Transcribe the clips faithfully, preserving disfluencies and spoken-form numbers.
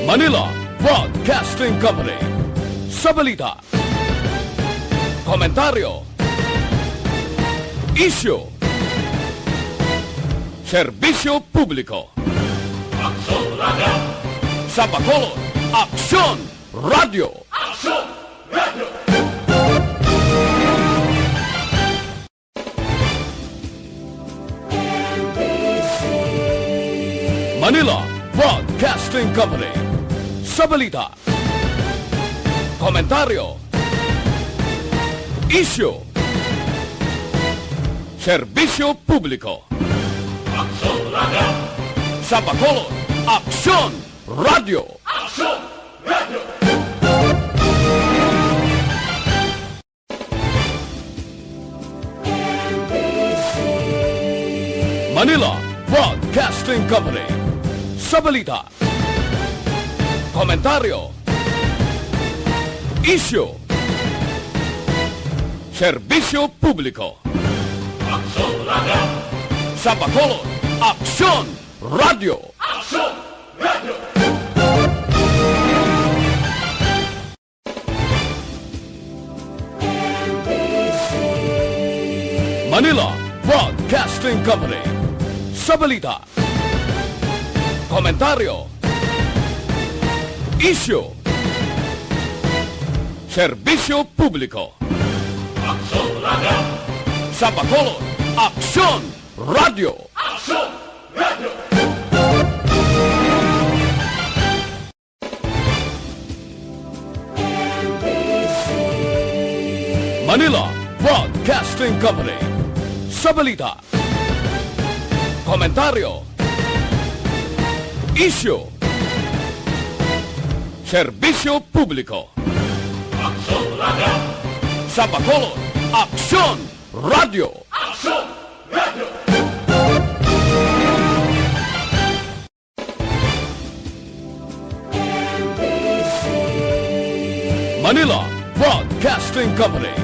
Manila Broadcasting Company. Sa balita, komentaryo, isyu, serbisyo publiko. Aksyon Radio! Sa Bacolod, Aksyon Radio! Aksyon Radio! Manila Broadcasting Company. Sa balita, komentaryo, isyu, serbisyo publiko. Aksyon Radio! Sa Bacolod, Aksyon Radio! Aksyon Radio! Manila Broadcasting Company. Sa balita, komentaryo, isyu, serbisyo publiko. Aksyon Radio! Sa Bacolod, Aksyon Radio! Aksyon Radio! Manila Broadcasting Company. Sa balita, komentaryo, isyu, serbisyo publiko. Aksyon Radio! Sa Bacolod, Aksyon Radio! Aksyon Radio! Manila Broadcasting Company. Sa balita, komentaryo, isyu, serbisyo publiko. Aksyon Radio! Sa Bacolod, Aksyon Radio! Aksyon Radio! Manila Broadcasting Company.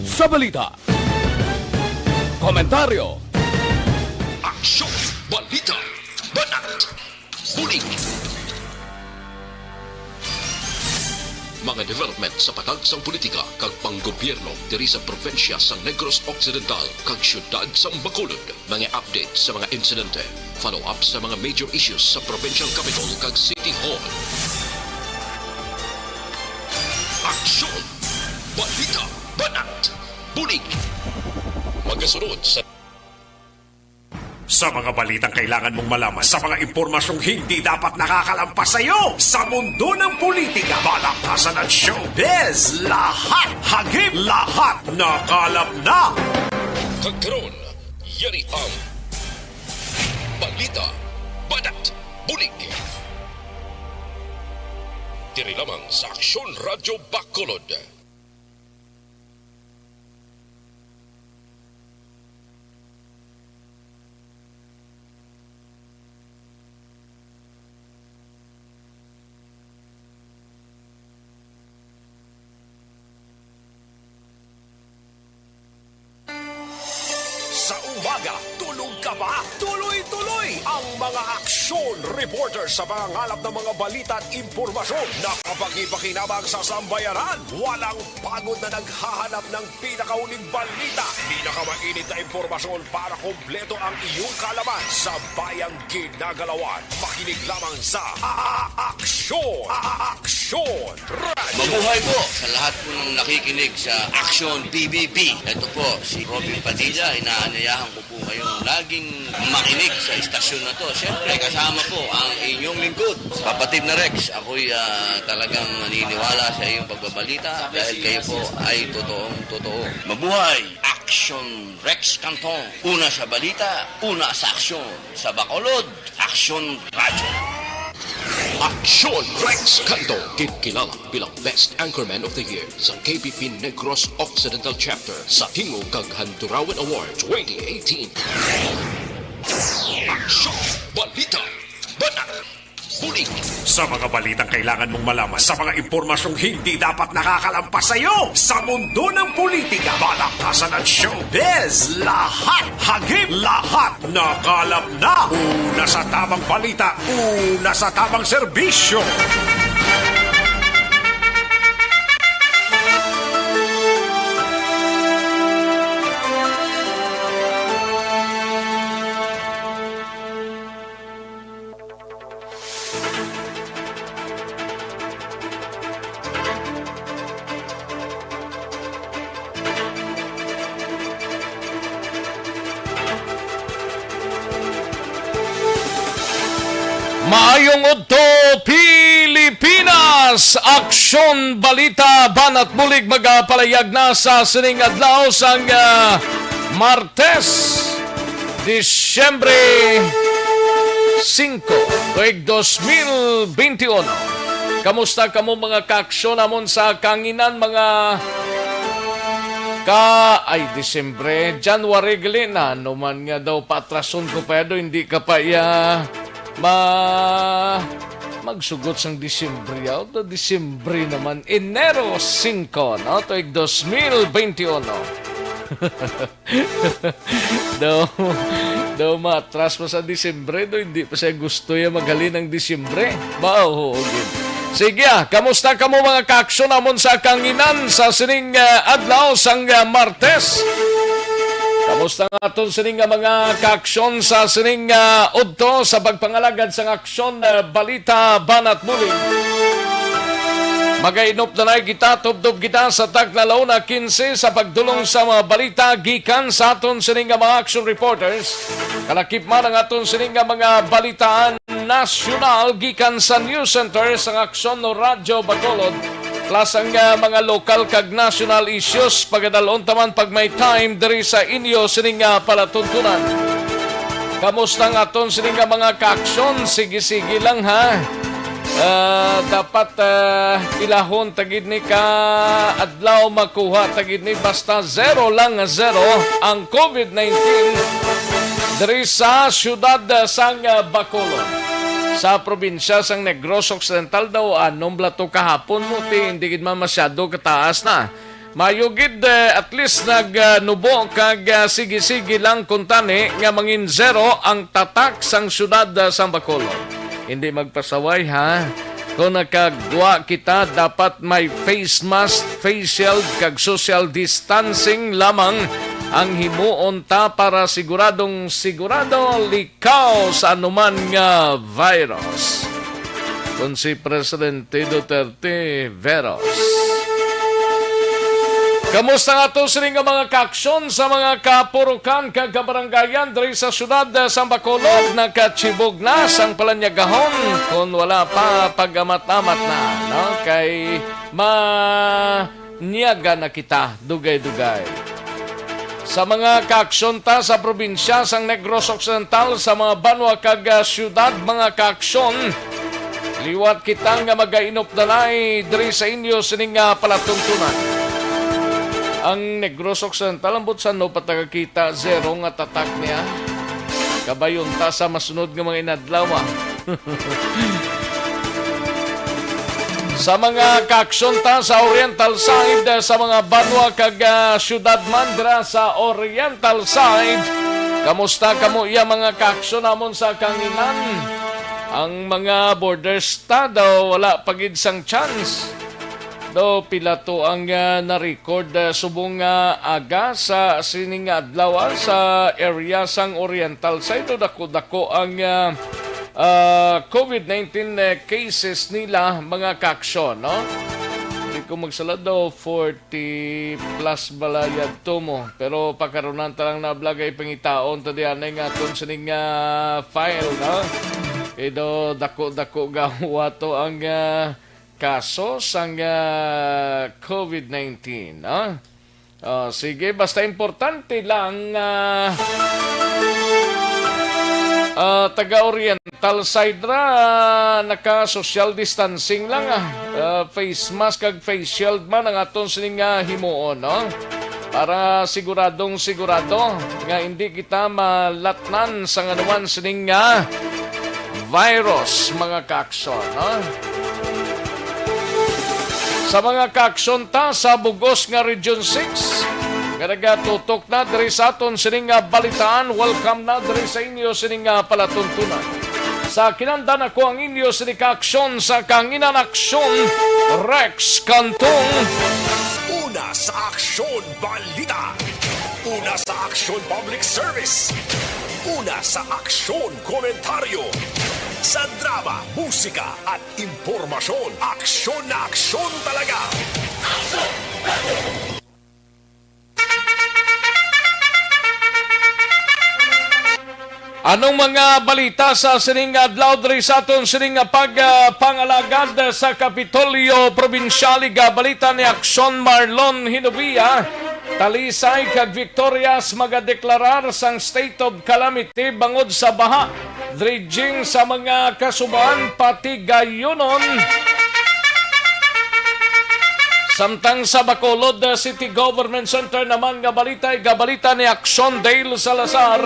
Sa balita, komentaryo, aksyon, balita, banat, bulig. Mga development sa patag sang politika kag panggobyerno diri sa probinsya sa Negros Occidental kag siyudad sang Bacolod. Mga update sa mga insidente, follow-up sa mga major issues sa provincial capital kag city hall. Aksyon! Balita! Banat! Bulig! Magasunod sa Sa mga balitang kailangan mong malaman, sa mga impormasyong hindi dapat nakakalampas sa iyo, sa mundo ng politika, balaktasan at showbiz, lahat hagip, lahat nakalap na. Kag karon, yari ang balita, banat, bulig. Diri lamang sa Aksyon Radyo Bacolod. Sa umaga, tulog ka ba? Tuloy-tuloy ang mga aksyon reporter sa pangangalap ng mga balita at impormasyon na kapakipakinabang sa sambayanan. Walang pagod na naghahanap ng pinakahuling balita, pinakamainit na impormasyon para kompleto ang iyong kaalaman sa bayang ginagalawan. Makinig lamang sa A-, A-, Aksyon, A-, A-, Aksyon Radio. Mabuhay po sa lahat po ng nakikinig sa Aksyon P B B. Ito po si Robin Padilla. Inaanyayahan ko po kayong laging makinig sa istasyon na to. Siyempre, kasama po ang inyong lingkod, Papa Tim na Rex. Ako'y, ah, talagang naniniwala sa iyong pagbabalita dahil kayo po ay totoong totoo. Mabuhay! Aksyon Rex Canton. Una sa balita, una sa aksyon. Sa Bacolod, Aksyon Radyo. Aksyon Rex Canton, ginkilala bilang Best Anchorman of the Year sa K B P Negros Occidental Chapter sa Tingog kag Handurawan Award twenty eighteen. Aksyon, balita, banat, Bulig. Sa mga balitang kailangan mong malaman, sa mga impormasyong hindi dapat nakakalampas sa iyo, sa mundo ng politika, balaktasan at showbiz, lahat, hagip, lahat, nakalap na. Una sa tamang balita, una sa tamang serbisyo. Maayong udto, Pilipinas! Aksyon, balita, banat bulig magapalayag na sa sining adlaw sang, ah, Martes, Disyembre singko, tuig dos mil benti uno. Kamusta kamo, mga kaaksyon namon sa kanginan, mga ka-, ay, Disyembre, January gali na, ano man nga daw, paatrason ko pa do, hindi ka pa iya ma-, magsugot sang Disyembre, yaw, do Disyembre naman, Enero singko, no? Tuig dos mil benti uno. Daw, daw matras pa sa Disyembre, do hindi pa siya gusto ya maghalin ang Disyembre. Ba, oo, gid. Sige, ah, kamusta kamo, mga kaaksyon namon sa kanginan sa sining, ah, adlaw sang, ah, Martes? Kamusta nga aton sining nga mga kaaksyon sa sining, ah, udto sa pagpangalagad sang aksyon, ah, balita, banat bulig? Magainop na kita, tubtob kita sa tagna la una quince sa pagdulong sa mga balita gikan sa aton sining nga mga action reporters. Kalakip man ang aton sining nga mga balitaan nasyonal gikan sa News Center sang Aksyon no Radyo Bacolod, plus ang, ah, mga lokal kag national issues. Pagadalon ta man pag may time diri sa inyo sining nga palatuntunan. Kamusta ang aton sining nga mga kaaksyon? Sige-sige lang, ha. Ah, dapat, ah, ilahon ta gid ni ka adlaw, makuha ta gid ni, basta zero lang nga zero ang covid nineteen diri sa siyudad, ah, sang, ah, Bacolod. Sa probinsya sang Negros Occidental daw, anom bala to kahapon mo, ti, hindi gid man masyado kataas na. Mayo gid, eh, at least nag, ah, nubo kag, ah, sige-sige lang kuntani nga mangin zero ang tatak sang siyudad, ah, sang Bacolod. Hindi magpasaway, ha? Kung nakagwa kita, dapat may face mask, face shield, kag social distancing lamang ang himuon ta para siguradong sigurado likaw sa anuman nga virus. Kon si Presidente Duterte, Veros. Kamusta nga to sini nga mga kaaksyon sa mga kapurukan kag kabarangayan diri sa siyudad sa Bacolod? Nakachibog na sang palanyagahon, kon wala pa, pagamat-amat na, no? Kay manyaga na kita dugay-dugay. Sa mga kaaksyon ta sa probinsya sang Negros Occidental, sa mga banwa kag, ah, siyudad, mga kaaksyon, liwat kita nga magainop na lay diri sa inyo sining nga palatuntunan. Ang Negros Occidental, ambot sa no pa ta kakita, zero nga tatak niya. Kabayon ta sa masunod nga mga inadlaw, ah. Sa mga kaaksyon ta sa Oriental side, sa mga banwa kag, ah, siyudad man dira sa Oriental side, kamusta kamo iya, mga kaaksyon namon sa kanginan? Ang mga borders ta daw wala pa gid sang chance. Daw pila to ang, ah, na-record, ah, subong nga aga sa sining nga adlaw, ah, sa area sang Oriental side. Daw dako-dako ang, ah, ah, covid nineteen, eh, cases nila, mga kaaksyon, no? Di ko magsala daw, forty plus bala yadto mo. Pero pakarunan ta lang na vlog ay pangitaon ta diyan nga aton sining, ah, file, no? Ido dako-dako gawa to ang, ah, kaso sang, ah, covid nineteen, no? Ah, sige, basta importante lang, ah, ah, taga Oriental side ra, ah, naka-social distancing lang, ah. Ah, face mask kag face shield man ang aton sining nga himuon, no? Para siguradong sigurado nga hindi kita malatnan sa nganuman sining nga virus, mga kaaksyon, ha? Sa mga kaaksyon ta sa bugos nga Region six, nga nagatutok na diri sa aton sining nga balitaan, welcome na diri sa inyo sining nga palatuntunan. Sa kinandan ako ang inyo sini kaaksyon sa Kanginan Aksyon, Rex Cantong. Una sa Aksyon Balita. Una sa Aksyon Public Service. Una sa Aksyon Komentaryo. Sa drama, musika, at impormasyon, aksyon na aksyon talaga. Anong mga balita sa sining adlaw diri sa aton sining nga pag, ah, pangalagad sa Kapitolyo Probinsyal? Igabalita ni Aksyon Marlon Hinovia. Talisay kag Victorias magadeklarar sang state of calamity bangod sa baha, dredging sa mga kasuban, pati gayunon. Samtang sa Bacolod, uh, City Government Center naman nga balita, igabalita ni Aksyon Dale Salazar.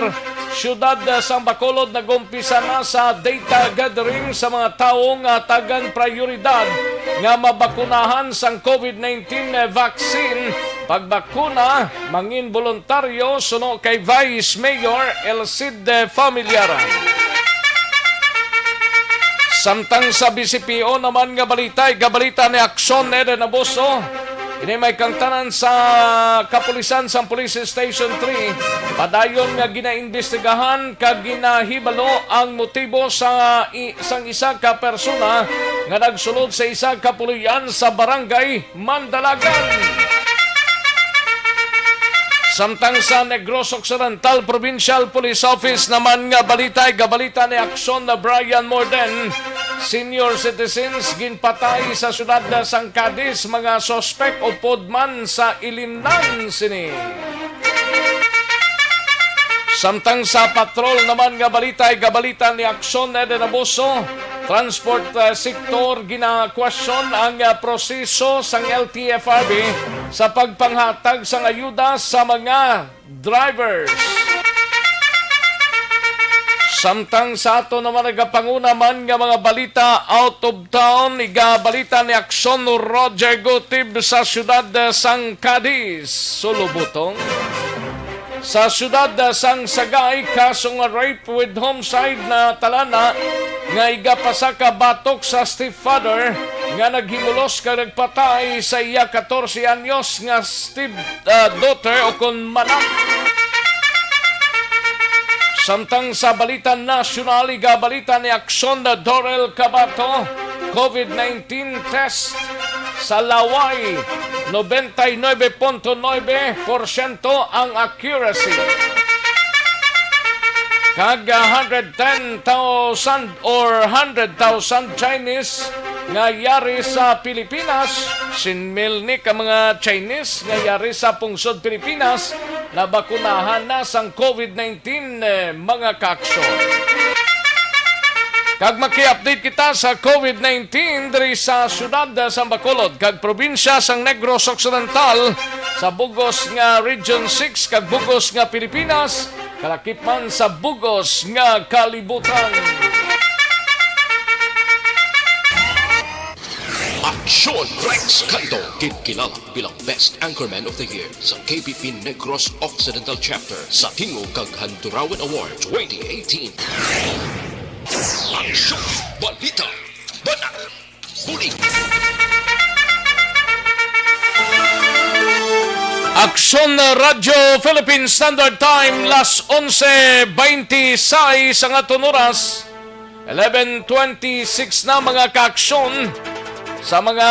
Siyudad, uh, sang Bacolod nag-umpisa na sa data gathering sa mga tawo nga tagan prioridad nga mabakunahan sang COVID nineteen vaccine. Pagbakuna, mangin voluntaryo suno kay Vice Mayor Elcide Familiaran. Samtang sa B C P O naman nga balita, igabalita ni Aksyon Eden Abuso. Ini may kangtanan sa kapulisan sang Police Station three. Padayon nga ginaimbestigahan kag ginahibalo ang motibo sa i-, sang isa ka persona nga nagsulod sa isa ka puloy-an sa Barangay Mandalagan. Samtang sa Negros Occidental Provincial Police Office naman nga balita, igabalita ni Aksyon na Brian Morden, senior citizens ginpatay sa siyudad sang Cadiz, mga suspek upod man sa ilimnan sini. Samtang sa patrol naman nga balita, igabalita ni Aksyon Eden Abuso, transport, uh, sector, ginakwestiyon ang, uh, proseso sang L T F R B sa pagpanghatag sang ayuda sa mga drivers. Samtang sa ato naman nagapanguna man nga mga balita out of town, igabalita ni Aksyon Roger Gutib sa siyudad sang Cadiz, Sulubutong. Sa siyudad sang Sagay, kaso nga rape with homicide na talana nga igapasa ka batok sa stepfather nga naghimulos kag nagpatay sa iya katorse anyos nga step, ah, daughter o kon manak. Samtang sa balita nasyonal, igabalita ni Aksyon na Dorel Cabato, COVID nineteen test sa laway, nobenta y nuebe punto nuebe porsyento ang accuracy. Kag, ah, hundred ten thousand or hundred thousand Chinese nga yari sa Pilipinas, singil ni ka mga Chinese nga yari sa pungsod Pilipinas, nabakunahan na sang COVID nineteen, eh, mga kaaksyon. Kag maki-update kita sa COVID nineteen diri sa siyudad sang Bacolod kag probinsya sang Negros Occidental, sa bugos nga Region six kag bugos nga Pilipinas, kalakip man sa bugos nga kalibutan. Aksyon Rex Cantong, ginkilala bilang Best Anchorman of the Year sa K P P Negros Occidental Chapter sa Tingog kag Handurawan Award twenty eighteen. Aksyon, balita, banat, bulig. Aksyon Radyo Philippine Standard Time, las onse beintisais ang aton oras. Eleven twenty-six na, mga kaaksyon. Sa mga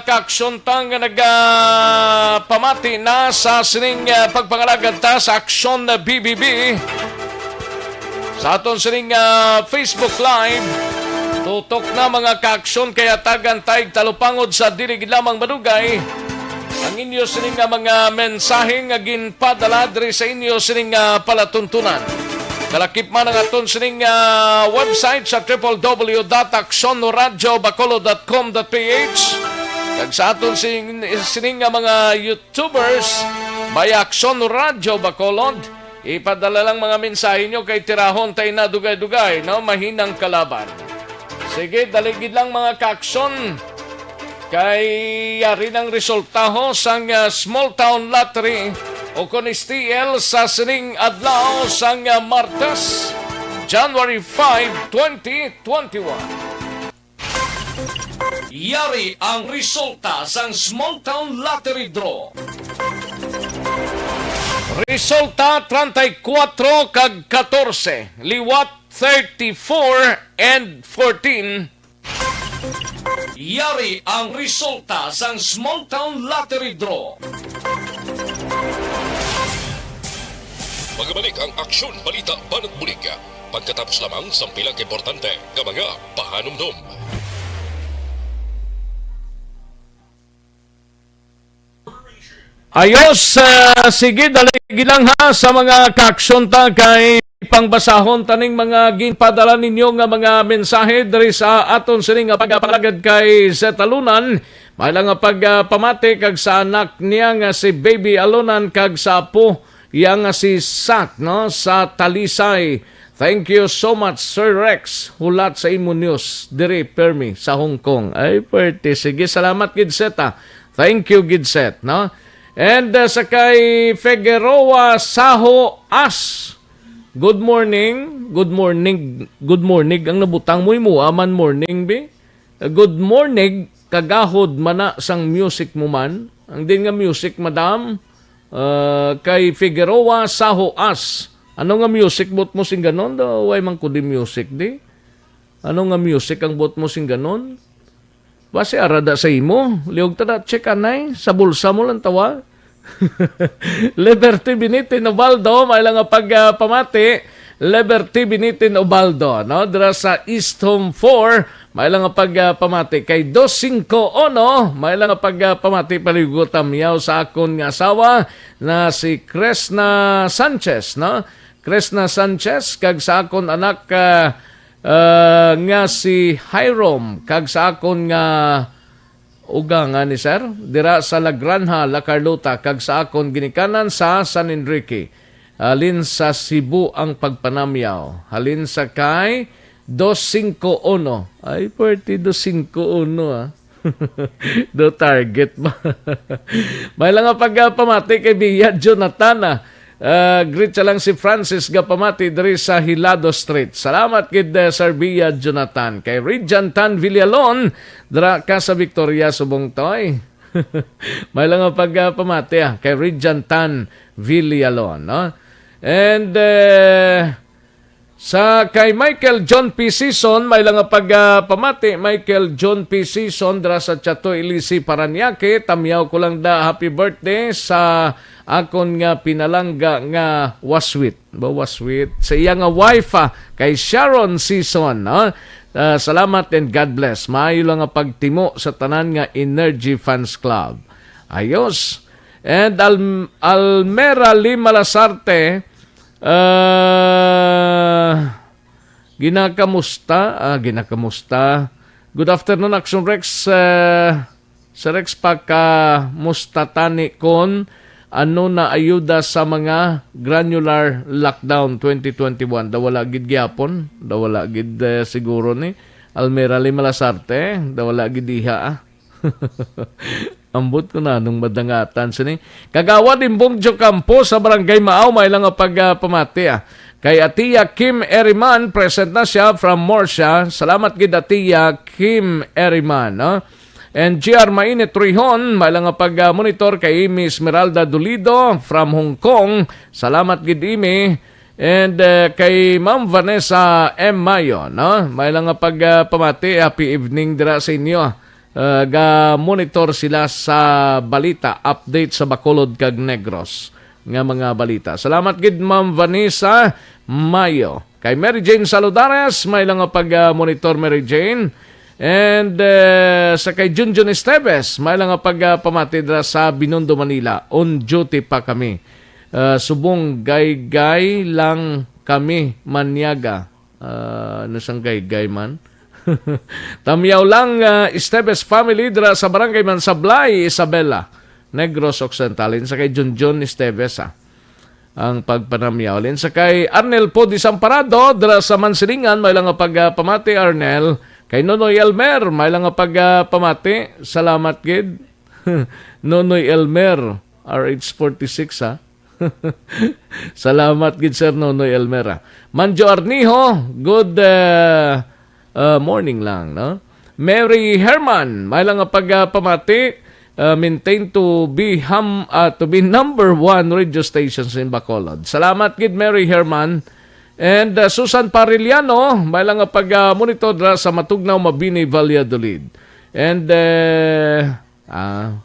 kaaksyon ta nga nagapamati na sa sining, ah, pagpangalagad ta sa Aksyon B B B, sa aton sining, ah, Facebook Live, tutok na, mga kaaksyon, kay hatagan ta og talupangod sa dili gid lamang madugay ang inyo sini nga mga mensahe nga ginpadala diri sa inyo sini nga palatuntunan. Kalakip man ang aton sini nga website sa triple W dot aksyon radyo bacolod dot com dot P H. Kag sa aton sini, sini nga mga YouTubers, may Aksyon Radyo Bacolod, Ipadala lang mga mensahe nyo kay tirahon tay na dugay-dugay, no? Mahinang kalaban. Sige, dali gid lang mga kaaksyon. Kay yari ng resultaho sang, ah, Small Town Lottery o kon S T L sa sining adlaw sang, ah, Martes, January five, twenty twenty-one. Yari ang resulta sang Small Town Lottery Draw. Resulta, treinta y cuatro kag catorce, liwat thirty-four and fourteen. Yari ang resulta sang Small Town Lottery Draw. Magabalik ang Aksyon Balita Banat Bulig pagkatapos lamang sang pila ka importante nga mga pahanumdom. Ayos, ah, sige, dali lang ha sa mga kaaksyon ta kay pangbasahon taning mga ginpadala ninyo nga mga mensahe diri sa aton sini nga pagpangalagad kay Zetalunan. May lang nga pagpamati kag sa anak niya nga si Baby Alunan kag sa apo iya nga si Sat, no, sa Talisay. Thank you so much, Sir Rex. Hulat sa imo news diri, permi sa Hong Kong. Ay, pwerte. Sige, salamat gid, Seta. Thank you, gid, Set, no? And, uh, sa kay Figueroa Saho As. Good morning. Good morning. Good morning. Ang nabutang mo, imo man morning, bi. Good morning, kagahod man na sang music mo man. Ang din nga music, madam, ah, kay Figueroa Saho As. Ano nga music buot mo sing ganon? Do, way man ko di music di. Ano nga music ang buot mo sing ganon? Basi arada sa imo. Liog ta da, check anay. Sa bulsa mo lang tawa. Liberty Binitin Ubaldo, may lang nga pagpamati. Liberty Binitin Ubaldo, no? Dira sa East Home four, may lang nga pagpamati. Kay dos singko uno, may lang nga pagpamati. Paligo tamyaw sa akon nga asawa na si Cresna Sanchez, no? Cresna Sanchez, kag sa akon anak, ah, ah, nga si Hyrom, kag sa akon nga uga nga ni Sir, dira sa La Granja, La Carlota, kag sa akon ginikanan sa San Enrique. Halin sa Cebu ang pagpanamyaw. Halin sa kay dos singko uno. Ay, pwerte dos singko uno, ah. Do target ba? May lang nga pagpamati kay Bia Jonathan, ah. Ah, greet siya lang si Francis nga pamati diri sa Hilado Street. Salamat gid, eh, Sir Bia Jonathan. Kay Rijan Tan Villalon, dira ka sa Victoria, subong toy. May lang nga pagpamati, ah, kay Rijan Tan Villalon, no? And, eh, sa kay Michael John P. Season, may lang nga pagpamati, Michael John P. Season, dira sa Chato Ilisi, Parañaque. Tamyaw ko lang da, happy birthday sa akon nga pinalangga nga waswit. Ba, waswit? Sa iya nga wife, ah, kay Sharon Season, no? Ah, salamat and God bless. Maayo lang nga pagtimo sa tanan nga Energy Fans Club. Ayos. And Al-, Almera Lima Lasarte, ah, ginakamusta? Ah, ginakamusta. Good afternoon, Action Rex. Ah, Sir Rex, pakamusta tani kon ano na ayuda sa mga granular lockdown twenty twenty-one? Daw wala gid gyapon. Daw wala gid, eh, siguro ni Almera Lima Lasarte. Daw wala gid diha, ah. Ambot ko na nung madangatan sini. Kagawad Imbong Jocampo sa Barangay Maaw, may lang nga pagpamati, ah. Kay Atiya Kim Eriman, present na siya from Murcia. Salamat gid, Atiya Kim Eriman, no? And G R Mainit Rihon, may lang nga pag, ah, monitor kay Imi Esmeralda Dolido from Hong Kong. Salamat gid, Imi. And, eh, kay Ma'am Vanessa M Mayo, no? May lang nga pag, ah, pamati, happy evening dira sa inyo. Ah, ga-monitor sila sa balita, update sa Bacolod kag Negros nga mga balita. Salamat gid, Ma'am Vanessa Mayo. Kay Mary Jane Saludares, may lang nga pag, ah, monitor, Mary Jane. And, eh, sa kay Junjun Esteves, may lang nga pag, ah, pamati dira sa Binondo, Manila. On duty pa kami. Ah, subong gaygay lang kami manyaga. Ah, ano sang gaygay man? Tamyaw lang, ah, Esteves family dira sa Barangay Mansablay, Isabela, Negros Occidental. Sa kay Junjun Esteves, ah. ang pagpanamyaw. Halin sa kay Arnel po Desamparado, dira sa Mansilingan, may lang nga pagpamati, Arnel. Kay Nonoy Elmer, may lang nga pagpamati. Salamat gid. Nonoy Elmer, R H forty-six, ha? Salamat gid, Sir Nonoy Elmer, ha. Manjo Arniho, good, uh, uh, morning lang, no? Mary Herman, may lang nga pagpamati, uh, maintain to be ham-, uh, to be number one radio stations in Bacolod. Salamat gid, Mary Herman. And, uh, Susan Pariliano, may lang nga pag, uh, monitor dira sa Matugnaw, Mabini, Valladolid. And, uh, ah,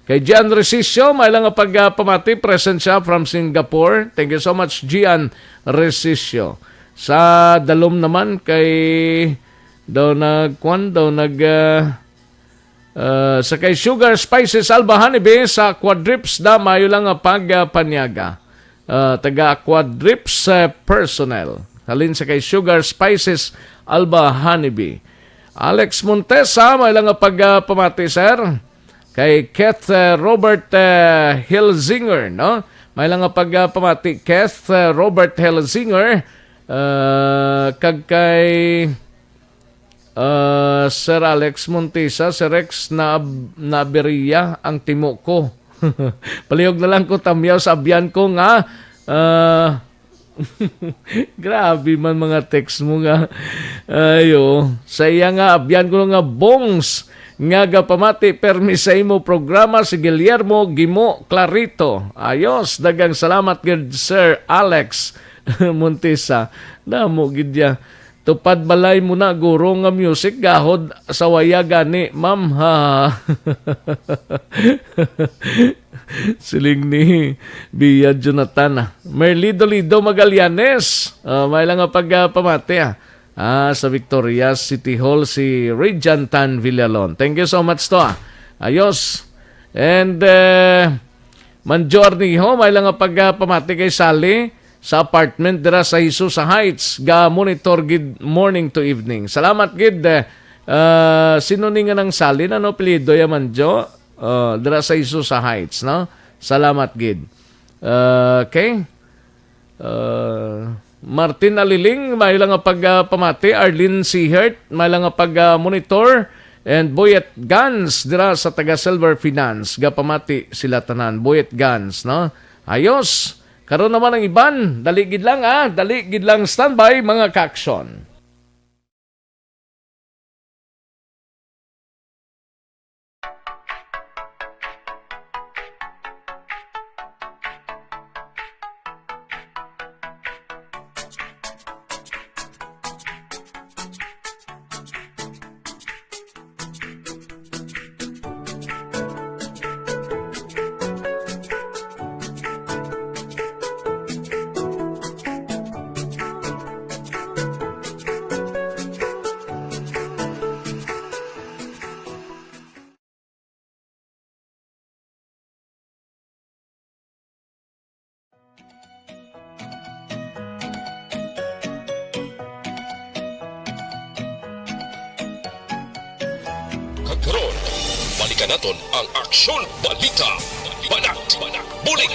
kay Gian Resisio, may lang nga pag, uh, pamati, present siya from Singapore. Thank you so much, Gian Resisio. Sa dalom naman kay daw nagkuan, daw nag, uh, Uh, sa kay Sugar Spices Alba Honeybee sa Quadrips da, mayo lang nga pag, uh, panyaga. Uh, taga Quadrips, uh, personnel. Halin sa kay Sugar Spices Alba Honeybee. Alex Montesa, may lang nga pag, uh, pamati, sir. Kay Keith, uh, Robert, uh, Hilzinger, no? May lang nga pag, uh, pamati, Keith, uh, Robert Hilzinger. Uh, kag kay Ah, Sir Alex Montisa, Sir Rex, na, nabiriya ang timo ko. Palihog na lang ko tamyaw sa abyan ko nga, ah, grabe man mga text mo nga. Ayo, sa iya nga abyan ko nga bongs nga gapamati permi sa imo programa si Guillermo Gimo Clarito. Ayos, dagang salamat gid, Sir Alex Montisa. Damo gid ya. Tupad balay mo na, guro, nga music, gahod sa waya gani, ma'am, ha? Siling ni Bia Jonathan, ah. Merlido Lido Magallanes, ah, may lang nga pagpamati, ah. Ah, sa Victorias City Hall, si Regent Tan Villalon. Thank you so much to, ah. Ayos. And, eh, Manjo Arniho, may lang nga pagpamati kay Sally sa apartment dira sa Hisusa Heights. Ga-monitor gid morning to evening. Salamat gid. Eh, ah, sino ni nga nang Sally? Ano apelyido ya, Manjo? Ah, dira sa Hisusa Heights, no? Salamat gid. Ah, okay. Uh, Martin Aliling, may lang nga pag, uh, pamati. Arlene Sihert, may lang nga pag, uh, monitor. And Boyet Gans, dira sa taga Silver Finance. Gapamati sila tanan. Boyet Gans, no? Ayos. Karon naman ang iban. Dali gid lang, ah. Dali gid lang. Standby, mga ka-aksyon. Kag karon, balikan naton ang Aksyon Balita. Banat, Banat, Bulig.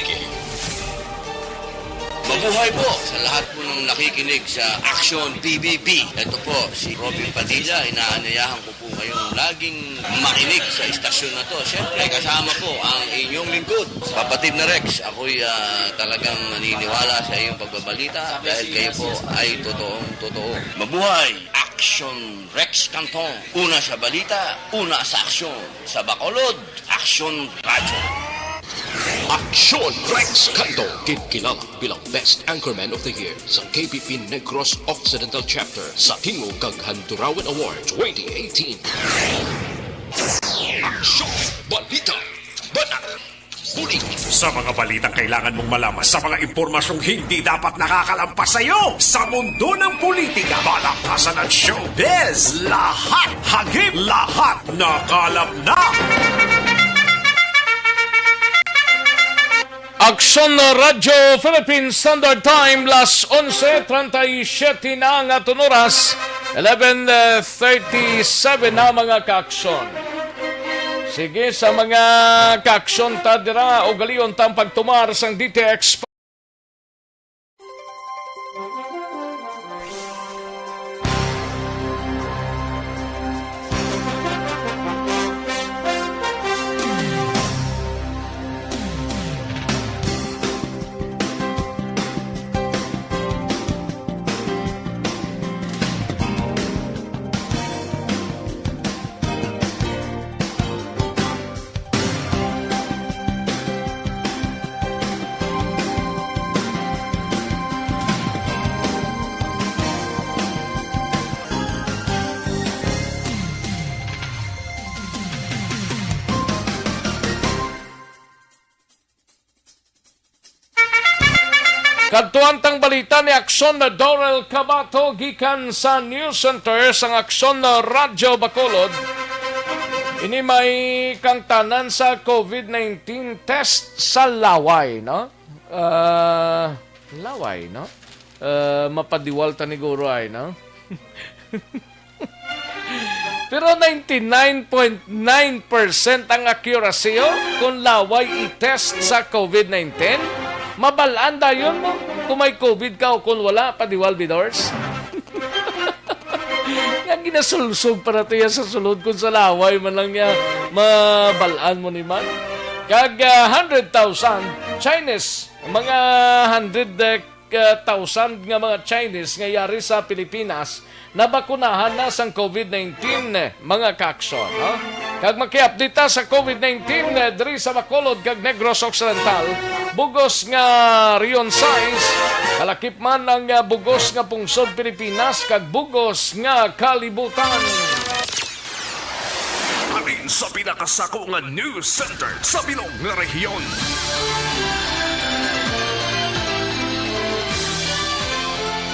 Mabuhay po sa lahat po ng nakikinig sa Aksyon P B B. Ito po si Robin Padilla. Inaanyayahan ko po kayong laging makinig sa istasyon na to. Siyempre, kasama po ang inyong lingkod, Kapatid na Rex. Ako'y, ah, talagang naniniwala sa iyong pagbabalita dahil kayo po ay totoong totoo. Mabuhay! Action Rex Canton. Una sa balita, una sa aksyon. Sa Bacolod, Aksyon Radyo. Aksyon Rex Canton, ginkilala bilang Best Anchorman of the Year sa K P P Negros Occidental Chapter sa Tingog kag Handurawan Award twenty eighteen. Aksyon! Balita! Banat! Bulig! Sa mga balitang kailangan mong malaman, sa mga impormasyong hindi dapat nakakalampas sa iyo, sa mundo ng politika, balaktasan at showbiz, lahat hagip, lahat nakalap na! Aksyon Radyo Philippine Standard Time, las onse treinta y siete na ang aton oras, eleven thirty-seven na, mga kaaksyon. Sige, sa mga kaaksyon ta dira, ugalion ta ang pagtumar sang D T X. Adtuan tang balita ni Aksyon na Dorel Cabato gikan sa News Center sang Aksyon na Radyo Bacolod. Ini may kangtanan sa COVID nineteen test sa Laway, no? Ah, Laway, no? Ah, mapadiwal ta ni guro ay, no? Pero ninety-nine point nine percent ang accuracy, oh, kung Laway i-test sa COVID nineteen. Mabal-an dayon mo kung may COVID ka o kung wala, padiwal, Bidors. Nga ginasulsog pa nato iya sa sulod kung sa Laway man lang niya mabal-an mo ni man. Kag, ah, hundred thousand Chinese, mga hundred, eh, ka thousand nga mga Chinese nga yari sa Pilipinas nabakunahan na sang COVID nineteen, mga kaaksyon, ha? Kag maki-update ta sa COVID nineteen, eh, diri sa Bacolod kag Negros Occidental, bugos nga Region six, kalakip man ang, ah, bugos nga pungsod Pilipinas kag bugos nga kalibutan. Halin sa pinakasako nga news center sa bilog nga rehiyon.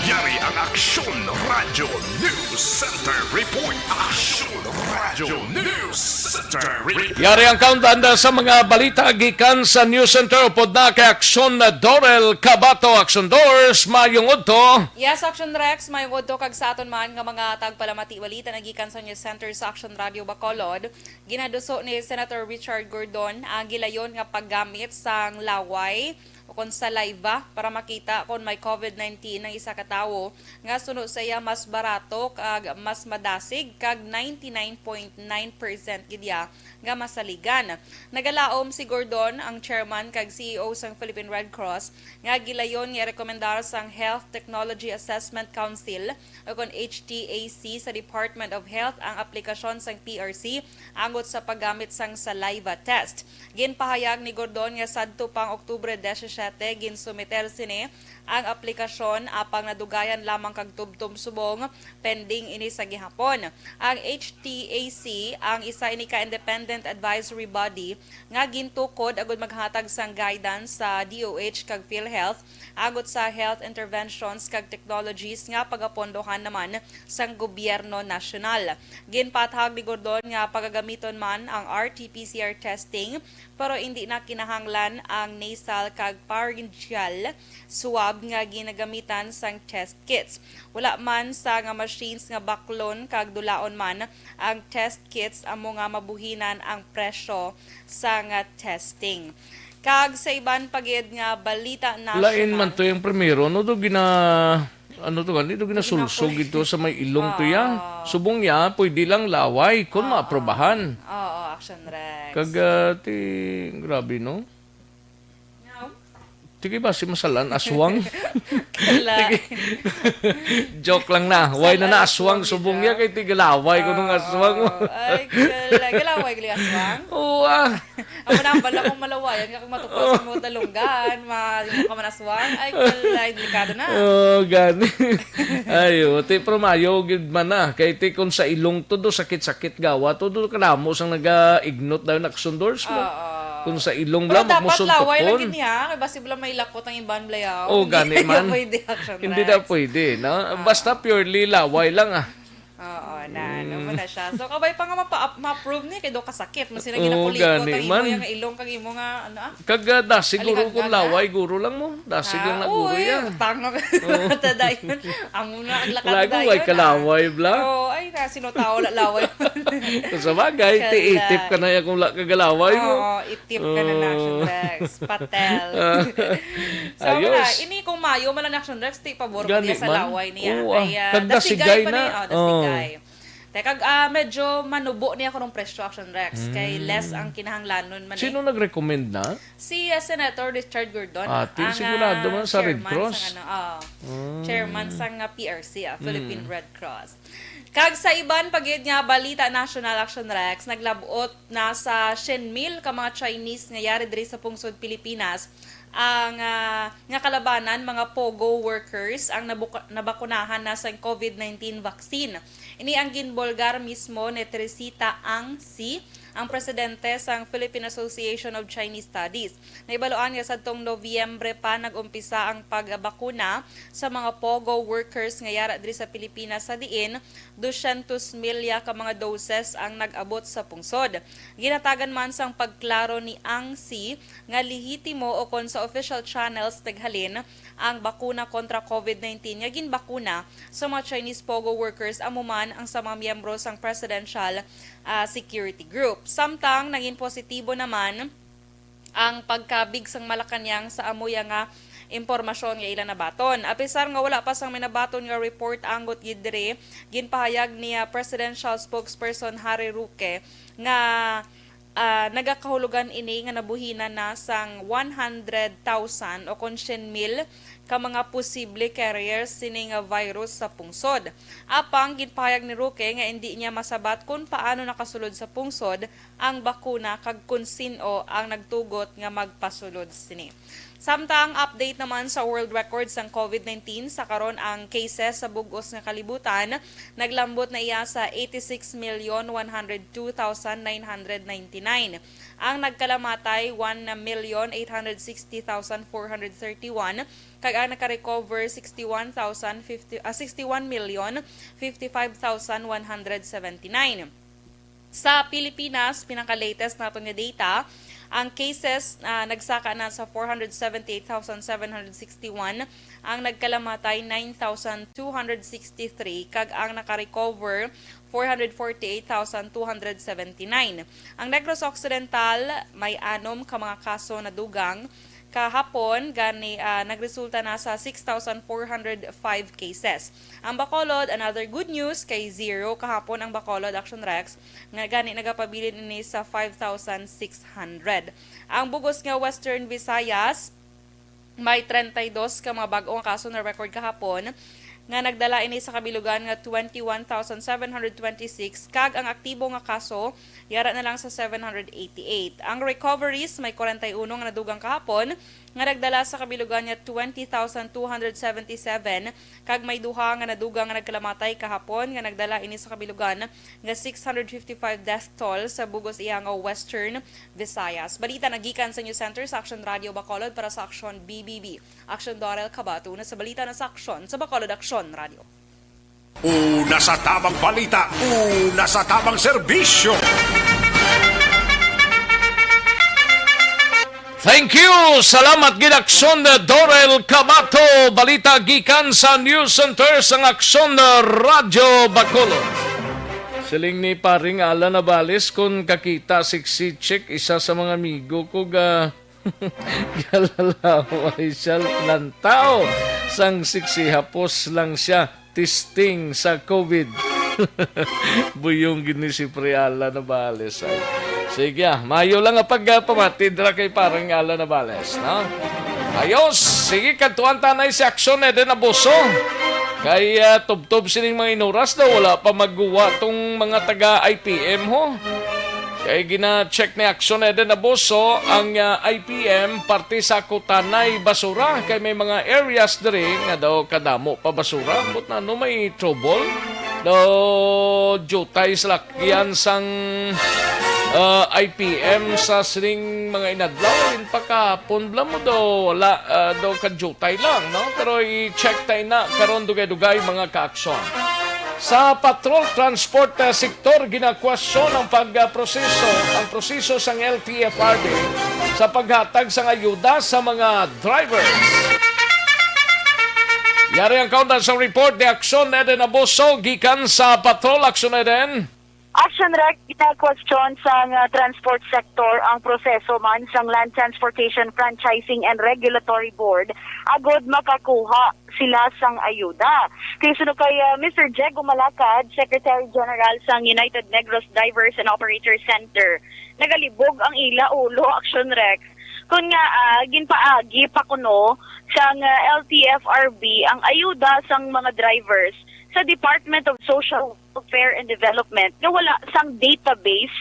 Yari ang Aksyon Radyo News Center Report. Aksyon Radyo News Center Report. Yari ang countdown sa mga balita gikan sa News Center. Upod na kay Aksyon na Dorel Cabato. Aksyon Dors, mayong udto. Yes, Aksyon Rex, mayong udto kag sa aton man nga mga tagpalamati balita nagikan sa News Center sa Aksyon Radyo Bacolod. Ginaduso ni Senator Richard Gordon ang gilayon nga paggamit sang laway o kon saliva para makita kon may COVID nineteen ang isa ka tawo nga suno sa iya mas barato kag mas madasig kag ninety-nine point nine percent gid iya nga masaligan. Nagalaom si Gordon, ang chairman kag C E O sang Philippine Red Cross, nga gilayon nga irekomendar sang Health Technology Assessment Council o kon H T A C sa Department of Health ang aplikasyon sang P R C angot sa paggamit sang saliva test. Ginpahayag ni Gordon nga sadto pang Oktubre disisiete ginsumiter sini ang aplikasyon, apang nadugayan lamang kag tubtob subong pending ini sa gihapon. Ang H T A C ang isa ini ka independent advisory body nga gintukod agud maghatag sang guidance sa D O H kag PhilHealth agud sa health interventions kag technologies nga pagapondohan naman sang gobyerno nasyonal. Ginpaathag ni Gordon nga pagagamiton man ang R T P C R testing, pero indi na kinahanglan ang nasal kag pharyngeal swab nga ginagamitan sang test kits. Wala man sa nga machines nga baklon kag dulaon man ang test kits, amo nga mabuhinan ang presyo sang testing. Kag sa iban pa gid nga balita nasyonal. Lain man to yung primero, no? Do gina, ano to gani? Do ginasulsog ito sa may ilong to ya. Ah. Subong ya, pwede lang laway kung Ah, maaprobahan. Oo, Action Rex. Kag, ah, ti, grabe, no? Now? Ti kay basi masalan, aswang. Kala. Ti kay, joke lang na. Why na Masalan na aswang? Aswang, subong gid ya, kay ti galaway ko nung Oo. Aswang. Ay, kala. Galaway gali aswang? Oo, ah. Ako na, bala kong malawayan nga kung matupa sa mga talunggan, ma-, yung ka manaswang. Ay, kala, delikado na. Oh, gani. Ayo, ti, pero maayo gid man na. Kay ti, kung sa ilong to, do sakit-sakit gawa to, do kadamo sang naga-ignot daw, naksundors mo. Oo. Kung sa ilong Pero lang, dapat laway lang magmusuntukon. Gid niya. Kay basi bala may lakot ang iban, blayaw. Oh, gani man. Hindi pwede, Action Rex. Hindi na pwede, no? Oo. Basta purely laway lang, ah. Oo, na, ano mo Mm. na siya. So, kabay pa nga mapa-, ma-approve ni, kay do kasakit. Mas sila Oo, ginakulikot gani ang imo man. Yung ilong kag imo nga, ano, ah? Kag, ah, dasig guro Alikangan kung na. Laway, guro lang mo. Dasig Ah, lang na guro uy, yan. Tangog. Oo. Tadayon. Amo na ang lakad Lago, dayon, way ah. Kalaway, bla. Oo, ay, na, sino tao la laway. Sa bagay, Kala. Tiitip ka na yan kung la kagalaway mo. Oo, itip ka na na, Oo. Action Rex. Patel. Ah. So, Ayos. Wala, ini kung maayo man lang Action Rex, ti pabor ko Gani niya sa man. Laway niya. Oo, ah. Kaya, Kag dasigay dasigay pa na ni, eh. Oh, dasigay. Oh. Te, kag, ah, medyo manubo niya ko ng presyo, Action Rex. Kay Hmm. Less ang kinahanglanon man Sino eh. Nag-recommend na? Si, ah, Senator Richard Gordon, Ah, ti, ang, sigurado ah, man sa Red chairman Cross. Sang, ano, ah, Hmm. Chairman sang, ah, P R C, ah, Philippine Hmm. Red Cross. Kag sa iban pa gid nga balita, National Action Rex, naglabot na sa syen mil ka mga Chinese nga yari diri sa pungsod Pilipinas ang, ah, nga kalabanan, mga POGO workers ang nabuka-, nabakunahan na sa COVID nineteen vaccine. Ini ang ginbulgar mismo ni Teresita Ang Si, ang presidente sang Philippine Association of Chinese Studies. Nahibaluan nga sadtong Nobyembre pa nag-umpisa ang pagbakuna sa mga POGO workers nga yara diri sa Pilipinas, sa diin dusyentos milya ka mga doses ang nag-abot sa pungsod. Ginatagan man sang pagklaro ni Ang Si nga lehitimo o kon sa official channels naghalin ang bakuna kontra COVID nineteen nga ginbakuna sa mga Chinese POGO workers, amo man ang sa mga miyembro sang Presidential, ah, Security Group. Samtang nangin positibo naman ang pagkabig sang Malacañang sa amuya nga impormasyon nga ila nabaton. Apisar nga wala pa sang may nabaton nga report anggot gid diri, ginpahayag ni, ah, Presidential Spokesperson Harry Roque nga, ah, nagakahulugan ini nga nabuhinan na sang one hundred thousand o kon syen mil ka mga posible carriers sini nga virus sa pungsod. Apang ginpahayag ni Roque nga indi niya masabat kon paano nakasulod sa pungsod ang bakuna kag kon sin-o ang nagtugot nga magpasulod sini. Samtang update naman sa world record sang COVID nineteen, sa karon ang cases sa bug-os nga kalibutan naglambot na iya sa eighty-six million one hundred two thousand nine hundred ninety-nine. Ang nagkalamatay, one million eight hundred sixty thousand four hundred thirty-one, kag ang nakarecover, sixty-one thousand fifty, ah, sixty-one million fifty-five thousand one hundred seventy-nine. Sa Pilipinas, pinaka-latest naton nga data, ang cases, ah, nagsaka na sa four hundred seventy-eight thousand seven hundred sixty-one, ang nagkalamatay, nine thousand two hundred sixty-three, kag ang nakarecover, four hundred forty-eight thousand two hundred seventy-nine. Ang Negros Occidental may anom ka mga kaso nadugang kahapon, gani, ah, nagresulta na sa six thousand four hundred five cases. Ang Bacolod, another good news, kay zero kahapon ang Bacolod, Action Rex, nga gani nagapabilin ini sa five thousand six hundred. Ang bug-os nga Western Visayas, may treinta y dos ka mga bag-o nga kaso na record kahapon, nga nagdala ini sa kabilugan nga twenty-one thousand seven hundred twenty-six, kag ang aktibo nga kaso yara na lang sa seven hundred eighty-eight. Ang recoveries, may kwarenta y uno nga nadugang kahapon, nga nagdala sa kabilugan nga twenty thousand two hundred seventy-seven, kag may duha nga nadugang nga nagkalamatay kahapon, nga nagdala ini sa kabilugan nga six hundred fifty-five death toll sa bug-os iya nga Western Visayas. Balita nagikan sa News Center sa Action Radio Bacolod para sa Action B B B. Action Dorel Cabato na sa balita na sa Action sa Bacolod Action Radio. Una sa tamang balita, una sa tamang serbisyo. Thank you. Salamat gid, Action Dorel Cabato. Balita gikan sa News Center sang Action Radyo Bacolod. Siling ni Paring Alan Navales, kung kakita sexy chick, isa sa mga amigo ko ga galalaway siya lantaw. Sang sexy, hapos lang siya testing sa COVID. Buyong gid ni si Pre Alan Navales, ay. Sige, ah, maayo lang nga pagpamati dira kay Parang Alan Navales, no? Ayos, sige, kadtuan ta na si Action Eden Abuso. Kay, ah, tubtob sining mga inuras daw, wala pa magguwa tong mga taga I P M, ho. Kay gina-check ni Action Eden Abuso ang, ah, I P M parte sa Kutanay Basura, kay may mga areas diri nga daw kadamo pa basura. Ambot na, no, may trouble. Daw jutay salakyan sang, ah, I P M sa sining mga inadlaw. In pagkahapon bala mo daw wala, ah, daw kajutay lang, no? Pero i-check ta ina karon dugay-dugay, mga ka-aksyon. Sa patrol transport, ah, sektor, ginakwestiyon ang pagproseso, ang proseso sang L T F R B sa paghatag sang ayuda sa mga drivers. Yari ang kaundan sa report ni Action Eden Abuso gikan sa Patrol. Action Eden. Action Rec, ginakwestiyon sang, ah, transport sector ang proseso man sang Land Transportation Franchising and Regulatory Board agod makakuha sila sang ayuda. Kay suno kay, ah, Mister Diego Malacad, Secretary General sang United Negros Drivers and Operators Center, nagalibog ang ila ulo, Action Rec, kun nga, ah, ginpaagi pa kuno sang, ah, L T F R B ang ayuda sang mga drivers sa Department of Social Welfare and Development nga wala sang database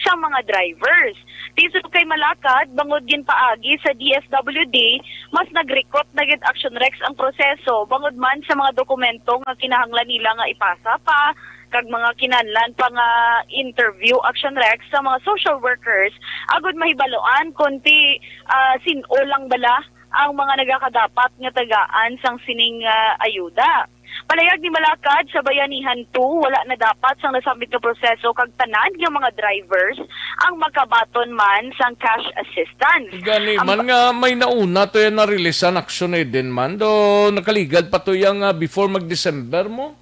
sa mga drivers. Ti suno kay Malacad, bangod ginpaagi sa D S W D, mas naglikot na gid, Action Rex, ang proseso bangod man sa mga dokumento nga kinahanglan nila nga ipasa pa, kag mga kinahanglan pa nga interview, Action Rex, sa mga social workers agud mahibaluan kon ti, ah, sin-o lang bala ang mga nagakadapat nga tagaan sang sining, ah, ayuda. Palayag ni Malacad, sa Bayanihan two, wala na dapat sang nasambit nga proseso kag tanan nga mga drivers ang makabaton man sang cash assistance. Gani Ang man ba- nga may nauna to yan na-release an Action Eden man, do nakaligad pa to yang, ah, before mag-December mo?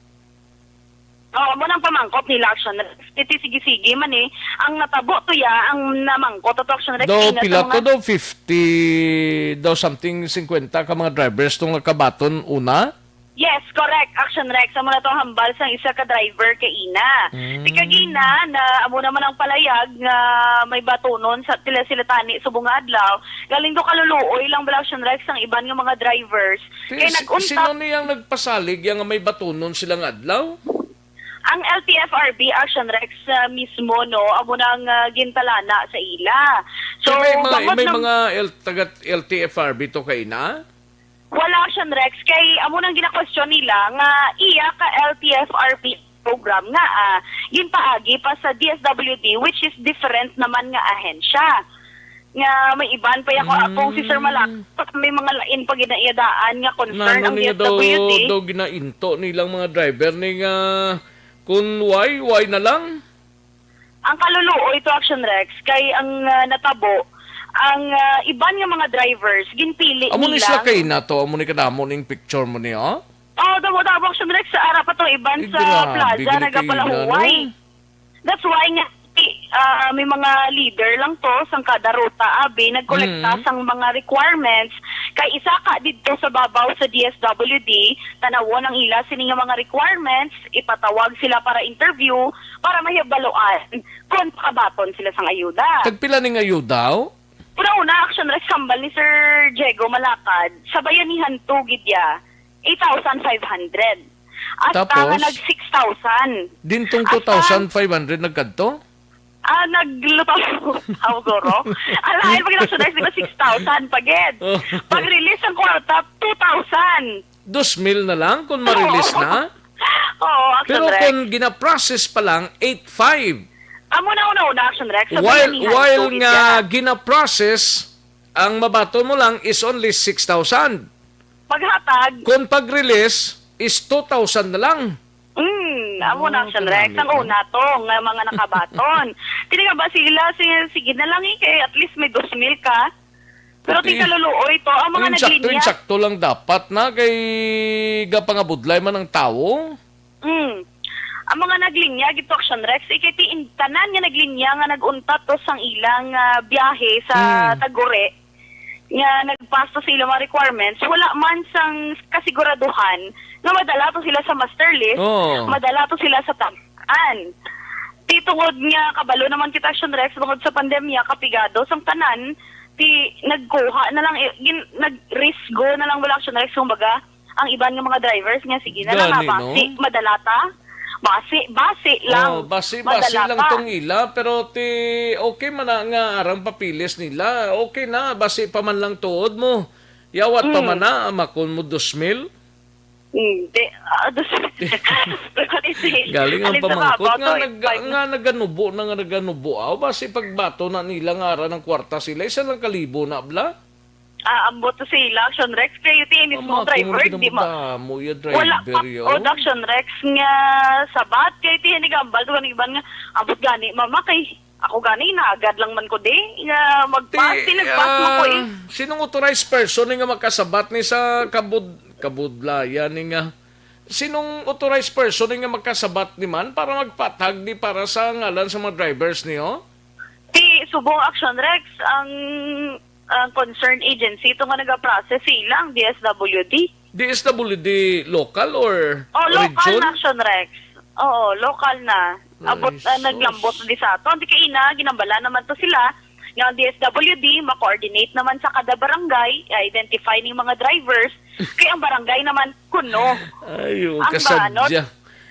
Oo, mo nang pamangkot nila, Action Rex. Iti sige-sige man eh. Ang natabo to ya, ang namangkot ato, Action Rex, Do ina sa pila mga to do? Fifty daw something, fifty ka mga drivers to nga kabaton una? Yes, correct, Action Rex. Amo na to ang hambal sang isa ka driver kay ina. Mm. Ti kagina na amo naman ang palayag nga may batunon sa tila sila tani subong nga adlaw. Galing do kaluluoy lang bala, Action Rex, ang iban nga mga drivers. Ti, Kay si, nag-untat sino niyang nagpasalig yang may batunon sila nga adlaw? Ang L T F R B, Action Rex, ah, mismo, no, amo nang, ah, gintalana sa ila. So, Ti may mga, bangod may ng mga L, taga L T F R B to kay na? Wala, Action Rex, kay amo nang ginakwestiyon nila nga iya ka L T F R B program nga, ah, ginpaagi pa sa D S W D, which is different naman nga ahensya. Nga may iban pa ya ko, Mm. akong si Sir Malak, may mga lain pa ginaiyadaan nga concern Nano ang niya daw, D S W D. daw ginainto nilang mga driver ni nga kun why, why na lang? Ang kaluluoy to, Action Rex, kay ang, ah, natabo, ang, ah, iban nga mga drivers ginpili Amo ni nila sila kay na to, amo ni kadamo ning picture mo ni, oh? Oh, damo, damo, Action Rex, sa ara pa to, iban Ay, sa grabe, plaza, gani kay nagapalahuway. Ina, no? That's why nga, ah, may mga leader lang to sang kada ruta, abi, nagkolekta Mm. sang mga requirements. Kay isa ka didto sa babaw sa D S W D, tanawon ang ila sini nga mga requirements, ipatawag sila para interview, para mahibaluan kon makabaton sila sang ayuda. Tagpila ning ayuda, oh? Una-una, Action Rex, hambal ni Sir Diego Malacad, sa Bayanihan two gid ya, eight thousand five hundred. Hasta Tapos? nga nag six thousand. Dintong Hasta two thousand five hundred nagkadto? Ah, nagluto. Aw, guro. Alain, pag Action Rex, di ba, six thousand pa gid? Oh. Pag-release ang kwarta, two thousand. Dos mil na lang kung ma-release Oo. na? Oo, Action Pero Rex. kung gina-process pa lang, eight five. Amo na una-una, Action Rex. Sa While, Bayanihan while two, nga gid yan. gina-process, ang mabaton mo lang is only six thousand. Paghatag. Kung pag-release is two thousand na lang. Mm, amo na, Oh, Action Rex. kanami, Ang no? una to, nga mga nakabaton. Tini nga ba sila, sige, sige na lang eh, kay at least may dos mil ka. Pero Pati, tingkaluluoy to, ang mga yung sakto, naglinya. yung sakto lang dapat na kay gapangabudlay man ang tawo. Mm. Ang mga naglinya, gito, Action Rex, eh, kay ti-, in-, tanan nga naglinya nga nag-untat to sang ilang, ah, biyahe sa Mm. Tagore, nga nagpass to sa ilang mga requirements, wala man sang kasiguraduhan nga madala to sila sa master list, Oo. madala to sila sa tagaan. Ti tungod nga kabalo naman kita, Action Rex, bangod sa pandemya, kapigado sang tanan, ti nagkuha na lang, eh, gin-, nag-risk go na lang wala, Action Rex, kumbaga, ang iban nga mga drivers nga sige na lang, Gani, ah, basi, no? madala ta. Basi, basi lang. Oh, basi, basi Madala lang pa. tong ila, pero ti, okay man na nga arang papilis nila. Okay na, basi pa man lang tuod mo. Yawat pa Mm. man na, amakon mo dos mil. Hindi. Ah, dos mil. Galing ang Alin sa pamangkot babaw nga to, eh, nag-, five na. nga naganubo na nga naganubo. Aw, basi pagbato na nila nga ara ng kwarta sila, isa lang kalibo na bla. Ah, ambot to sila, Action Rex. Kayo, ti, mismo Mama, driver, kung di ma-, madamo yung wala driver, pa, yo. o, Action Rex, nga sabat, kayo, ti, nagambal, to, iban nga, ambot gani, mama, kay, ako gani, naagad lang man ko, di, nga magpas, Ti, ti, nagpas man ko, eh. ah, sinong authorized person ni nga makasabat ni sa kabud-, kabudlayan ni nga? Sinong authorized person ni nga makasabat ni man para magpatag ni para sa ngalan sa mga drivers niyo? Ti, subong, Action Rex, ang, ang concerned agency, ito nga nag-process, silang D S W D. D S W D local or Oh, local region? na, Action Rex. Oo, local na. Abot, Ay, ah, sus. naglambot na di sa ato. Hindi kay ina, ginambala naman to sila. Nga ang D S W D, ma-coordinate naman sa kada barangay, identify ning mga drivers. Kay ang barangay naman, kuno. Ay, oh, Ang kasadya. banot.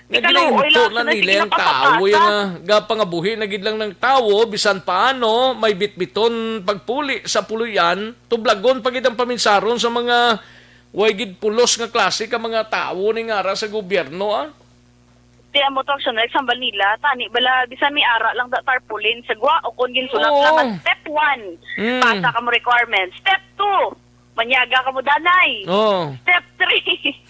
Nga ikaluoy lang, ginahinto na nila ang tawo, yung, ah, gapangabuhi na gid lang ng tawo, bisan paano, may bitbiton pagpuli sa puloy-an, tublagon pa gid ang paminsaron sa mga way gid pulos nga klase ka mga tawo ni nga ara sa gobyerno, ah. Ti amo to, Action Rex, hambal nila, tani bala, bisan may ara lang da tarpaulin sa gwa, o kung ginsulat Oo. lang nga step one, Mm. pasa ka mo requirements. Step two, manyaga ka mo danay. Oo. Step three,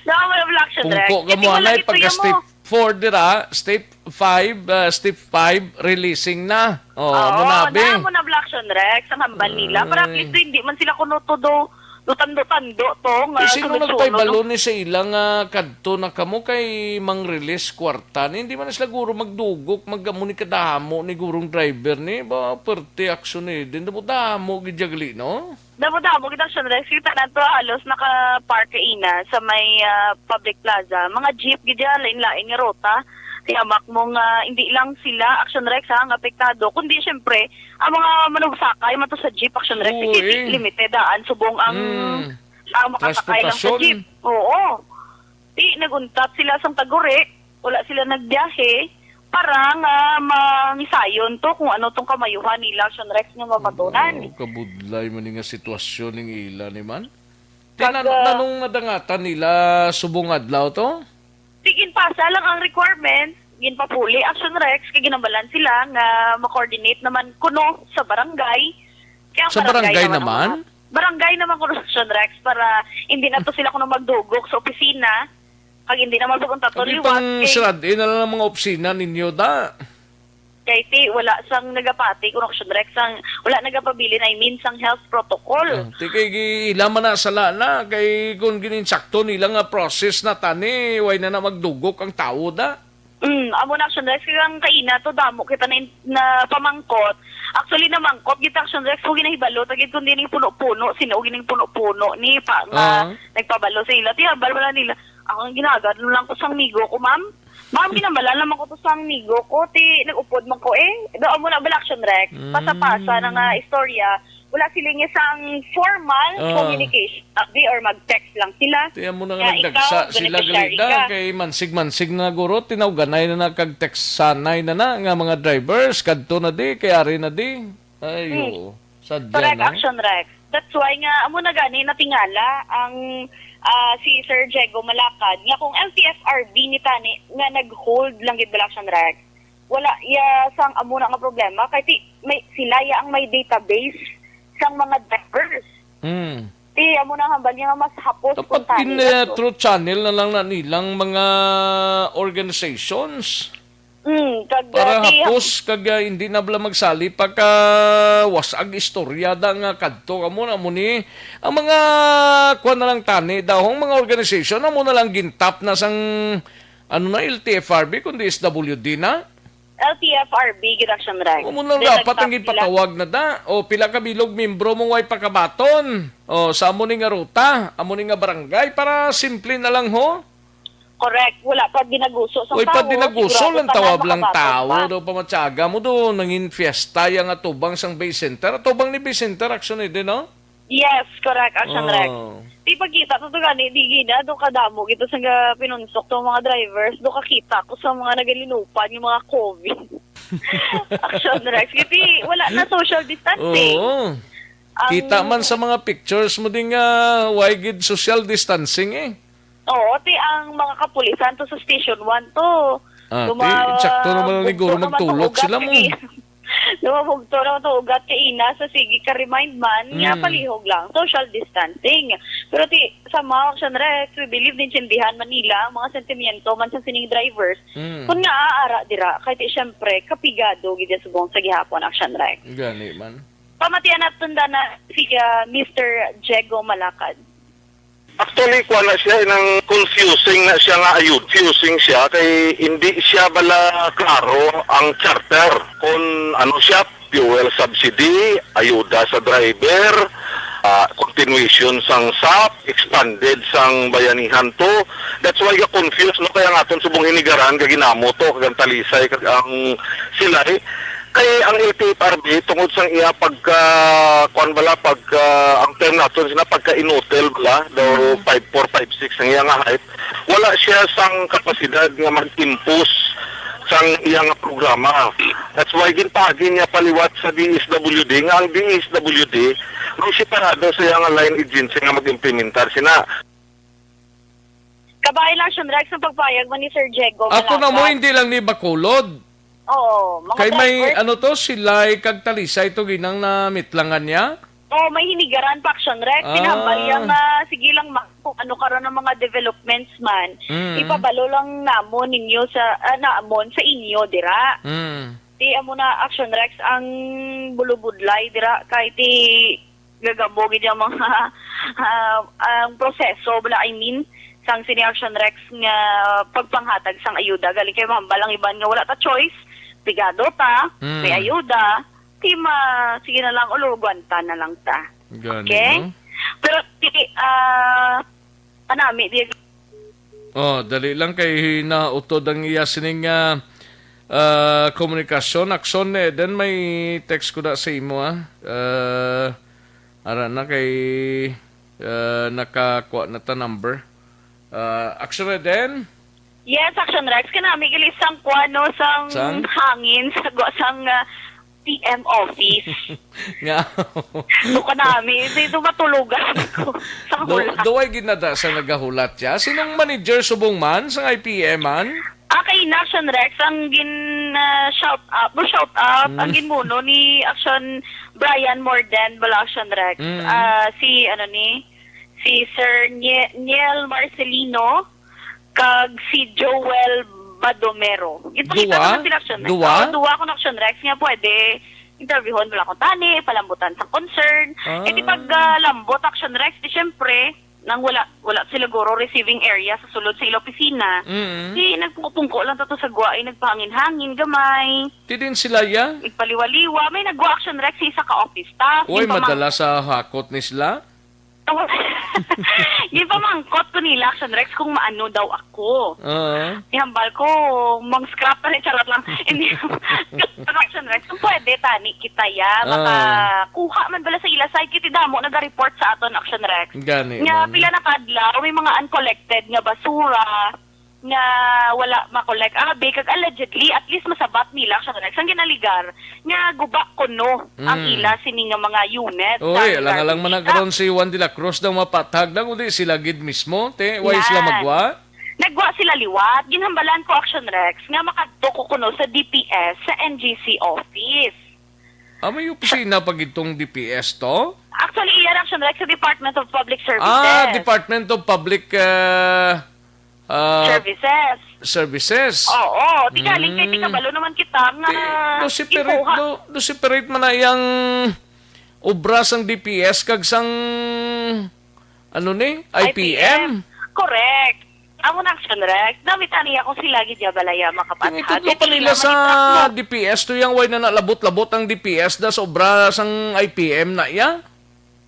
daw mo na Action Rex. Kung ko ka mo anay, pagka step four dira, step five, ah, step five, releasing na. Oh, Oo, amo na, be. Naa mo na Black Action Rex, ang hambal nila. Para at Ay. least hindi man sila kuno todo, do tando-tando to, nga Eh, sino sunod-sunod. nagpaibalo ni sa ila nga kadto na kamo kay mang-release kwarta ni? Hindi man na sila guro magdugok, mag-, amo ni kadamo ni gurong driver ni. Ba, perte aksyon ni din. Damo-damo gid ya gali, no? Damo-damo gid, Action Rex. Kita nato halos naka-park kaina sa may, ah, public plaza. Mga jeep gid yan, lain-lain nga ruta. Tiyamak mo nga hindi lang sila, Action Rex, ha, ang apektado, kundi siyempre ang mga manugsakay man to sa jeep, Action Rex. Oo, Hindi eh. limited daan subong ang, Mm. ang makasakay lang sa Transportasyon. jeep. Oo. Di, nag-untap sila sang taguri, wala sila nagbiyahe para nga mangisayon to kung ano tong kamayuhan nila, Action Rex, nga mabatunan. Oh, kabudlay man ni nga sitwasyon ning ila ni man. Kag, Tinan-, ah, nanong nadangatan nila subong adlaw to? Di, ginpasa lang ang requirement, ginpapuli, Action Rex, kay ginambalan sila nga ma-coordinate naman kuno sa barangay. Kaya ang Sa barangay barangay naman ang naman? mga, barangay naman kuno, Action Rex, para hindi na to sila kuno magdugok sa opisina. Kag hindi naman pag-untat Abi liwat, pang kay sirad-in na lang ang mga opisina ninyo, da. Kay ti, wala sang nagapati, kuno, Action Rex, sang, wala nagapabilin, I mean, sang health protocol. Ah, ti kay gi-, ila man na sala na, kay kung gininsakto nila nga process na tani, way na na magdugok ang tawo, da. Mm, amo na, Action Rex, kay ang kaina to, damo kita na, na pamangkot. Actually, namangkot kita, Action Rex, kung ginahibalo, tagid kung dining puno-puno, sino gining puno-puno, ni pa, nga Ah. nagpabalo sa ila. Ti, hambal wala nila. Ako ang ginagad lang ko sang migo ko, ma'am. Ma'am, ginambalan naman ko to sang migo ko. Ti, nag-upod man ko eh. Do, amo na bala, Action Rex. Mm. Pasa-pasa na nga istorya. Wala sila nga sang formal Ah. communication. Abi, or mag-text lang sila. Ti, amo na nga Nga nagdagsa ikaw, sila beneficiary gali na ka. Kay mansig-mansig na guro, tinawganay na na kag textanay na na nga mga drivers. Kadto na di, kay ari na di. Ay, Hmm. oo. Sadya Correct, na. Action Rex. That's why nga, amo na gani natingala ang, ah, si Sir Diego Malakad nga kung L T F R B ni tani nga nag-hold lang gid bala, Action Rex. Wala ya sang amo na nga problema kay ti, may, sila ya ang may database sang mga drivers. Hmm. Ti, amo na ang hambal niya nga mas hapos Dapat kung tani in, eh, ato. Through channel na lang na nilang mga organizations. Mm, kag, Para ah, ti, hapos kag, ah, hindi na bala magsali pagka was-ag istorya da nga kadto kamo na mo ni ang mga kuwan na lang tani dahong mga organization na mo na lang gintap na sang ano na, L T F R B kundi S W D na. L T F R B gid, Action Rex. Amo na Then dapat ang nag-stop sila. Ipatawag na da. O pila ka bilog membro mo way pakabaton. O sa amo ni nga ruta, amo ni nga barangay para simple na lang ho. Correct. Wala pa dinaguso sang Way pa tawo. Dinaguso Sigurado lang ka na tawag lang makabaton tawo pa. Daw pamatyaga mo do nangin fiesta yang atubang sang Bay Center. Atubang ni Bay Center, actually, din, no? Yes, correct, Action Rex. Oh. Di pagkita to, to gani, di gina, do kadamo gito sa nga pinunsok tong mga drivers, do kakita ko sa mga nagalinupan yung mga COVID. Action Rex. Kasi wala na social distancing. Oo. Ang Kita man sa mga pictures mo din nga, why gid social distancing eh? Oo, ti ang mga kapulisan to sa Station one to. Ah, Duma-, ti, insakto naman ang bugto liguro naman tong magtulog ugat sila mo. Kay, dumabugto naman tong ugat kay ina sa sige ka remind man nga Mm. palihog lang, social distancing. Pero ti, sa mga Action Rex, we believe din sindihan man nila ang mga sentimiento man sa sining drivers. Mm. Kung nga aara dira, kay ti, syempre, kapigado gid yan subong sa gihapon, Action Rex. Gani man. Pamatian naton da na si, ah, Mister Diego Malakad. Actually, kuha na siya, nang confusing na siya nga ayud. Confusing siya kay hindi siya bala klaro ang charter. Kung ano siya, fuel subsidy, ayuda sa driver, ah, continuation sang sap, expanded sang bayanihan to. That's why ga-confuse, no? Kaya nga aton subong hinigaran, kaginamo to, kag ang talisay, kag ang silay. Kay ang L T F R B, tungod sang iya pagka, kuwan bala, pagka, ang term naton sina pagka-inutil bala, daw Mm. five four, five six ang iya nga height, wala siya sang kapasidad nga mag-impose sang iya nga programa. That's why ginpaagi niya paliwat sa D S W D, nga ang D S W D, may separado sa iya nga line agency nga mag-implementar sina. Kabay lang, Action Rex, ang pagpayag mo ni Sir Diego Ako na mo, Malacat. Hindi lang ni Bacolod. Oo, mga Kay may, drivers. Ano to, Silay kag Talisay to ginang namitlangan niya? Oo, may hinigaran pa, Action Rex. Ah. Pinahambal niya nga, sige lang, ma-, kung ano karon ang mga developments man, Mm. ipabalo lang namon ninyo sa, ah, namon sa inyo, dira. Mm. Di amo na, Action Rex, ang bulubudlay, dira, kay ti gagabo gid ang mga, ah, ang proseso, bala, I mean, sang sini Action Rex nga pagpanghatag sang ayuda. Galing kay mahambal ang iban nga wala ta choice, pigado ta, Mm. may ayuda, di ma-, sige na lang, ulo, gwanta na lang ta. Gani, Okay? No? Pero, di, ah, anami, di, Oh, dali lang kay nautod ang iya sining, ah, ah, komunikasyon. Action, eh, then may text ko na sa imo, ah. Ah, ara na kay, ah, nakakuha na ta number. Ah, Action, eh, then? Yes, Action Rex. Kanami gali sang kuan, no, sang Sang? hangin, sa gwa sang, ah, P M office. Nga. Do kanami, di do matulogan ko sa Do, hulat. Do ay ginada sa nagahulat siya? Sinong manager subong man sang I P M man? Ah, kay Action Rex, ang gin, ah, shout out, mo shout out, ang Mm. ginmuno ni Action Brian Morden, bala Action Rex. Mm. Ah, si, ano ni, si Sir Nie-, Niel Marcelino, kag si Joel Badomero. Ginpangita Duwa? ko na sila, Action Rex. Duwa? Oo, duwa ko na, Action Rex, nga pwede interviewon mo lang ko tani, palambutan sa concern. Ah. Eh, di pag, ah, lambot, Action Rex, di syempre, nang wala, wala sila guro receiving area sa sulod sa ila opisina. Mm. Di nagpungko-pungko lang tato sa gwa, ay nagpahangin-hangin, gamay. Ti din sila, ya? Nagpaliwa-liwa. May nagwa, Action Rex, sa isa ka office staff. Uy, Yung pamang- madala sa hakot ni sila? Gipamangkot ko nila, Action Rex, kung maano daw ako. Oo. Ihambal ko, mang scrap na rin, charot lang. Hindi, Action Rex, kung pwede, tani kita ya, Ah. makakuha man bala sa ila side, kiti damo naga-report sa aton, Action Rex. Gani Nga man. pila na kadlaw, may mga uncollected nga basura, nga wala ma-collect ang abi, kag allegedly, at least masabat nila, Action Rex, ang ginaligar nga guba kuno ang Mm. ila sini nga mga unit sa Oy, alang-alang man na garbage karon si Juan de la Cruz daw mapatag na, kundi sila gid mismo, te, why sila Yan. magwa? Nagwa sila liwat. Ginhambalan ko, Action Rex, nga makadto ko kuno sa D P S, sa N G C office. Ah, may opisina pa gid tong D P S to? Actually, iya, Action Rex, sa Department of Public Services. Ah, Department of Public, ah, ah, Services. Services. Oo, tingaling kay Mm. tikabalo naman kita nga Di, do separate, gibuha. do, do separate man na iyang obra sang D P S kag sang, ano ni, I P M. I P M. Correct. Amo na, Action Rex. Namita niya kung sila gid ya balaya makapatag. Itudlo pa nila sa D P S to yang way na nalabot-labot ang D P S da sa obra sang I P M na iya.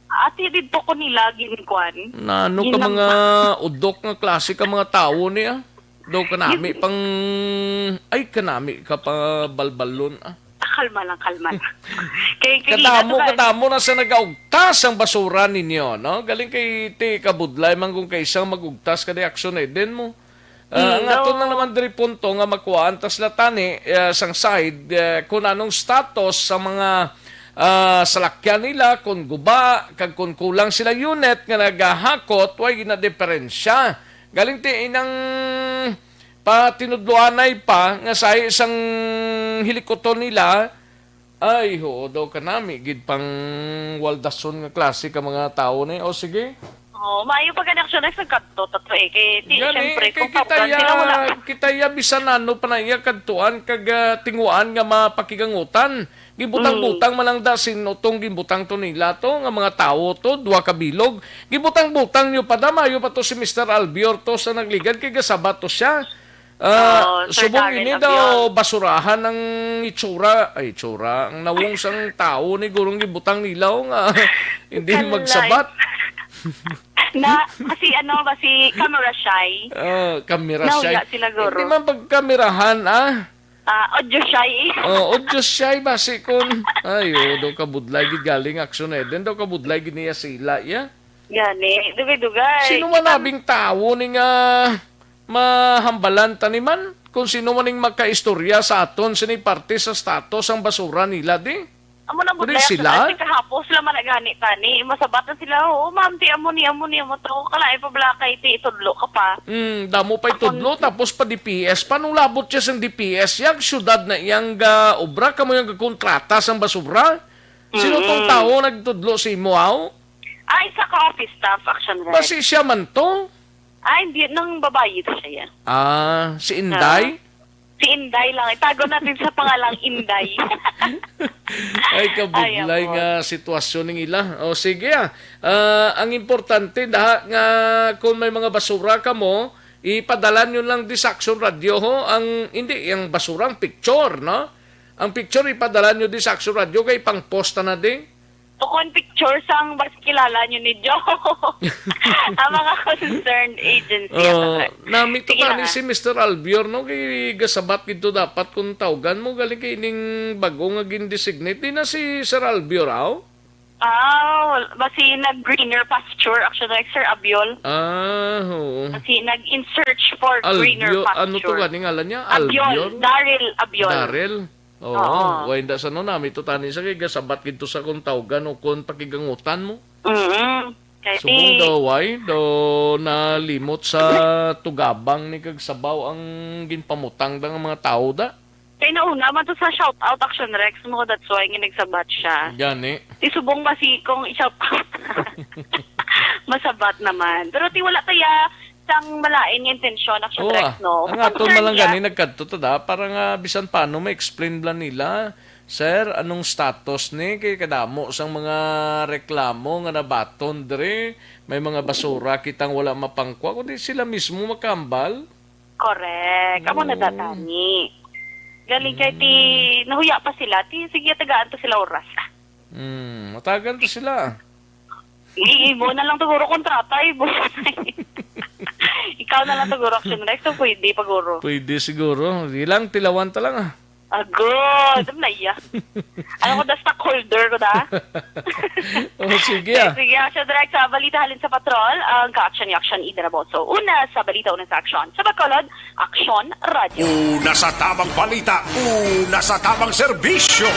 Ati didto ko nila ginkwan. Nano ka Ginamta. mga udok nga klase ka mga tawo niya? Daw kanami Gin- pang, ay, kanami ka pa balbalon, ah. Ah, kalma lang, kalma lang. Kay, kay Kadamo, gina to ka- kadamo na sa nagaugtas ang basura ninyo, no? Galing kay ti kabudlay man kung kay isang mag-ugtas ka di aksyon eh. Din mo, Ah, Mm, ang ato no. na naman diri punto nga makuhaan ta sila tani, ah, sang side, ah, kung anong status sa mga, ah, salakyan nila, kung guba, kag kung kulang sila unit nga nagahakot, way ginadiperensya. Galing ti inang patinudloanay pa nga sa isang hilikoton nila, Ay, oo daw kanami gid pang waldason nga klase ka mga tawo ni. O, sige. Oh, maayo pa gani aksyon na sa kadto, tato eh. Kay, di, Gani, syempre, kay kung kita kauban ya, sila, wala. kita ya, bisan ano pa na iya kadtuan kag, ah, tinguan nga mapakigangutan. Gibutang-butang Mm. man lang da sin utong gibutang to nila to, nga mga tawo to, duha ka bilog. Gibutang-butang nyo pa da, maayo pa to si Mister Albior to sa nagligad, kay gasabat to siya. Ah, Oo, Sir subong Darren ini Abion. daw, basurahan ang itsura, ay, itsura, ang nawong sang tawo ni gurong gibutang nila, o, nga hindi Kalay. magsabat. Na, kasi ano ba, si camera shy. Ah, camera Nahuya shy. sila, guro. Hindi man pagkamerahan, ah. Ah, audio shy. Oh, audio shy ba si kun? Ay, oh, daw kabudlay gid galing aksyon eh. Then daw kabudlay gid niya sila, ya. Gani, dugay-dugay. Sino man Itan- abing tawo ni nga mahambalan ta ni man? Kung sino man ning makaistorya sa aton sini parte sa status ang basura nila di? Amo na Kundi budlay sila? Sila? Kahapos sila man nagani tani. Masabat na sila, "Oo, ma'am, ti amo ni, amo ni, amo to." Kalain pa bala kay ti itudlo ka pa. Mm, damo pa itudlo, tapos pa D P S pa. Nung labot siya sa D P S, yang syudad na iyang ga obra, kamo yung gakontrata sang basura. Sino tong Mm. tao nagtudlo sa imo, aw? Ah, isa ka office staff, Action Rep. Basi siya man to? Ah, hindi. Nang babayi to siya yan. Ah, si Inday? Ah, si Inday lang. Itago natin sa pangalang Inday. Ay, kabudlay Ay, amo. nga sitwasyon ning ila. O, sige, ah. Ah, ang importante, daha nga kung may mga basura ka mo, ipadala nyo lang di sa Action Radio, ho. Ang, hindi, ang basura, ang picture, no? Ang picture, ipadala nyo di sa Action Radio, kay pang-post na di. Tukon picture sang mas kilala nyo ni Joe. Ang mga concerned agency. Oh, Action Rep. Nami to Sige tani lang, ah. Si Mister Albior, no? Kay gasabat gid to dapat kung tawgan mo. Galing kay ining bago nga gin-designate. Di na si Sir Albior, aw? Ah, wal-, basi nag-greener pasture, Action Rep, Sir Abiol. Ah, oo. Basi nag-in search for greener Albior, ano to pasture. Gani ngalan niya? Abiol, Albior? Daryl Abiol. Daryl? Oo. Oo. Way da sa no, nami to tani sa kay gasabat gid to sa kung tawgan o kung pakigangutan mo. Mm-mm. Kay Subong ti- daw, way daw nalimot sa tugabang ni kag sabaw ang ginpamutang da nga mga tao da. Kay nauna man to sa shout out, Action Rex mo, that's why nga nagsabat siya. Gani. Ti subong ba si kung i-shout out? Masabat naman. Pero ti wala kaya sang malain nga intensyon, Action Oo, Rex, ah. No? Ang aton Concern man lang niya. Gani nagkadto ta da, para nga bisan paano ma-explain lang nila, "Sir, anong status ni? Kay kadamo sang mga reklamo nga nabaton diri. May mga basura kitang wala mapangkwa," kundi sila mismo makambal. Correct. Amo na Oo. Datani. Galing kay ti Mm. nahuya pa sila, ti sige, tagaan to sila oras. Mm, matagan to sila. Ibo na lang siguro kontrata, ibo. Ikaw na lang siguro, Action Rex, so pwede paguro. Pwede siguro. Di lang, tilawan ta lang, ah. Agod, ano na iya? Ano ko da, stockholder ko da? Oh, sige, ah. Sige, Action Rex, sa balita halin sa patrol, ang ka-action ni Action Ida Raboso. Una sa balita, una sa aksyon. Sa Bacolod, Aksyon Radio. Una sa tamang balita, una sa tamang serbisyo.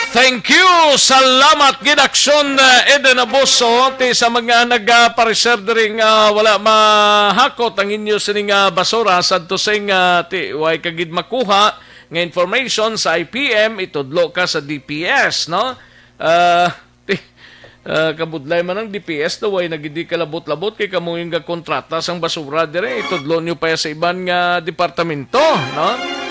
Thank you. Salamat gid, Aksyon, uh, Eden Abuso, ti sa mga nagapareser diri nga wala mahakot ang inyo sining, uh, basura sa tusing, uh, ti way ka gid makuha nga information sa I P M, itudlo ka sa D P S, no? Uh, ti, uh, kabudlay man ang D P S, daw way na gid di kalabot-labot kay kamo yung gakontrata sang basura dire, itudlo nyo pa sa iban nga departamento, no?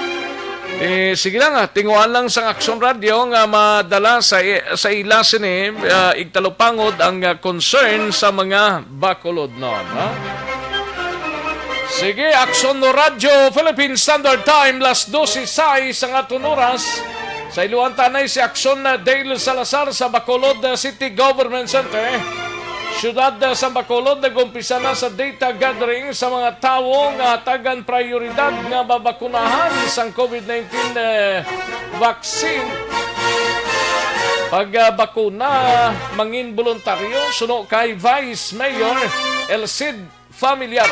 Eh, sige lang, ah, tinguhan lang sang Aksyon Radio nga madala sa i-, sa ila sini, ah, igtalupangod ang, ah, concern sa mga Bacolodnon, no? Sige, Aksyon no Radio, Philippine Standard Time, las dose sais ang aton oras. Sa iluan tanay si Aksyon na Dale Salazar sa Bacolod, ah, City Government Center. Siyudad, ah, sa Bacolod, nag-umpisa na sa data gathering sa mga tawo nga tagan prioridad nga mabakunahan sang COVID nineteen, eh, vaccine. Pag, ah, bakuna, mangin voluntaryo, suno kay Vice Mayor El Cid Familiar.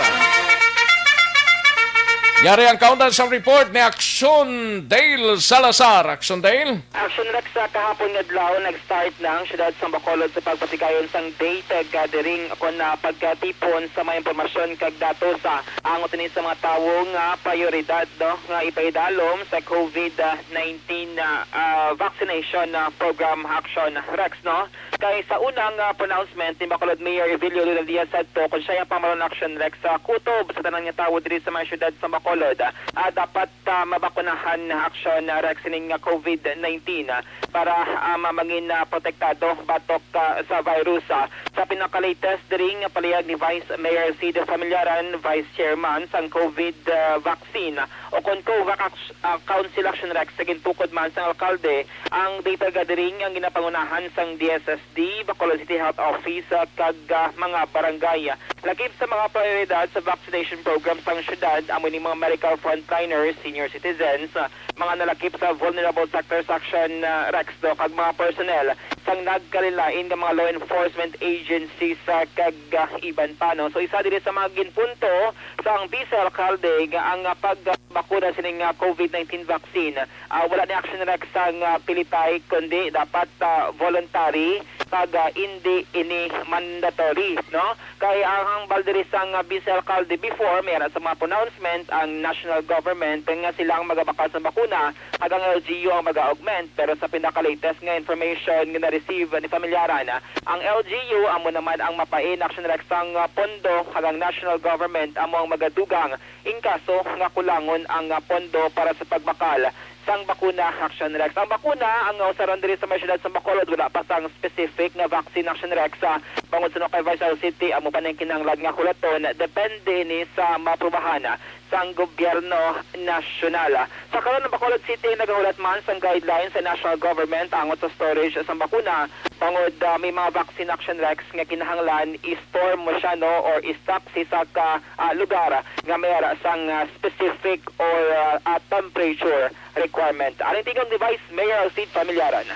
Yari ang kaundan sa report ni Aksyon Dale Salazar. Aksyon Dale. Aksyon Rex, sa kahapon nga adlaw, nag-start na ang siyudad sa Bacolod sa pagpasigayon sang data gathering kon na pagkatipon sa mga impormasyon kag datos sa angot ini sa mga tawo nga prioridad, no, nga ipaidalom sa COVID nineteen, ah, ah, vaccination, ah, program, Aksyon Rex, no? Kay sa unang, ah, pronouncement ni Bacolod Mayor Evelio Luna Diaz Sadto, kon siya ang pamaron, Aksyon Rex, sa kutob sa tanan nga tawo diri sa mga siyudad sa Bacolod, ah, dapat, ah, mabakunahan, Aksyon Rex, sining, ah, COVID nineteen, ah, para, ah, ma-, mangin, ah, protektado batok, ah, sa virus, ah. Sa pinaka-latest diri nga palihag ni Vice Mayor Cid Familiaran, Vice Chairman sang COVID, ah, vaccine o kon COVAC Ac-, ah, Council Action Rex, sa gintukod man sang alkalde, ang data gathering ang ginapangunahan sang D S S D, Bacolod City Health Office, ah, kag, ah, mga barangay. Lakip sa mga prioridad sa vaccination program sang syudad, amo ni mga medical frontliners, senior citizens, ah, mga nalakip sa vulnerable sectors, Action, ah, Rex, do, kag mga personnel sang nagkalainlain nga mga law enforcement agencies, ah, kag, ah, iban pa, no? So, isa diri sa mga ginpunto sang Vice Alkalde nga ang, ah, pagbakuna sining, ah, COVID nineteen vaccine, ah, wala ni Action Rex sang, ah, pilitay, kundi dapat, ah, voluntary kag, ah, indi ini mandatory, no? Kay ang hambal diri sang, ah, Vice Alkalde before, may ara sa mga pronouncement ang national government nga sila ang magabakal sa bakuna kag ang L G U ang mag-augment. Pero sa pinaka-latest nga information nga na-receive ni Familiaran, ah, ang L G U amo naman ang mapain, Action Rex, sang, ah, pondo, kag ang national government amo ang magadugang in kaso nga kulangon ang, ah, pondo para sa pagbakal sang bakuna, Action Rex. Ang bakuna ang usaron diri sa may siyudad sa Bacolod, wala pa sang specific nga vaccine, Action Rex, ah, bangod suno kay Vice City, amo pa ning kinahanglan nga hulaton, depende ini sa maaprubahan, ah, sang gobyerno nasyonal. Sa karon, ang Bacolod City nagahulat man sang guidelines sa national government angot sa storage sang bakuna, bangod, ah, may mga vaccine, Action Rex, nga kinahanglan i-store mo siya, no, or i-stock sa isa ka, ah, lugar nga may ara sang, ah, specific or, ah, ah, temperature requirement. Aning tingog ni Vice Mayor Cid Familiaran.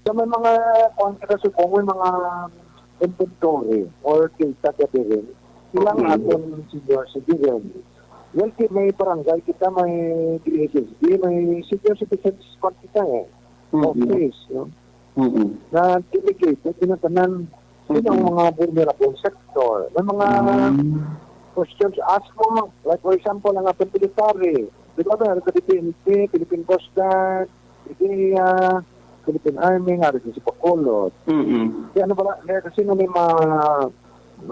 Sa may mga kuwan ka subong, may mga inventory or data gathering, ilang Mm. aton senior citizen. Well, ki-, may barangay kita, may D S S D, may senior citizens kuwan kita eh. Mm. Office, no? Mm. Na delegated, yun ang tanan. Yun ang Mm. mga vulnerable sector. May mga Mm. questions ask mo, like for example, ang ating military. Di ba, meron ka D P N P, Philippine Coast Guard, P D E A, Philippine Army, nga rin sa Bacolod. Mm-mm. Kaya ano pala, kaya kasi nga may mga,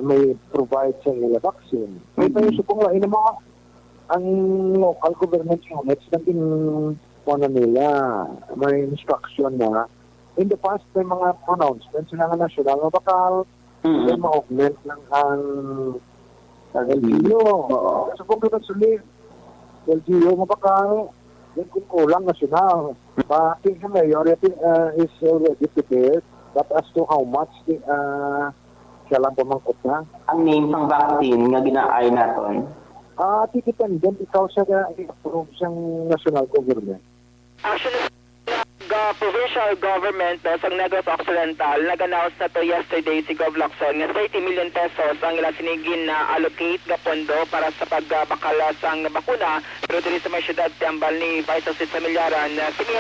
may provide sa ila vaccine. May Mm-mm. tayo subong lang, ina mo, ang local government units, naging, ano nila, may instruction na, in the past, may mga pronouncement sila nga national nga bakal, Mm-mm. may ma-augment lang ang L G U. Oo. So, kung gano'n sila, L G U, mabakal, yan kung kulang nasyonal. But I think the mayor, I think, uh, is already prepared. But as to how much, uh, siya lang pamangkot na. Ang name sang vaccine nga ginaay naton? Ah, dependent ikaw sa i-approve sang national government. Actually, the provincial government, no, sang Negros Occidental, nag-announce na to yesterday si Gov Lacson nga thirty million pesos ang ila sini gin-allocate nga pondo para sa pagbakal sang bakuna, pero diri sa may siyudad, ti hambal ni Vice President Familiaran, ah, sini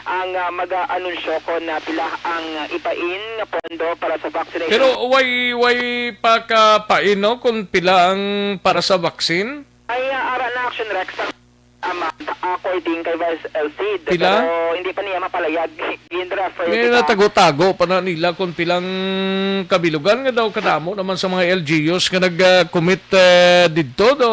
ang, ah, mag-aanunsyo kon, ah, pila ang, ah, ipain nga pondo para sa vaccination. Pero way, way pa ka pain, no, kung pila ang para sa vaccine? Ay, ah, ara na, Action Rex, sa amount, according kay Vice El Cid. Pila? Pero hindi pa niya mapalayag. Gin-refer May kita. Natago-tago pa na nila kung pilang kabilugan nga daw kadamo naman sa mga L G Us nga nag-commit, eh, didto do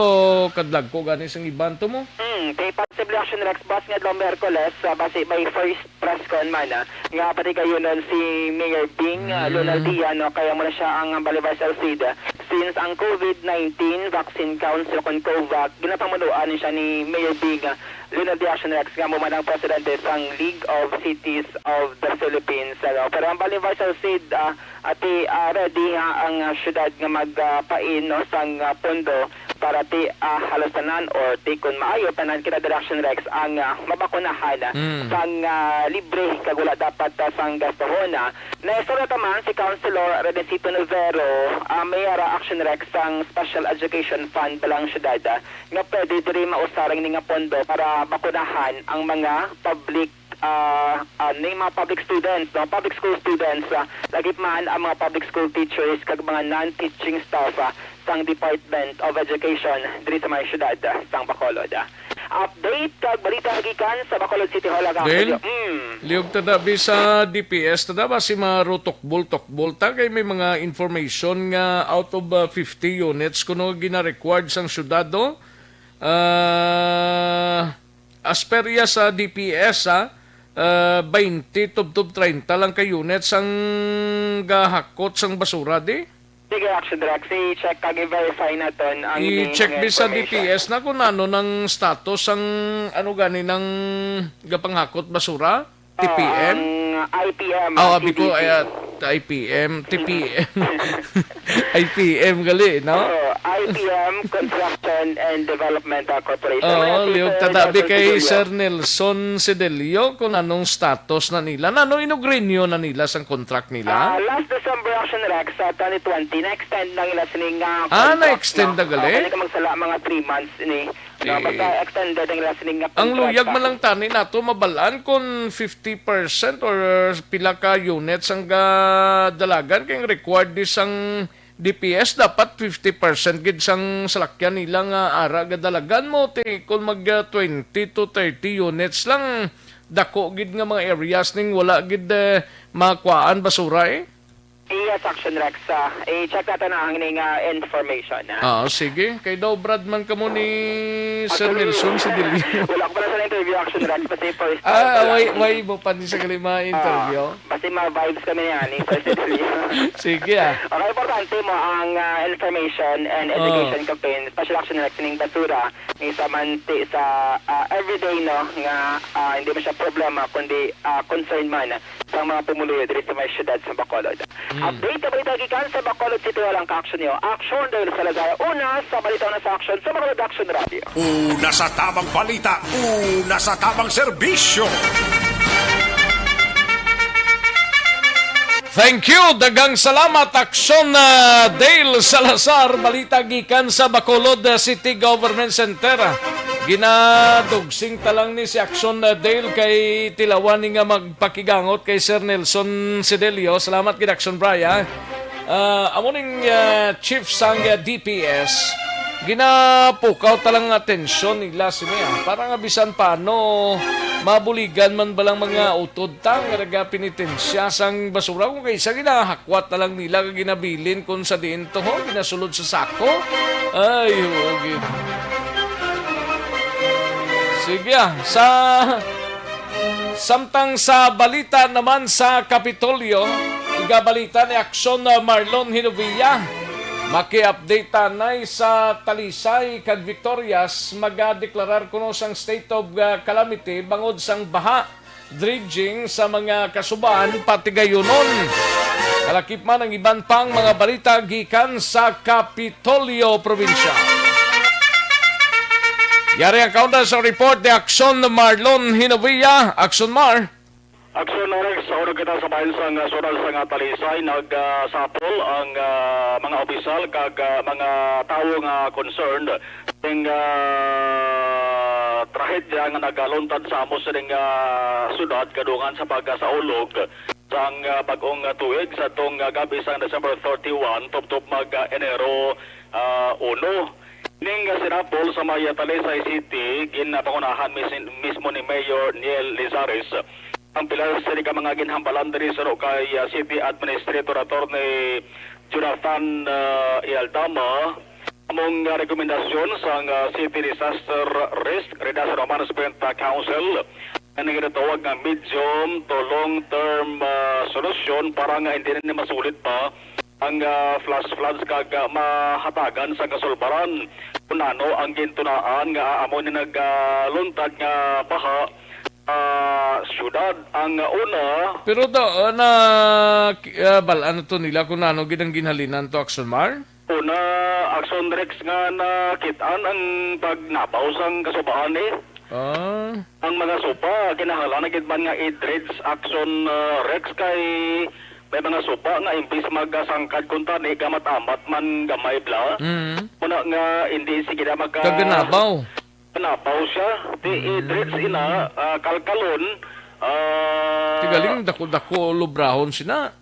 kadlagko gani sang iban to mo. Hmm, kay possibly, Action Rex, bas nga daw Miyerkules, ah, basi by first press con man, ah, nga patigayunon si Mayor Bing, ah, Mm. Leonardia, no, kaya mo na siya ang, ah, Bolivar Salcida. Since ang COVID nineteen vaccine council kon COVAC, ginapamunuan siya ni Mayor Bing, ah, Leonardia Action Rex, nga mo man ang presidente sang League of Cities of the Philippines, ano. Pero ang Bolivar Salcida, ah, ti, ah, ready ha ang, ah, syudad nga mag, ah, pain, no, sang, ah, pondo para ti, ah, halos tanan or ti kun maayo tanan kina Direction Rex ang, ah, mabakunahan, ah, Mm. sang, ah, libre kag wala dapat, ah, sang gastuhon, ah. Naistorya ta man si Councilor Renesito Novero, ah, may ara Action Rex sang Special Education Fund balang syudad, ah, nga pwede diri mausar ini nga pondo para bakunahan ang mga public ah, ah, ni mga public students, no? Public school students, ah, lagip man ang mga public school teachers kag mga non-teaching staff, ah, sang Department of Education diri sa may siyudad, ah, sang Bacolod, ah. Update kag balita gikan sa Bacolod City Hall, ah, Dale? Kayo. Mm. Liog ta dabi sa D P S ta da, basi marutukbol-tukbol ta kay may mga information nga out of, ah, fifty units kuno gina-required sang syudad, no? Ah, as per iya sa D P S, ah, ah, twenty tubtob treinta lang ka units ang gahakot sang basura, di? Sige, Action Rex. I-check kag i-verify naton ang ining I-check mi sa information. D P S na kung ano nang status ang, ano gani, nang gapanghakot basura? Ah, T P M? Ang I P M, Ah, ang abi ko, T P M. eh, I P M, T P M. I P M gali, no? Oo, I P M, Construction and Development, ah, Corporation. Oo, Ayan, si liog Sir tatabi Nelson kay Cedillo. Sir Nelson Cedillo kung anong status na nila. Na, ano, inugrinyo na nila sang contract nila? Ah, last December, Action Rex, sa twenty twenty, na-extend na nila sining, ah, Ah, contract, na-extend no? na gali? Ah, pwede ka magsala mga three months ni, no? Eh, Basta extended ang nila sining nga ang contract, luyag ah. man lang tani nato mabal-an kung fifty percent or pila ka units ang gadalagan, kay ang required di sang D P S dapat fifty percent gid sang salakyan nila nga ara gadalagan mo. Ti kung mag, ah, twenty to thirty units lang, dako gid nga mga areas ning wala gid, eh, makuhaan basura, eh. Yes, Action Rex. Ah, i-check natin ang ining, ah, information, ah. Ah, sige. Kay daw brad man kamo ni Sir Actually, Nelson Cedillo. Wala ko pa na sa interview, Action Rex. Kasi first time Ah, pa lang. why, why mo pa ni sa gali ma-interview? Ah, basta ma-vibes kami niya ni Sir Cedillo. Sige, ah. Okay, importante mo ang, ah, information and Oh. education campaign, special Action Rex ning basura, ni sa manti sa, ah, everyday, no, nga, ah, hindi man siya problema, kundi, ah, concern man sa mga pumuluyo diri sa may siyudad sa Bacolod. Mm. Update na balita gikan sa Bacolod City, walang ka-action niyo. Action dahil sa Lazaya. Una sa balita, una sa action sa Bacolod Action Radio. Una sa tamang balita, una sa tamang serbisyo. Thank you. Daghang salamat, Action, ah, Dale Salazar. Balita gikan sa Bacolod, ah, City Government Center. Ginadugsing ta lang ni si Action, ah, Dale, kay tilawan ni nga magpakigangot kay Sir Nelson Cedillo. Salamat gid, Action Bri, ah. Ah, amo ning, ah, chief sang, ah, D P S. Ginapukaw ta lang ang atensyon nila sini, ah, para nga bisan paano mabuligan man balang mga utod ta nga nagapenitensya sang basura, kung kaysa ginahakwat na lang nila kag ginabilin kung sa diin to, ho, ginasulod sa sako. Ay, huwag yun. Sige, ah, sa Samtang sa balita naman sa Kapitolyo, igabalita ni Action, uh, Marlon Hinovia. Maki-update tanay sa Talisay kag Victorias, magadeklarar kuno sang state of, uh, calamity bangod sang baha, dredging sa mga kasubaan, patigayunon. Kalakip man ang iban pang mga balita gikan sa Kapitolyo Probinsya. Yari ang kaunta sa report ni Action Marlon Hinovia. Action Mar. Action Rex, sa una kita sa bahin sang, ah, sudad sang, ah, Talisay, nag, ah, sapol ang, ah, mga opisyal kag, ah, mga tawo nga concerned ning, ah, trahedya nga nagaluntad sa amo sining, ah, sudad kadungan sa pagkasaulog sang, ah, bag-ong, ah, tuig sa tong, ah, gab-i sang December thirty-one tubtob mag, ah, Enero, ah, uno. Ning, ah, sinapol sa may, ah, Talisay City, ginapangunahan mis-, mismo ni Mayor Niel Lizares. Ang pila sini ka mga ginhambalan diri sa kay, ah, City Administrator Attorney Jonathan, ah, Ialdama, among, ah, rekomendasyon sang, ah, City Disaster Risk Reduction Management, ah, Council, ang ginatawag nga medium to long term, ah, solusyon para nga hindi na ni masulit pa ang, ah, flash floods kag, ah, mahatagan sa kasulbaran. Kung ano ang gintunaan nga amo ni nagaluntad nga baha, ah, syudad. Ang una, Pero da, ah, na, ah, bal-an na to nila kung ano gid ang ginhalinan to, Action Mar? Una, Action Rex, nga nakit-an ang pagnabaw sang kasubaan, eh. Ah. Ang mga suba, kinahanglan na gid man nga i-dredge, Action, ah, Rex, kay may mga suba nga imbis magasangkad kuntani, gamat-amat man gamay bala. Mm. Muna nga, hindi sige na magka- Kaganabaw. Kanabaw siya. Di Mm. i-dredge ina, ah, kalkalon, ah, Tigaling dako-dako lubrahon sina.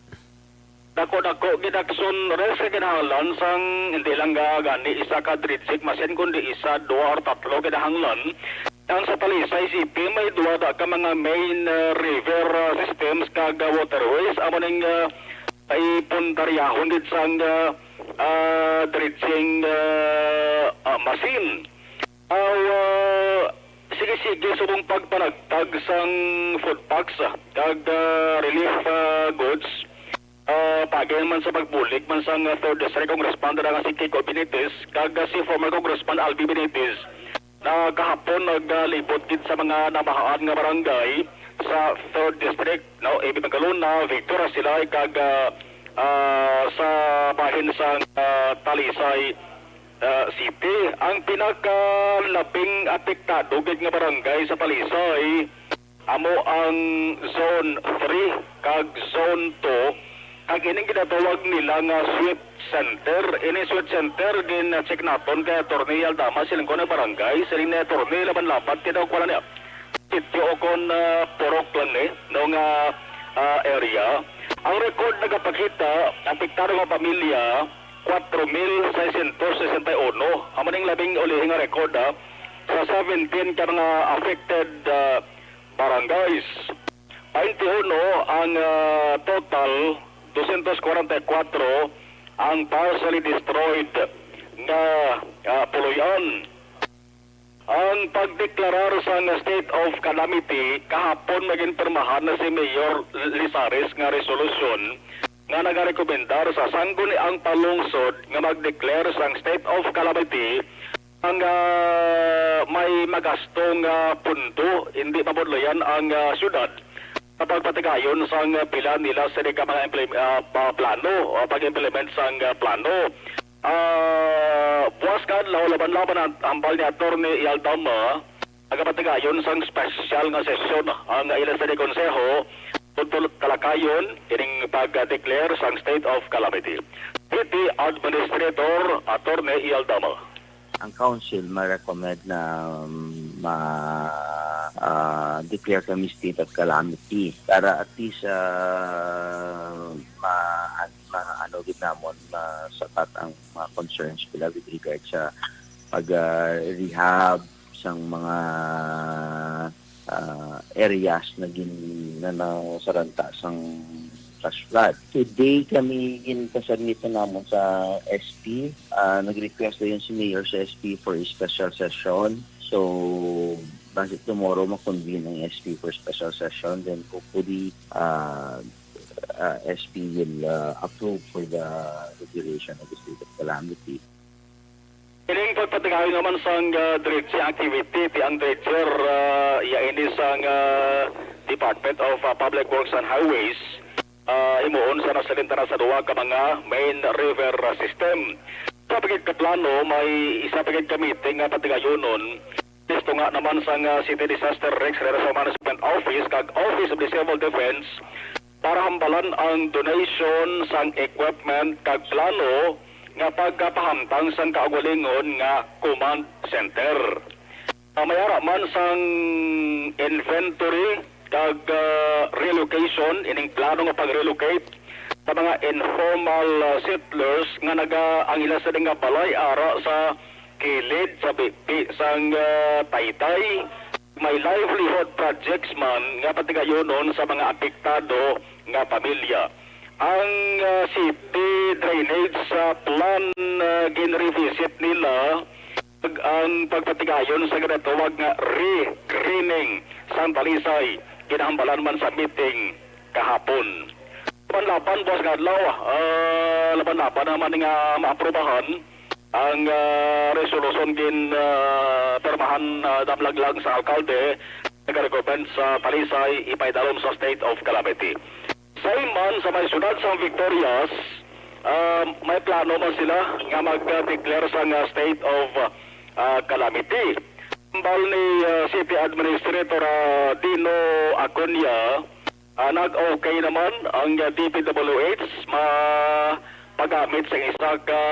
Dako-dako gid, Action Rex, sa kinahanglan sang hindi lang ga-, gani isa ka dredging machine, kundi isa, duha, or tatlo kinahanglan. Ang sa Talisay City, may duha da ka mga main, uh, river, uh, systems kag, uh, waterways. Amo ning, uh, ipuntaryahon gid sang, uh, uh, dredging, uh, uh, machine. Aw, ah, Sige-sige subong pagpanagtag sang food packs, ah, kag, ah, relief, ah, goods, ah, paagi man sa pagbulig man sang, ah, Third District Congressman dira nga si Kiko Benitez kag, ah, si former Congressman Albi Benitez na kahapon nagalibot gid sa mga namahaan nga barangay sa Third District, no? A B Magalona, Victor, Silay, kag, ah, ah, sa bahin sang, ah, Talisay, ah, City. Ang pinakalabing apektado gid nga barangay sa Talisay amo ang Zone three kag Zone two, kag ining ginatawag nila nga Sweet Center. Ini Sweet Center gin-check naton kay Attorney Aldama, siling ko na barangay, siling ni Attorney, laban-laban kay daw wala niya sitio o kon, ah, purok lang ni, no, nga, ah, area. Ang record nagapakita, apektado nga pamilya, kwatro mil seiscientos sesenta y uno. Amo ning labing ulihi nga record, ah, sa seventeen ka mga affected, ah, barangays. Twenty-one ang, ah, total, dosyentos kwarenta y kwatro ang partially destroyed nga, ah, puloy-an. Ang pagdeklarar sang state of calamity kahapon, naginpirmahan na si Mayor Lizares nga resolusyon nga nagarekomendar sa sangguniang panlungsod nga mag-declare sang state of calamity ang, ah, may magasto nga pundo, hindi mabudlayan ang, ah, syudad sa pagpatigayon sang pila nila sini ka mga implem-, ah, pa-, plano o pag-implement sang, ah, plano. Ah, buwas ka adlaw, laban-laban ang hambal ni Attorney Aldama, nagapatigayon sang special nga sesyon ang ila sini konseho tungod talakayon ining pag-declare sang state of calamity. City Administrator Attorney Aldama. Ang council ma-recommend na ma, ah, declare kami state of calamity para at least, ah, ma, ma, ano gid namon, masapat ang mga concerns nila with regard sa pag, ah, rehab sang mga, ah, areas na gin-, na nasaranta sang flash flood. Today kami ginpasubmit na namon sa S P. Ah, nag-request dayon si Mayor sa S P for a special session. So, basi tomorrow ma-convene ang S P for special session. Then hopefully, ah, ah, S P will, ah, approve for the declaration of the state of calamity. Ining pagpatigayon naman sang, ah, dredging activity, ti ang dredger, ah, iya ini sang, ah, Department of, ah, Public Works and Highways, ah, himuon sa nasalin tana sa duha ka mga main river, ah, system. Sa pagid ka plano, may isa pagid ka meeting nga patigayonon. Listo nga naman sang, ah, City Disaster Risk Reduction Management Office kag Office of the Civil Defense para hambalan ang donation sang equipment kag plano nga pagkapahamtang sang kaugalingon nga command center. Ah, may ara man sang inventory kag, ah, relocation, ining plano nga pag-relocate sa mga informal, ah, settlers nga naga-, ang ila sila nga balay ara sa kilid sa bipi sang, ah, taytay. May livelihood projects man nga patigayonon sa mga apektado nga pamilya. Ang, ah, city drainage, ah, plan, ah, gin-revisit nila, ag-, ang pagpatigayon sa ginatawag nga re-greening sang Talisay, ginahambalan man sa meeting kahapon. Laban-laban, buwas nga adlaw, ah, laban-laban naman nga maaprubahan ang, ah, resolusyon gin, ah, pirmahan, ah, damlag lang sa alkalde, nag-recommend sa Talisay ipaidalom sa state of calamity. Sa iman, sa may siyudad sang Victorias, ah, may plano man sila nga mag-declare sang, ah, state of, ah, calamity. Hambal ni, ah, City Administrator, ah, Dino Acuña, ah, nag-okay naman ang, ah, D P W H ma-, paggamit sa isa ka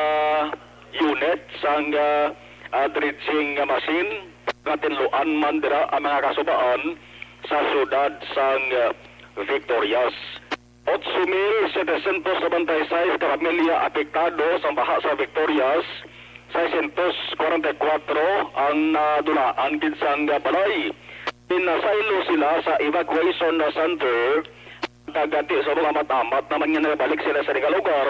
unit sang, ah, ah, dredging nga machine nga tinluan man dira ang mga kasubaan sa siyudad sang, ah, Victorias. Otso mil setecientos noventa y seis ka pamilya apektado sang baha sa Victorias, seiscientos kwarenta y kuwatro ang nadulaan gid sang balay. Pinasaylo sila sa evacuation center, kag ti sa mga amat-amat naman nga nagabalik sila sa ilang lugar,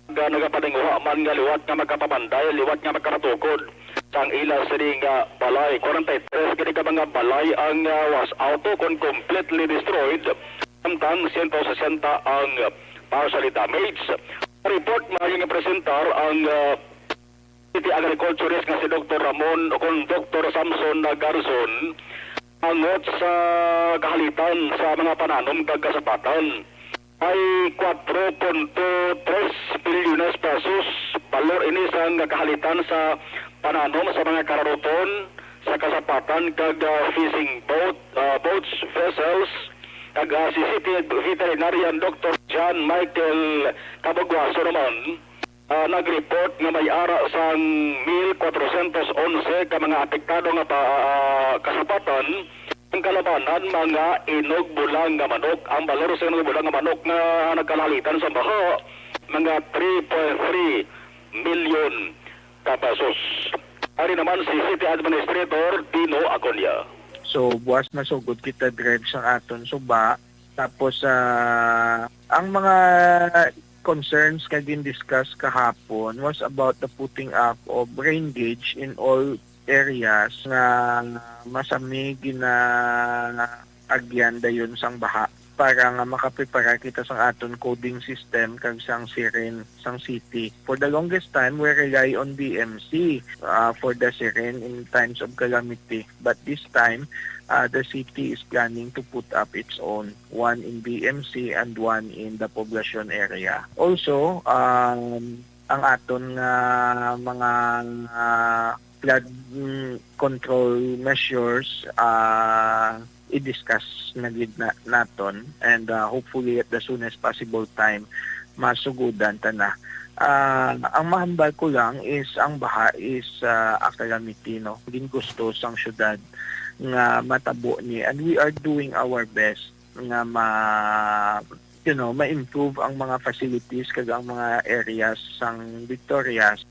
nga nagapaninguha man nga liwat nga makapapanday, liwat nga makapatukod ang ila sini nga balay. Forty-three gani ka mga balay ang, ah, was out kon completely destroyed, samtang siyento sesenta ang partially damaged. Report maayo nga presentar ang, ah, city agriculturist nga si Doktor Ramon o kon Doktor Samson Garzon, angot sa kahalitan sa mga pananom kag kasapatan. May kuwatro punto tres bilyones pesos balor ini sang kahalitan sa pananom sa mga kararuton, sa kasapatan kag, ah, fishing boat, ah, boats, vessels, kag, ah, si City Veterinarian Doktor John Michael Cabugwaso naman, ah, nag-report nga may ara sang mil kwatrosyentos onse ka mga apektado nga pa, ah, kasapatan. Ang kalabanan, mga inog bulang nga manok. Ang balor sa inog bulang nga manok nga nagkalahalitan sa baha, mga three point three milyon ka pesos. Ari naman si City Administrator Dino Acuña. So, buwas masugod kita drive sa aton suba. Tapos, ah, ang mga concerns nga gin-discuss kahapon was about the putting up of rain gauge in all areas nga masami ginaagyan dayon sang baha para nga makaprepara kita sang aton coding system kag sang siren sang city. For the longest time, we rely on B M C, ah, for the siren in times of calamity. But this time, ah, the city is planning to put up its own, one in B M C and one in the Poblacion area. Also, um, ang aton nga mga, ah, flood, mm, control measures, ah, i-discuss na gid na, naton, and, ah, hopefully at the soonest possible time masugodan ta na. Ah, ang mahambal ko lang is ang baha is, ah, a calamity, no? Gingusto sang syudad nga matabo ni, and we are doing our best nga ma-, you know, ma-improve ang mga facilities kag ang mga areas sang Victorias.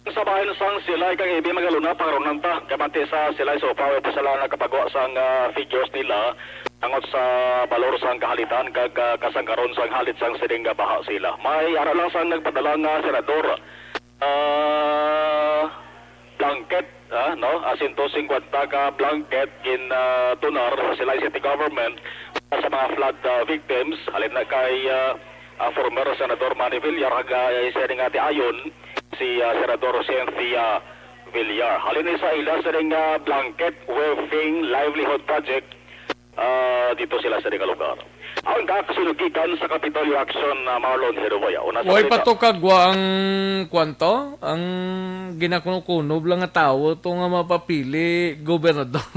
Sa bahin sang Silay kag Ibin, mga luna, pangarunan ta. Kabati sa Silay, so far, pa sila nakapagwa sang, ah, figures nila tungod sa balor sang kahalitan kag, ah, kasangkaron sang halit sang sining nga baha sila. May ara lang sang nagpadala nga senador, ah, blanket, ah, no? Ah, sento singkwenta ka blanket gin, ah, donar sa Silay City Government sa mga flood, ah, victims. Halin na kay, ah, ah, former Senador Manny Villar, kag, ah, isa ni nga tiayon, si, ah, Senador Cynthia Villar. Halin ni sa ila sa ring, ah, Blanket Weaving Livelihood Project, ah, dito sila sa ring lugar. Ang kaaksunugikan sa Kapitolyo Action, ah, Marlon Heroboya. Una sa Way balita. Patukagwa ang kwanto, ang ginakuno-kunob lang nga tawo to nga mapapili gobernador.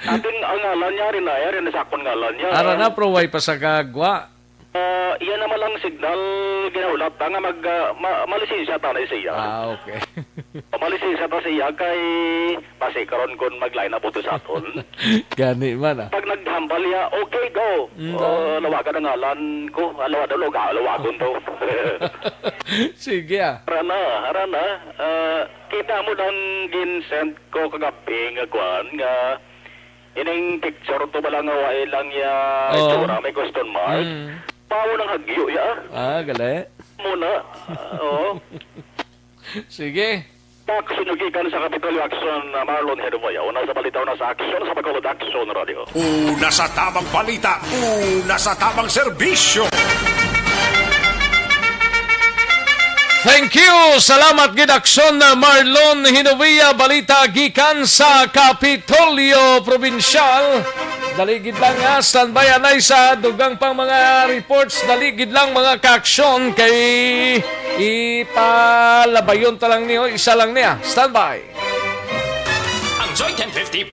Ating ang ngalan niya rin na, rin sa akon ngalan niya. Ara na, pero way pa sa kagwa. Ah, iya naman lang signal ginahulat ta nga mag, ah, ma-, malisensya ta na siya. Ah, okay. Malisensya ta siya kay basi karon kun mag-line up to sa aton. Gani man, ah. Pag naghambal iya, "Okay, go." Mm. Oh, lawagan ang ngalan ko. Ah, lawagan, lawagan, lawagon to. Sige, ah. Ara na, ara na. Ah, kita mo lang gin-send ko kagabi nga kwan nga ining picture to bala nga wa lang iya Oo. Itsura, may question mark. Mm. Pawo nang hagyo ya. Ah, gali. Muna. Oo. Sige. Tax sinugikan sa Kapitolyo Action, uh, Marlon Hedomoya. Una sa balita, una sa aksyon sa Bacolod Action Radio. Una sa tamang balita, una sa tamang serbisyo. Thank you. Salamat gid, Aksyon, Marlon Hinovia. Balita gikan sa Kapitolyo Probinsyal. Dali gid lang, ha. Standby anay sa dugang pang mga reports. Dali gid lang, mga kaaksyon, kay ipalabayon ta lang niyo. Isa lang niya. Standby. Ang Joy ten fifty.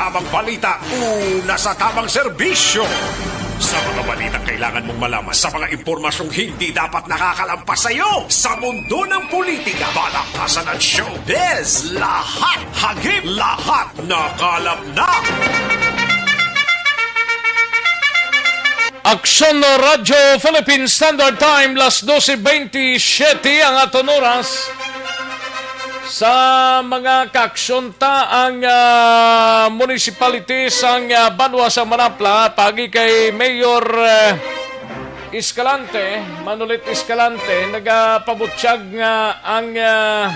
Tamang balita, una sa tamang serbisyo. Sa mga balitang kailangan mong malaman, sa mga impormasyong hindi dapat nakakalampas sa iyo, sa mundo ng politika, palakasan at showbiz, lahat hagip, lahat nakalap na. Aksyon Radyo Philippine Standard Time, las doce veintisiete ang aton oras. Sa mga kaaksyon ta, ang, ah, municipality sang, ah, banwa sa Manapla, pagi kay Mayor, eh, Escalante, Manolit Escalante, nagapabutyag nga ang, ah,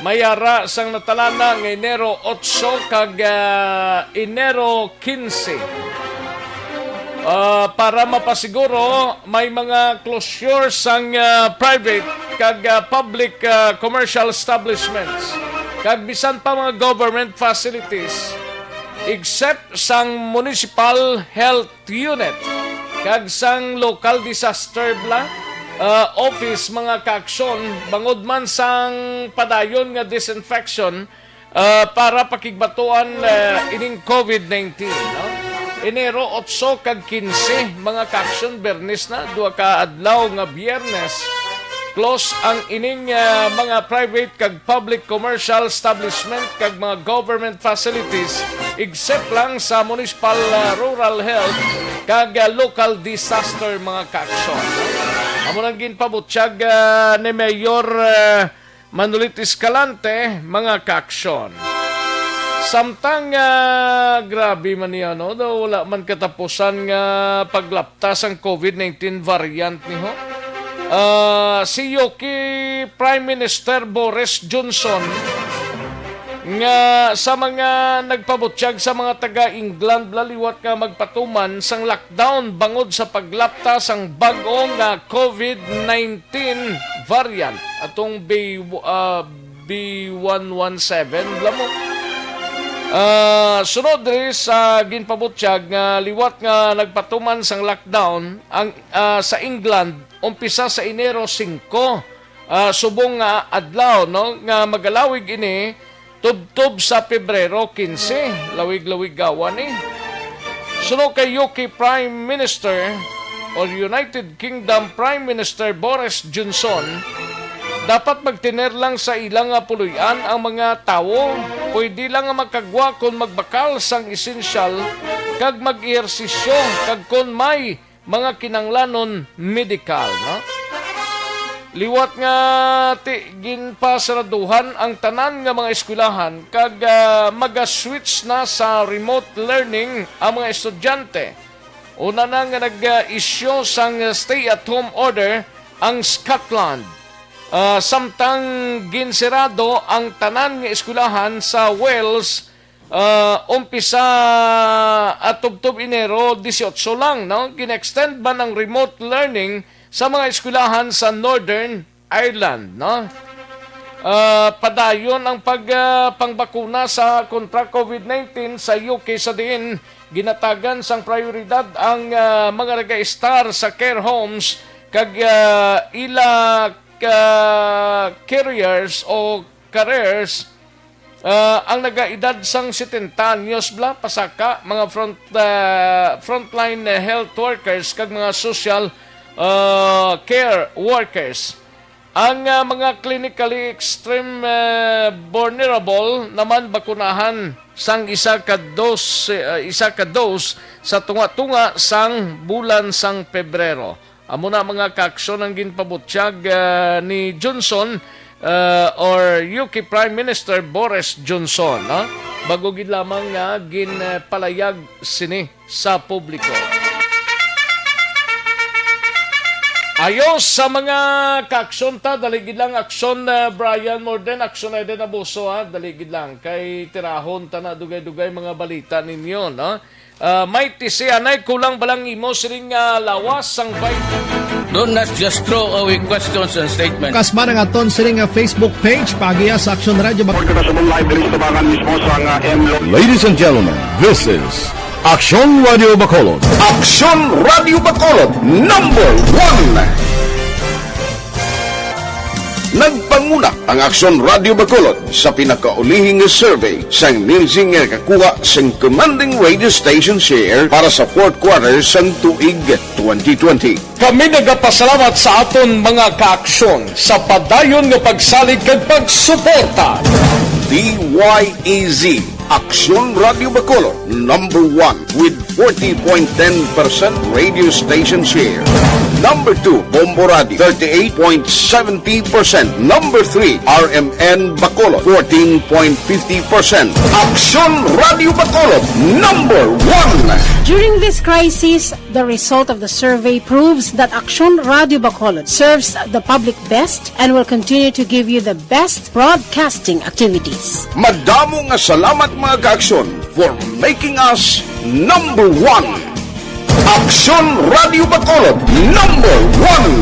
may ara sang natalana nga Enero otso kag, ah, Enero quince. Ah, para mapasiguro, may mga closure sang, ah, private kag, ah, public, ah, commercial establishments, kag bisan pa mga government facilities, except sang municipal health unit kag sang local disaster bla, ah, office, mga kaaksyon, bangod man sang padayon nga disinfection, ah, para pakigbatuan, ah, ining covid nineteen, no? Enero otso kag quince, mga kaaksyon, Biyernes na, duha ka adlaw nga Biyernes. Close ang ining, ah, mga private kag public commercial establishment kag mga government facilities, except lang sa municipal, ah, rural health kag, ah, local disaster, mga kaaksyon. Amo nang ginpabutyag, ah, ni Mayor, ah, Manolit Escalante, mga kaaksyon. Samtang, ah, grabe man niya, no? Daw wala man katapusan nga paglapta sang covid nineteen variant ni ho. Ah, si U K Prime Minister Boris Johnson nga sa mga nagpabutyag sa mga taga England, laliwat nga magpatuman sang lockdown bangod sa paglapta sang bag-o nga covid nineteen variant, atong B, ah, B one one seven, bla mo. Ah, sunod diri sa ginpabutyag nga liwat nga nagpatuman sang lockdown ang, ah, sa England, umpisa sa Enero singko, ah, subong nga adlaw, no, nga magalawig ini tubtob sa Pebrero quince, lawig-lawig gawa ni. Suno kay U K Prime Minister or United Kingdom Prime Minister Boris Johnson, dapat magtener lang sa ila nga puloy-an ang mga tawo. Pwede lang nga makagwa kon magbakal sang esensyal kag mag-ehersisyo, kag kon may mga kinahanglanon medikal, no? Liwat nga ti ginpasaraduhan ang tanan nga mga eskwelahan kag, ah, maga-switch na sa remote learning ang mga estudyante. Una na nga nag-issue sang stay-at-home order ang Scotland. Ah, samtang ginsirado ang tanan nga eskwelahan sa Wales, ah, umpisa at tubtob Enero dieciocho lang, no? Gin-extend man ang remote learning sa mga eskwelahan sa Northern Ireland, no? Ah, padayon ang pag, ah, pangbakuna sa kontra covid nineteen sa U K, sa diin ginatagan sang prioridad ang, ah, mga nagaestar sa care homes kag, ah, ila ka careers o carers, ah, ang nagaedad sang setenta anyos bla pasaka, mga front, ah, frontline health workers kag mga social, ah, care workers. Ang, ah, mga clinically extreme, ah, vulnerable naman bakunahan sang isa ka dos, ah, isa ka dose sa tunga-tunga sang bulan sang Pebrero. Amo na, mga kaaksyon, ang ginpabutyag, ah, ni Johnson, ah, or U K Prime Minister Boris Johnson, no? Bago gid lamang nga ginpalayag sini sa publiko. Ayo sa mga kaaksyon ta, dali gid lang aksyon, ah, Brian Morden, aksyon na din abuso, ha, dali gid lang kay tirahon ta na dugay-dugay mga balita ninyo, no? Ah, may tisianay, kulang ba lang imo sining, ah, lawas sang vibe? Do not just throw away questions and statements. Kasman ang aton sining nga Facebook page, paagiha sa Aksyon Radio Bacolod. Report ko na sa live diri sa Tabangan mismo sa nga M Lo- Ladies and gentlemen, this is Aksyon Radio Bacolod. Aksyon Radio Bacolod, number one. Nagpanguna ang Aksyon Radio Bacolod sa pinakaulihi nga survey sang Nielsen nga nakakuha sang commanding radio station share para sa fourth quarter sang tuig twenty twenty. Kami nagapasalamat sa aton mga kaaksyon sa padayon nga pagsalig kag pagsuporta. D Y E Z, Aksyon Radio Bacolod, number one with forty point ten percent radio station share. Number two, Bombo Radio, thirty-eight point seventy percent. Number three, R M N Bacolod, fourteen point fifty percent. Aksyon Radio Bacolod, number one. During this crisis, the result of the survey proves that Aksyon Radio Bacolod serves the public best and will continue to give you the best broadcasting activities. Madamo nga salamat, mga kaaksyon, for making us number one. Aksyon Radio Bacolod, number one.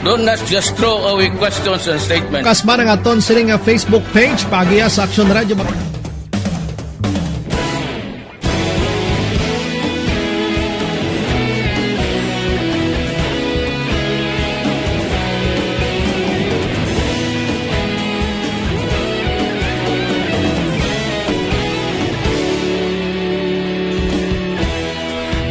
Don't not just throw away questions and statements. Kasba nga aton sini nga Facebook page, paagiha sa Aksyon Radio Bacolod.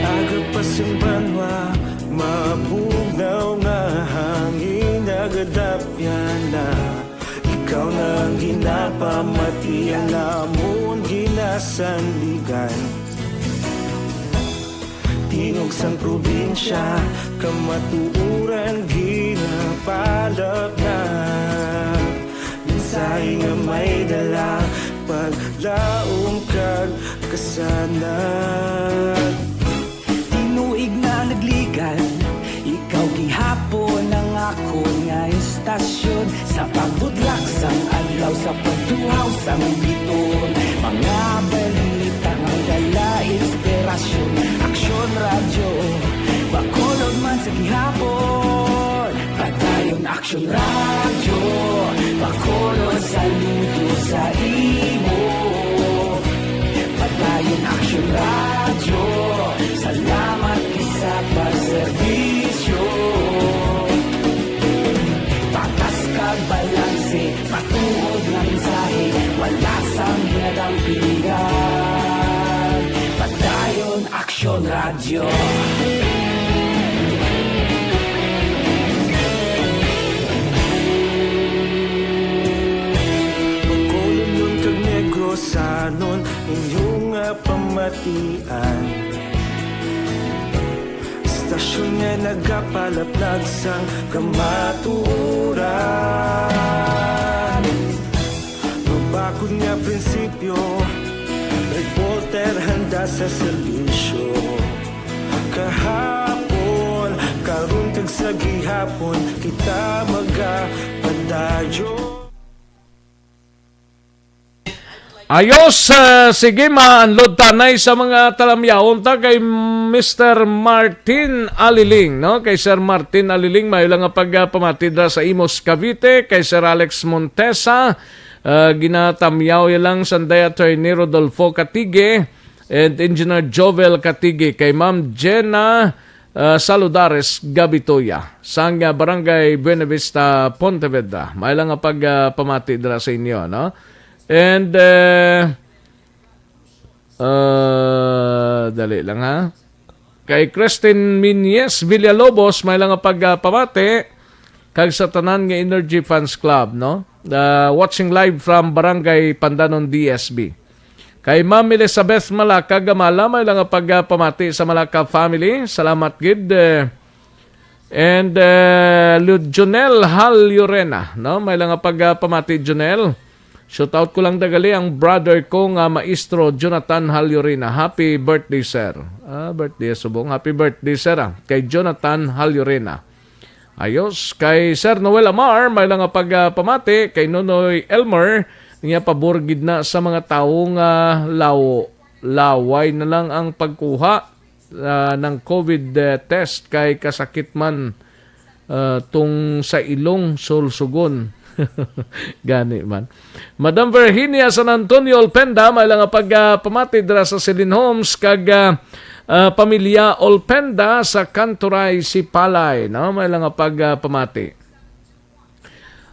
Aga pa sing banwa, mabugnaw nga hangin, nagadapyan na. Ikaw na ang ginapamati, ang amon ginasandigan. Tingog sang probinsya, kamatuoran ginapalapnag. Mensahe nga may dala, paglaom kag kasanag. Tinuig na nagligan, ikaw gihapon ang akon nga istasyon. Sa pagbudlak sang adlaw, sa pagtuhaw sang biton, mga balita nga dala inspirasyon. Aksyon Radyo, Bacolod man sa gihapon. Padayon Aksyon Radyo, Bacolod, saludo sa imo. Padayon Aksyon Radyo, salamat gid sa pagserbisyo. Patas kag balanse, matuod nga mensahe, wala sang ginadampingan. Padayon Aksyon Radyo. Bacolodnon kag Negrosanon, inyo nga pamatian. Istasyon nga nagapalaplag sang kamatuoran. Mabakod nga prinsipyo, reporter handa sa serbisyo. Kahapon, karon kag sa gihapon, kita magapadayon. Ayos, ah, sige, ma-unload tanay sa mga talamyawon ta kay Mister Martin Aliling, no? Kay Sir Martin Aliling, may lang nga pagpamati dira sa Imus, Cavite, kay Sir Alex Montesa, ah, ginatamyaw ya lang sanday Attorney Rodolfo Catige and Engineer Jovel Catige, kay Ma'am Jenna, ah, Saludares Gabitoya, sang, ah, Barangay Buenavista, Pontevedra. May lang nga pagpamati dira sa inyo, no? And, eh, ah, dali lang, ha. Kay Christine Minyes Villalobos, may lang nga pagpamati, kag sa tanan nga Energy Fans Club, no? Ah, watching live from Barangay Pandanon, D S B. Kay Ma'am Elizabeth Malaka Gamala, may lang nga pagpamati sa Malaka family. Salamat gid, eh. And, eh, Lu-, Jonel Hal Llorena, no? May lang nga pagpamati, Jonel. Shout out ko lang dagali ang brother ko nga Maestro Jonathan Hal Llorena. Happy birthday, sir. Ah, birthday subong. Happy birthday, sir, ah, kay Jonathan Hal Llorena. Ayos. Kay Sir Noel Amar, may lang nga pagpamati. Kay Nonoy Elmer, niya pabor gid na sa mga tawo nga law-, laway na lang ang pagkuha, ah, ng COVID, eh, test kay kasakit man, ah, tong sa ilong, sulsugon. Gani man. Madam Virginia San Antonio Olpenda, may lang nga pagpamati dira sa Celine Homes, kag, ah, Ah, pamilya Olpenda sa Kanturay, Sipalay, no? May lang nga pag, ah, pamati.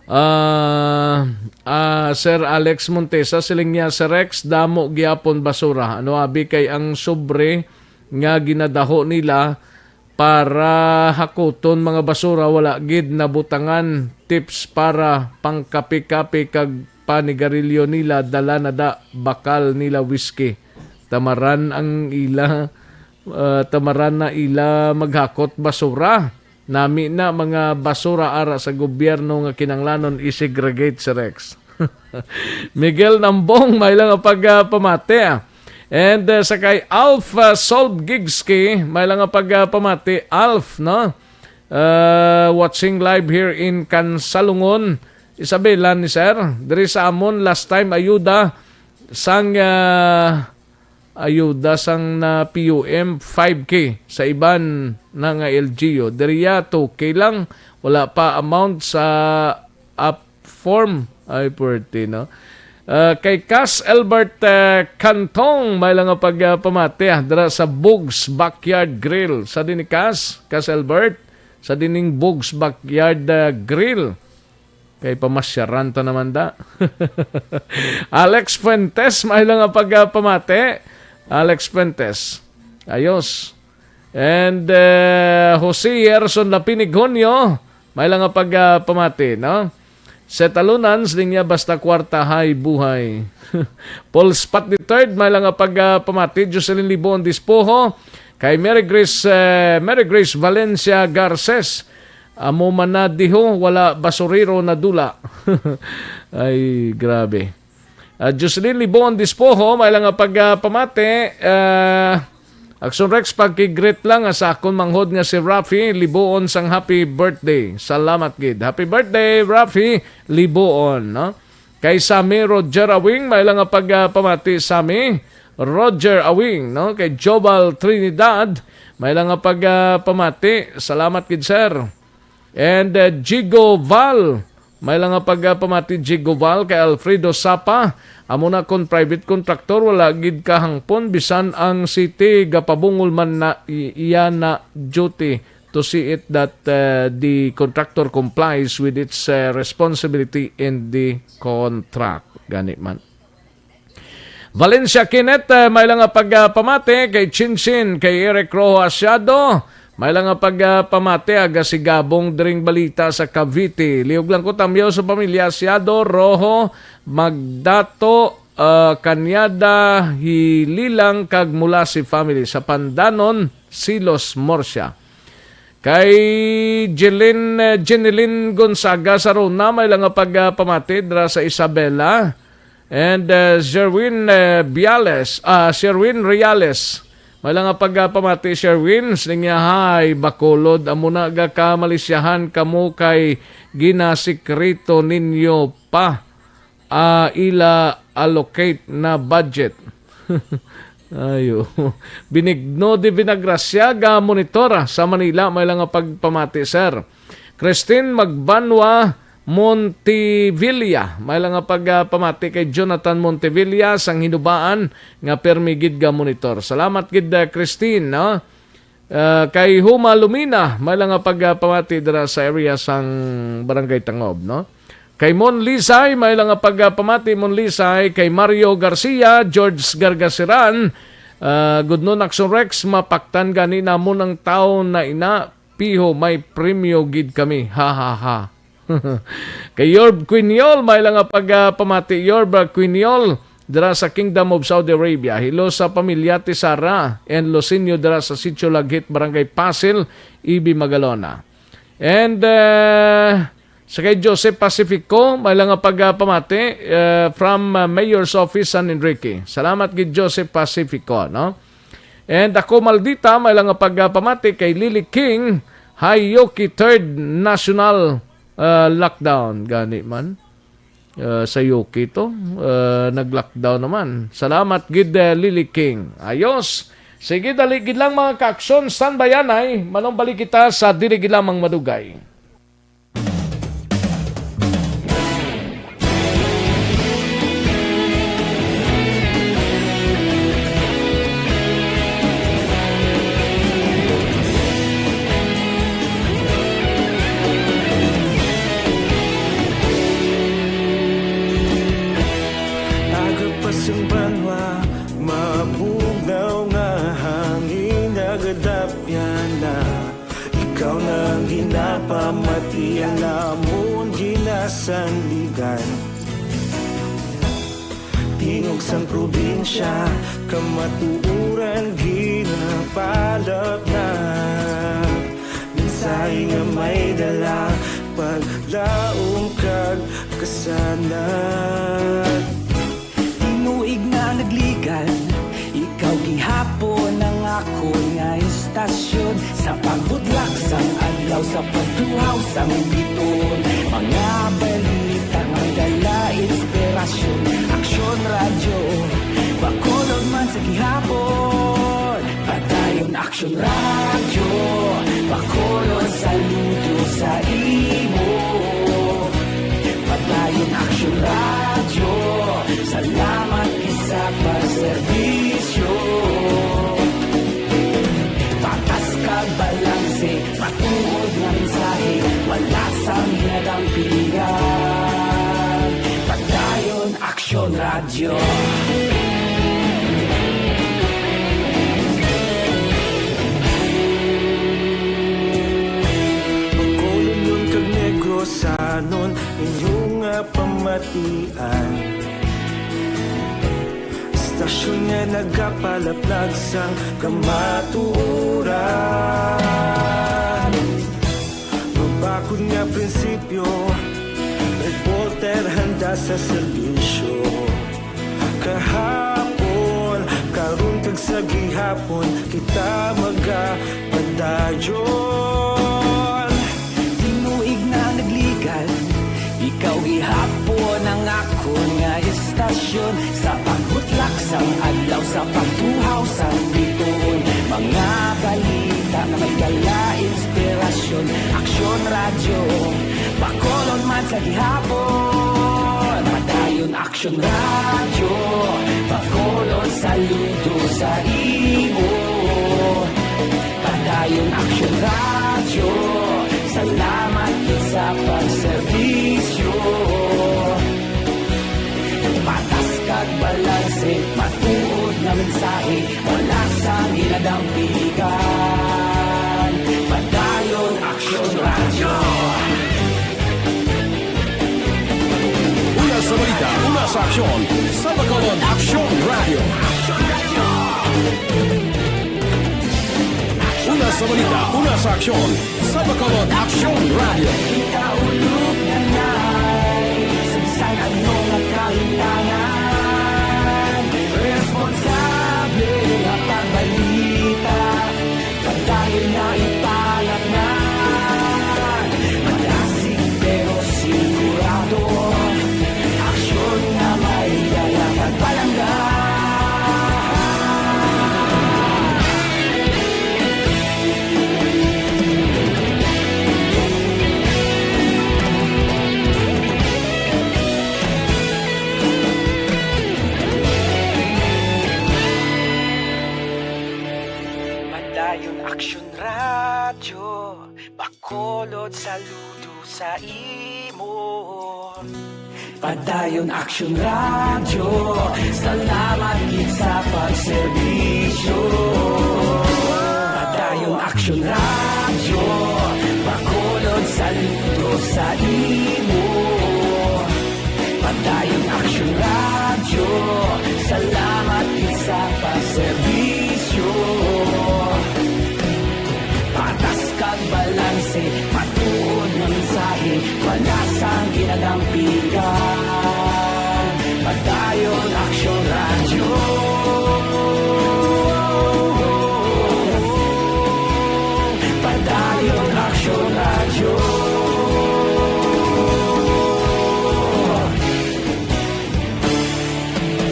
Ah, ah, Sir Alex Montesa, siling niya, "Sir Rex, damo gyapon basura. Ano abi kay ang sobre nga ginadaho nila para hakuton mga basura, wala gid nabutangan. Tips para pangkape-kape kag panigarilyo nila, dala na da bakal nila whiskey. Tamaran ang ila, ah, tamaran na ila maghakot basura. Nami na mga basura ara sa gobyerno nga kinanglanon i-segregate, Sir Rex." Miguel Nambong, may lang nga pag, ah, pamati, ah. And, ah, sa kay Alf, ah, Solb Gigski, may lang nga pag, ah, pamati. Alf, no? Ah, watching live here in Kansalungon, Isabela ni Sir. Diri sa amon, last time ayuda sang, ah, ayuda sang na P U M, five K. Sa iban na nga L G U. Diriya, two K lang. Wala pa amount sa up form. Ay, puwerte, no? Ah, kay Cas Albert, ah, Cantong, may lang nga pag, ah, pamati, ah, dira sa Bugs Backyard Grill. Sa din ni Cas, Cas Albert, sa dining Bugs Backyard, ah, Grill. Kay pamasyaran ta naman da. Alex Fuentes, may lang nga pag, ah, pamati. Alex Fuentes. Ayos. And, eh, Jose Yerson Lapinig Hunyo, may lang nga pag, ah, pamati, no? Sa talunan, siling niya, "Basta kwarta, hay buhay." Paul Spot the third, may lang nga pag, ah, pamati. Jocelyn Libon Dispoho, kay Mary Grace, eh, Mary Grace Valencia Garces, "Amo man na diho, wala basurero na dula." Ay, grabe. Ah, Jocelyn Libon Dispoho, may lang nga pag, ah, pamati. Ah, Action Rex, pagkigreet lang nga sa akon manghod nga si Rafi Libuon sang happy birthday. Salamat gid. Happy birthday, Rafi Libuon, no? Kay Sammy Roger Awing, may lang nga pag, ah, pamati, Sammy Roger Awing, no? Kay Jobal Trinidad, may lang nga pag, ah, pamati. Salamat gid, sir. And, uh, Jigo Val, may lang nga pagpamati, Jigo Val, kay Alfredo Sapa, "Amo na kon private contractor, wala gid kahangpon, bisan ang city gapabungol man na i-, iya na duty to see it that, uh, the contractor complies with its, uh, responsibility in the contract." Gani man. Valencia Kenneth, eh, may lang nga pagpamati kay Chinchin, kay Eric Rojo Asiado, may lang nga pagpamati, aga si Gabong diring balita sa Cavite. Liog lang ko tamyaw sa pamilya Asiado, Rojo, Magdato, ah, Cañada, Hililang, kag Mulasi family sa Pandanon, Silos, Murcia. Kay Jeline, eh, Jeneline Gonzaga sa Rona, may lang nga pagpamati dira sa Isabela. And, uh, Sherwin, uh, Biales, ah, Sherwin Reales. May lang nga pagpamati, Sherwin, siling niya, "Hay, Bacolod, amo na ga ka malisyahan kamo kay ginasikreto ninyo pa, ah, ila allocate na budget." Ayo. Benigno de Vinagracia ga monitor sa Manila, may lang nga pagpamati, sir. Christine Magbanwa Montevilla, may lang nga pagpamati kay Jonathan Montevilla sang Hinubaan nga permi gid ga monitor. Salamat gid, uh, Christine, no? Uh, kay Huma Lumina, may lang nga pagpamati dira sa area sang Barangay Tangob, no? Kay Mon Lisay, may lang nga pagpamati, Mon Lisay, kay Mario Garcia, George Gargasiran, uh, "Good noon, Action Rex, mapaktan gani namon ang tawo na ina, piho may premyo gid kami. Ha, ha, ha." Kay Yorb Quiniol, may lang nga pagpamati, Yorb, uh, Quiniol, dira sa Kingdom of Saudi Arabia. Hello sa pamilya Tisara and Losinyo dira sa Sitio Laghit, Barangay Pasil, Ibi, Magalona. And, uh, sa kay Joseph Pacifico, may lang nga pagpamati, uh, from, uh, Mayor's Office, San Enrique. Salamat gid, Joseph Pacifico, no? And ako, Maldita, may lang nga pagpamati kay Lily King, Hayoki Third National, uh, Lockdown. Gani man. Uh, sa Yoki to, uh, nag-lockdown naman. Salamat gid, uh, Lily King. Ayos. Sige, dali gid lang, mga ka-aksyon. Standby anay. Manumbalik kita sa dili gid lamang madugay. Amon ginasandigan, tingog sang probinsya, kamatuoran ginapalapnag. Mensahe nga may dala, paglaom kag kasanag. Tinuig na nagligan, ikaw gihapon ang akon nga istasyon. Sa pagbudlak sang adlaw, sa pagtuhaw sang bituon, mga balita nga dala inspirasyon. Aksyon Radyo, Bacolod man sa gihapon. Padayon Aksyon Radyo, Bacolod saludo sa imo. Padayon Aksyon Radyo, salamat gid sa pagserbisyo. Patas kag balanse, matuod nga mensahe, wala sang ginadampigan. Padayon Aksyon Radyo. Bacolodnon kag Negrosanon, inyo nga pamatian. Istasyon nga nagapalaplag sang kamatuoran. Mabakod nga prinsipyo, reporter handa sa serbisyo. Kahapon, karon kag sa gihapon, kita magapadayon. Tinuig na nagligan, ikaw gihapon ang akon nga istasyon. Sa pagbutlak sang adlaw, sa pagtuhaw sang bituon, mga balita nga may dala inspirasyon. Aksyon Radyo, Bacolod man sa gihapon. Padayon Aksyon Radyo, Bacolod saludo sa imo. Padayon Aksyon Radyo, salamat gid sa pagserbisyo. Patas kag balanse, matuod nga mensahe, wala sang ginadampigan. Padayon Aksyon Radyo. Una sa balita, una sa aksyon, sa Bacolod Aksyon Radyo. Una sa balita, una sa aksyon, sa Bacolod Aksyon Radyo. Kita ulog na nai, sa bisan ano nga kahintangan, responsable nga pagbalita, padayon na ipalatnan. Madasig pero sigurado, aksyon nga may dala kag palangga. Padayon Aksyon Radyo, Bacolod saludo sa imo. Padayon Aksyon Radyo, salamat gid sa pagserbisyo. Padayon Aksyon Radyo, Bacolod saludo sa imo. Padayon Aksyon Radyo, salamat gid sa pagserbisyo. Patas kag balanse, matuod nga mensahe, wala sang ginadampigan. Padayon Aksyon Radyo. Padayon Aksyon Radyo.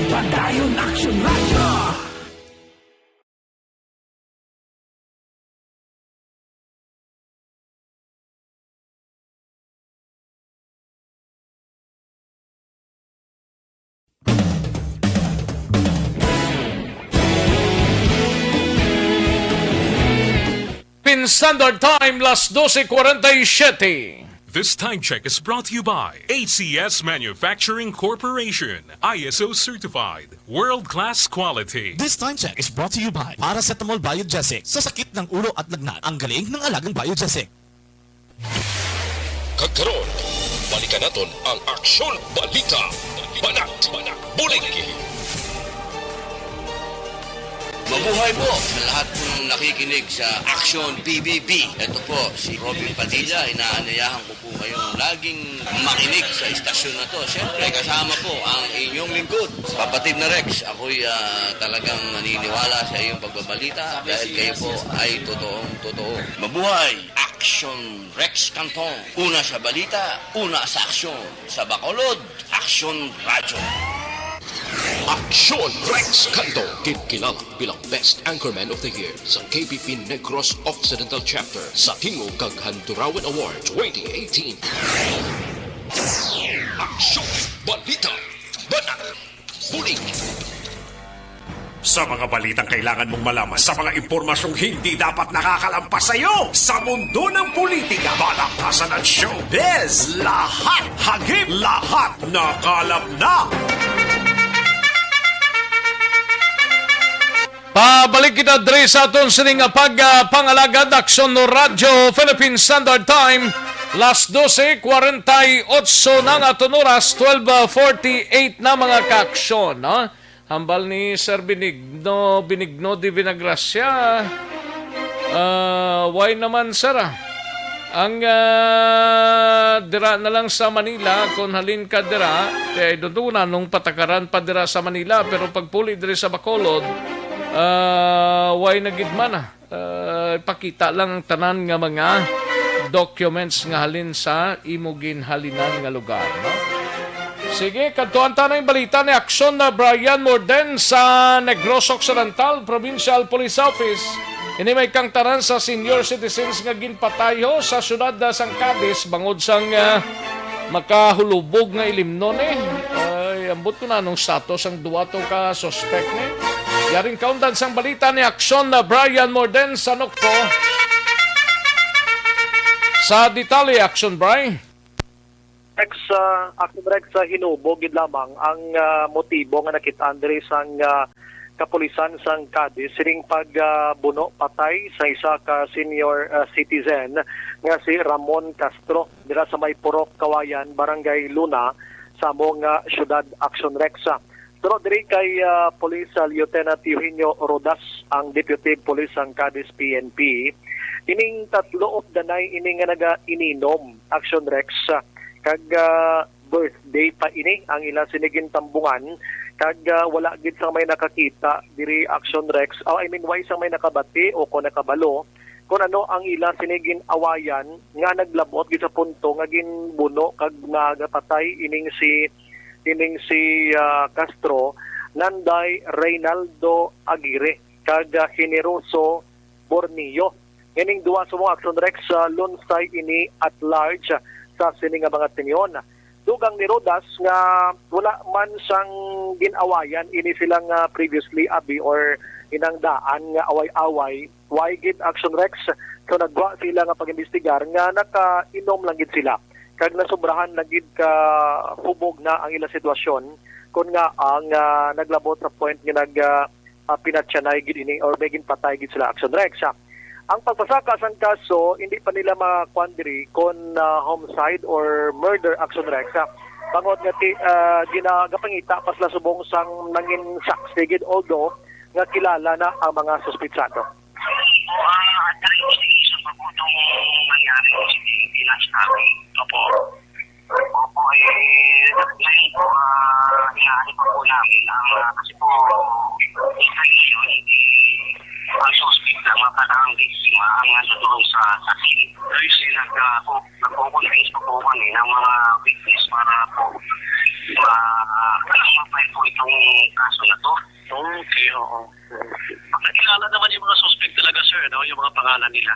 Padayon Aksyon Radyo. Philippine Standard Time, las doce cuarenta y siete. This time check is brought to you by A C S Manufacturing Corporation, I S O certified, world-class quality. This time check is brought to you by Paracetamol Biogesic. Sa sakit ng ulo at lagnat, ang galing ng alagang Biogesic. Karon, balikan naton ang Aksyon Balita. Banat, Bulig. Mabuhay po sa lahat pong nakikinig sa Aksyon P B B. Ito po si Robin Padilla. Inaanyayahan ko po kayong laging makinig sa istasyon na to. Siyempre, kasama po ang inyong lingkod, Kapatid na Rex. Ako'y ah, talagang naniniwala sa iyong pagbabalita dahil kayo po ay totoong totoo. Mabuhay! Action Rex Canton. Una sa balita, una sa aksyon. Sa Bacolod, Aksyon Radyo. Aksyon Rex Canto, ginkilala bilang Best Anchorman of the Year sa K P P Negros Occidental Chapter sa Tingog kag Handurawan Award twenty eighteen. Aksyon Balita, Banat, Bulig. Sa mga balitang kailangan mong malaman, sa mga impormasyong hindi dapat nakakalampas sa iyo, sa mundo ng politika, balaktasan at showbiz, lahat hagip, lahat nakalap na. Pabalik kita diri sa aton sining nga pag, ah, pangalagad, Aksyon Radyo Philippine Standard Time. Las doce cuarenta y ocho na ang aton oras, twelve forty-eight na, mga kaaksyon, no? Hambal ni Sir Benigno, Benigno de Vinagracia. Ah, why naman, sir, ah? Ang, ah, dira na lang sa Manila, kung halin ka dira, kay doon na nung patakaran pa dira sa Manila, pero pagpuli diri sa Bacolod, ah, why na gid man, ah? Ah, ipakita lang ang tanan nga mga documents nga halin sa imo ginhalinan nga lugar, no? Sige, kadtuan ta na yung balita ni Aksyon na Brian Morden sa Negros Occidental Provincial Police Office. Ini may kangtaran sa senior citizens nga ginpatay ho sa siyudad na sang Cadiz bangod sang, ah, makahulubog nga ilimnon, eh. Ay, ambot ko na anong status ang duwa to ka suspect, eh. Yaring kaundan sang balita ni Aksyon na Brian Morden sa Nokpo. Sa detalye, Aksyon Bry. Rex, ah, Action Rex, sa hinubog gid lamang ang, ah, motibo nga nakit-an diri sang, ah, kapulisan sang Cadiz sining pag, ah, buno patay sa isa ka senior, ah, citizen nga si Ramon Castro dira sa may Purok Kawayan, Barangay Luna, sa among, ah, siyudad, Action Rex. Pero diri kay, ah, Police, ah, Lieutenant Eugenio Rodas, ang Deputy Police sang Cadiz P N P, ining tatlo of the nine ini nga naga-ininom, Action Rex, ah, kag, ah, birthday pa ini ang ila sini gintambungan, kag, ah, wala gid sang may nakakita diri, Action Rex, oh, I mean, why sang may nakabati o kon nakabalo kon ano ang ila sini gin-awayan nga naglabot gid sa punto nga ginbuno kag nagapatay ining si, ining si, ah, Castro, Nanday Reynaldo Aguirre kag, ah, Generoso Borneo. Ining duwa sa mga Action Rex, ah, lunsay ini at large, ah, sa sini nga mga tingyon. Dugang ni Rodas nga wala man sang gin-awayan ini sila nga previously abi or inang daan nga away-away. Why gid, Action Rex? So nagwa sila nga pag-imbestigar nga nakainom lang gid sila kag nasubrahan lang gid ka hubog na ang ilang sitwasyon, kun nga ang, ah, naglabot sa point nga nag, ah, ah, pinatyanay gid ini or may ginpatay gid sila, Action Rex. Ah, ang pagpasaka sang kaso, hindi pa nila makuan diri kon, ah, homicide or murder, Action Rex. Ah, bangod nga ti, ah, ginagapangita pa sila subong sang nangin saksi gid, although nga kilala na ang mga suspitsado. Ah, at investigation pa po itong nangyari incident last time. Opo. Opo, eh, ngayon po, ah, inaano pa po namin ang, ah, kasi po, isa yun, eh, ang suspect na mga parang biktima ang nandun sa, sa scene. Ay, si nag, ah, po, nagko-convince pa po kami ng mga witness para po ma-, ma-file po itong kaso na to. Okay, oo. Nakilala naman yung mga suspect talaga, sir, no? Yung mga pangalan nila.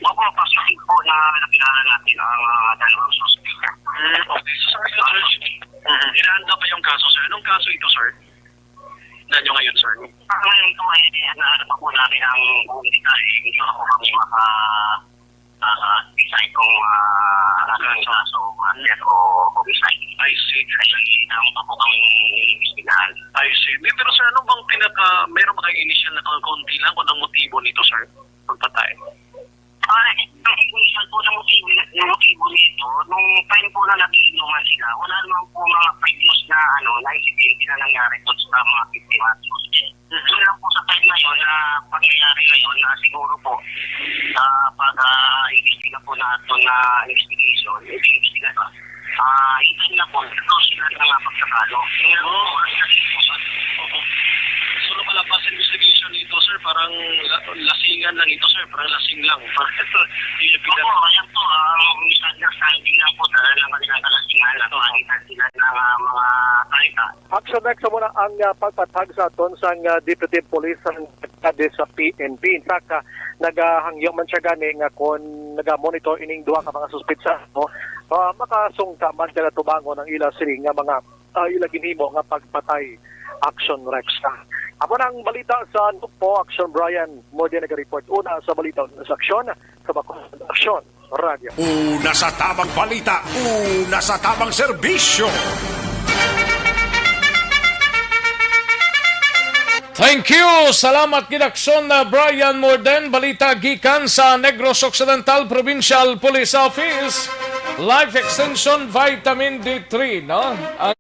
Opo, positive po na nakilala natin ang, ah, dalawang suspect. Mm, okay. So, sir, sir, mm, inahanda pa yung kaso, sir. Anong kaso ito, sir? Tandaan nyo ngayon, sir? Ah, ngayon po ay, eh, inaano pa po namin ang buong detalye. Hindi pa po kami maka, ah, decide kung, ah, ano yung kaso, murder o homicide. I see. Kasi hindi pa po kami iimbestigahan. I see. Di, pero, sir, ano bang pinaka, meron ba kayong initial na kon-, konti lang kung anong motibo nito, sir? Pagpatay? Ah, ang initial po na motibo, na motibo nito, nung time po na nagiinuman sila, wala naman po mga previous na, ano, na insidente na nangyari po sa mga biktima. Yun lang po sa time na yun, na pangyayari na yun, na siguro po, sa pag, ah, imbestiga po natin na investigation, imbestiga pa. Ah, hintayin na po, ito sila na nga pagkakalo. Yun lang po ang naging usapan. Opo. So, lumalabas sa investigation nito, sir, parang la-, lasingan lang ito, sir, parang lasing lang. Yun yung pinag- Opo, ayan po, ang misunderstanding lang po, dahil lang kanila kalasingan, nagpalitan sila ng, ah, mga salita. Action Rex, amo na ang, ah, pagpatag sa aton sang, ah, Deputy Police Headquarters sa P N P. In fact, ah, nagahangyo man siya gani nga kon naga-monitor ining duha ka mga suspetsado, ah, makasungta man sila tubangon ang ila sini nga mga, ah, ila ginhimo nga pagpatay. Action Rex. Amo na ang balita sa Nukpo. Action Brian, mo din nag-report una sa balita sa aksyon sa Bacolod Aksyon Radyo. Una sa tamang balita, una sa tamang serbisyo. Thank you. Salamat gid, Aksyon, uh, Brian Morden. Balita gikan sa Negros Occidental Provincial Police Office. Life Extension Vitamin D three, no? Ang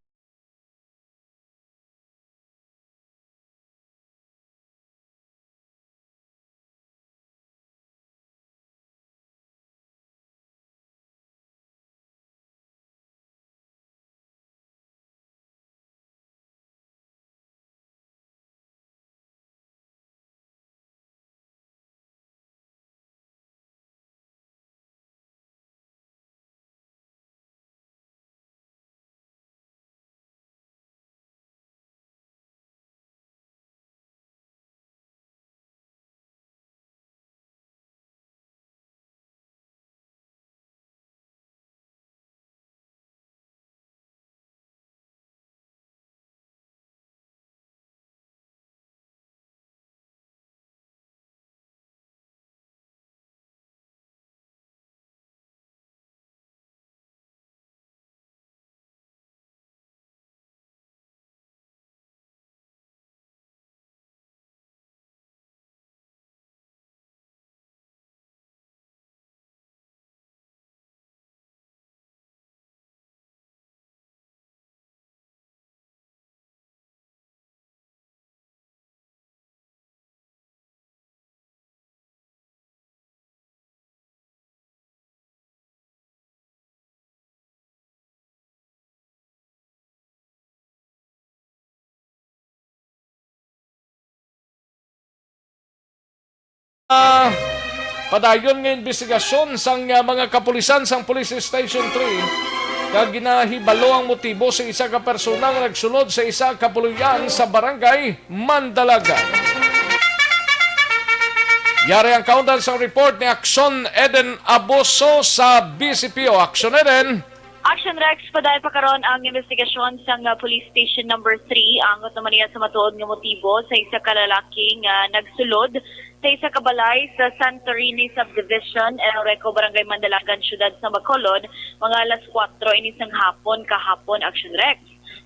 Ah, padayon nga imbestigasyon sang, ah, mga kapulisan sang Police Station three, kag ginahibalo ang motibo sa isa ka persona nga nagsulod sa isa ka puloy-an sa Barangay Mandalagan. Yari ang kaundan sang report ni Aksyon Eden Aboso sa B C P O. Aksyon Eden. Action Rex, padayon pa karon ang investigasyon sang, ah, Police Station Number Three. Angot naman niya sa matuod nga motibo sa isa ka lalaki nga nagsulod sa isa ka balay sa Santorini Subdivision, El Reco, Barangay Mandalagan, Siyudad sa Bacolod, mga alas kuwatro ini sang hapon kahapon, Action Rex.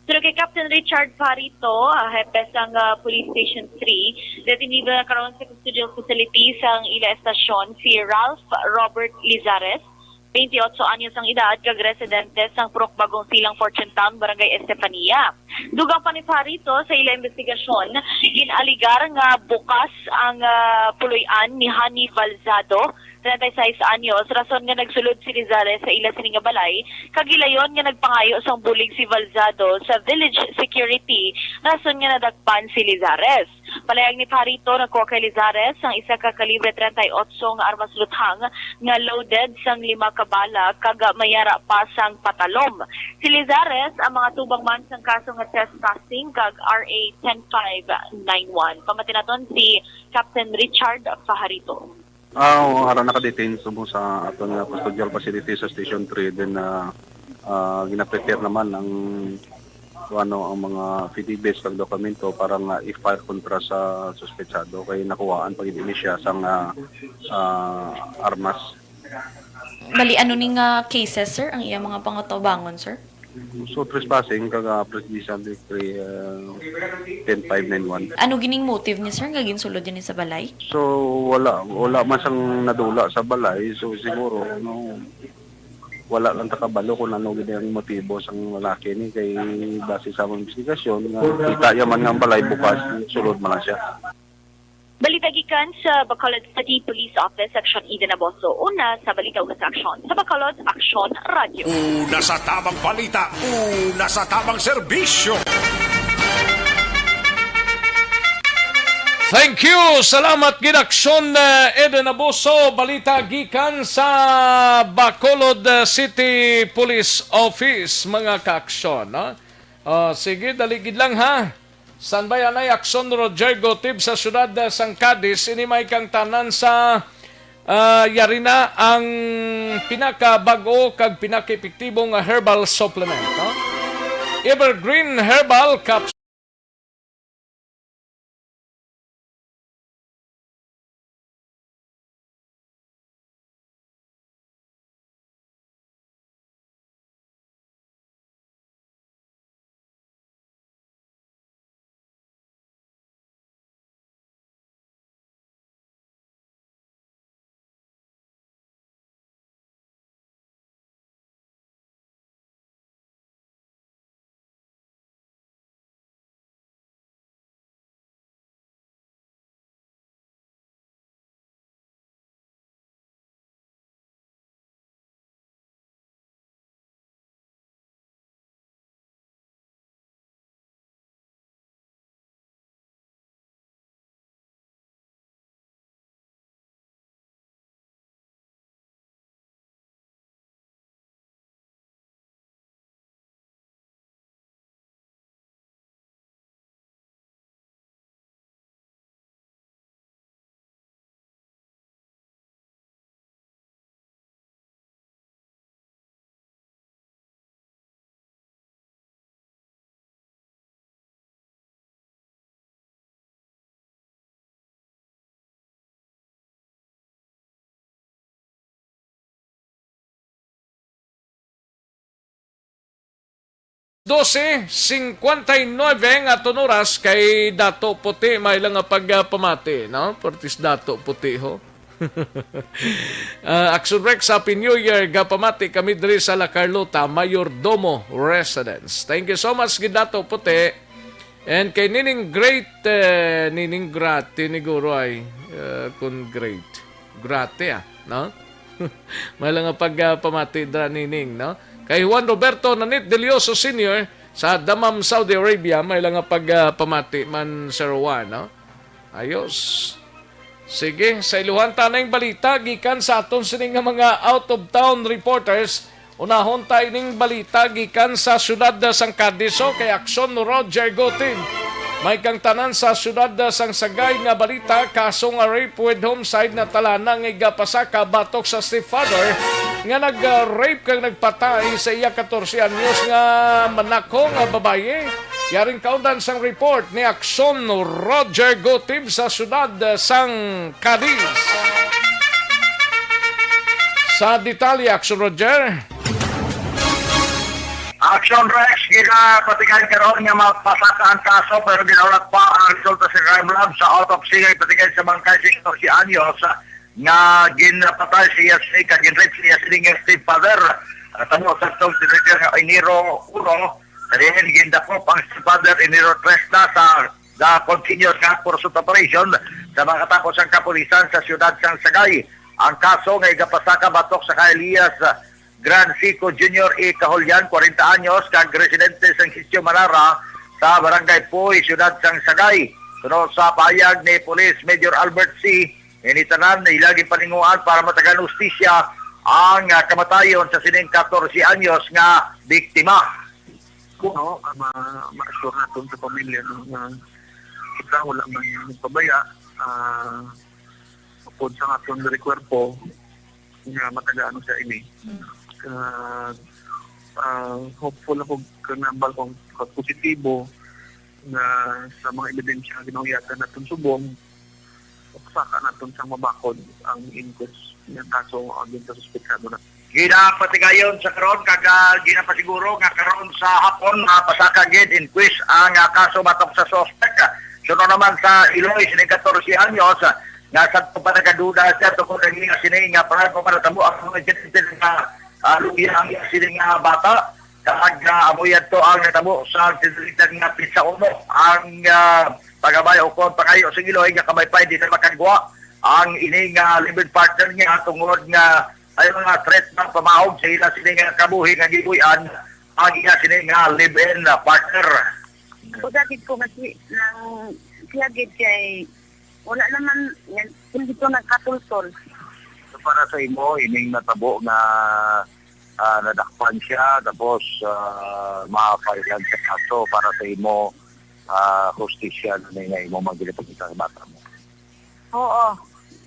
Suno kay Captain Richard Farito, ah, hepe sang, ah, Police Station Three, detenido na karon sa custodial facility sang ila estasyon si Ralph Robert Lizares, twenty-eight anyos ang edad, kag residente sang Purok Bagong Silang, Fortune Town, Barangay Estefania. Dugang pa ni Farito, sa ila investigasyon, gin-aligar nga bukas ang, ah, puloy-an ni Honey Balzado, treinta y seis anyos, rason nga nagsulod si Lizares sa ila sini nga balay, kag gilayon nga nagpangayo sang bulig si Balzado sa village security, rason nga nadakpan si Lizares. Palayag ni Farito, nakuha kay Lizares ang isa ka kalibre treinta y ocho nga armas luthang nga loaded sang lima ka bala kag mayara pa sang patalom. Si Lizares ang mga tubang man sang kaso nga trespassing kag R A ten five nine one. Pamati naton si Captain Richard Fajarito. Ah, oo, ara naka-detain subong sa aton nga custodial facility sa Station Three, then, ah, ah, gina-prepare naman ang, ano, ang mga affidavits kag dokumento para nga i-file kontra sa suspetsado kay nakuhaan pa gid ini siya sang, ah, ah, armas. Bali, ano ni nga cases, sir, ang iya mga pangatubangon, sir? So, trespassing, kag, ah, Presidential Decree, ah, ten five nine one. Ano gining motive ni sir nga ginsulod dinhi sa balay? So, wala, wala man sang nadula sa balay. So, siguro, no, wala lang ta kabalo kung ano gid ang motibo sang lalaki ni, kay base sa among investigasyon, nga kita ya man nga ang balay bukas, sulod man lang siya. Balita gikan sa Bacolod City Police Office, Aksyon Eden Aboso. Una sa balita ug sa aksyon sa Bacolod, Aksyon Radyo. Una sa tabang balita, una sa tabang serbisyo. Thank you. Salamat gid, Aksyon, uh, Eden Aboso. Balita gikan sa Bacolod, uh, City Police Office, mga kaaksyon, no? Uh, sige, dali gid lang, ha. San bay anay Aksyon, Roger Gotib, sa siyudad, uh, sang Cadiz? Ini may kang tanan sa, uh, yari na ang pinakabag-o kag pinakaepektibo nga herbal supplement, no? Evergreen Herbal Capsule. Dose cincuenta y nueve ang aton oras kay Dato Puti, may lang nga pagpamati, no? Pertis Dato Puti, ho. Ah, Action Rex, Happy New Year. Gapamati kami diri sa La Carlota, Mayordomo Residence. Thank you so much, Gidato Puti. And kay Nining Great, eh, Nining Grate, niguro ay, eh, kun great. Grate, ah, no? May lang nga pagpamati dra, Nining, no? Kay Juan Roberto Nanit Delioso Senior sa Dammam, Saudi Arabia, may lang nga pagpamati man, Sir Juan, no? Ayos. Sige, sa iluhan ta na yung balita gikan sa aton sini nga mga out-of-town reporters. Unahon ta ining balita gikan sa siyudad sang Cadiz, o kay Aksyon, Roger Gutin. May kang tanan sa siyudad sang Sagay nga balita, kaso nga rape with homicide na talana nga igapasaka batok sa stepfather nga nag-rape kag nagpatay sa iya katorse anyos nga manakho nga babayi. Yaring kaundan sang report ni Aksyon Roger Gutib sa siyudad sang Cadiz. Sa detalye, Aksyon Roger. Action Rex, ginapatigayon karon nga mapasaka ang kaso, pero ginaulat pa ang resulta sa crime lab sa autopsy nga ipatigayon sa bangkay sa katorse anyos nga ginpatay siya sa kag ginrape siya sa ining stepfather. Natabo sa tong nga Enero uno, diin gindakop ang stepfather Enero tres na sa the continuous nga pursuit operation sa makatapos ang kapulisan sa siyudad sang Sagay. Ang kaso nga igapasaka batok sa kay Elias Gran Sico Junior A Kahulyan, kwarenta anyos, kag residente sang Sitio Manara sa Barangay Puy, siyudad sang Sagay. Suno sa pahayag ni Police Major Albert C., ini tanan ila ginpalinguan para matagan hustisya ang, ah, kamatayon sa sining katorse anyos nga biktima. Kuno, ah, ma-, ma-assure naton sa pamilya, no, nga kita wala man nagpabaya, ah, upod sa aton diri kwerpo nga matagaan sa ini. Mm. Kag, ah, hopeful ako, kag nambal ko nga positibo nga sa mga ebidensya nga ginahuyatan naton subong, saka naton sang mabakod ang inquest nga kaso against sa suspetsado na. Ginapatigayon sa karon kag, ah, ginapasiguro nga karon sa hapon mapasaka gid inquest ang, ah, kaso batok sa suspect. Suno naman sa Iloy, sining katorse anyos, ah, nga sadto pa nagaduda siya tungod ang iya sini nga prago para tamo ang mga insidente nga, ah, luya ang iya sini nga bata. Kag, ah, amo yadto ang natabo sa sinultihan nga petsa uno. Ang, ah, pagabay o kon pangayo sa Iloy nga kamaypay di na makagwa ang ini nga live-in partner niya tungod nga ay mga threat ng pamahog sa ila sini nga kabuhi nga gibuhian ang iya sini nga live-in, ah, partner. Usa gid ko nga si, nang siya gid kay wala naman, yan, hindi ko nagkatultol. So, para sa imo, ining natabo nga, ah, nadakpan siya, tapos, ah, ma-file-an sa kaso para sa imo, ah, hustisya na nga imo man ginapakita sa bata mo. Oo.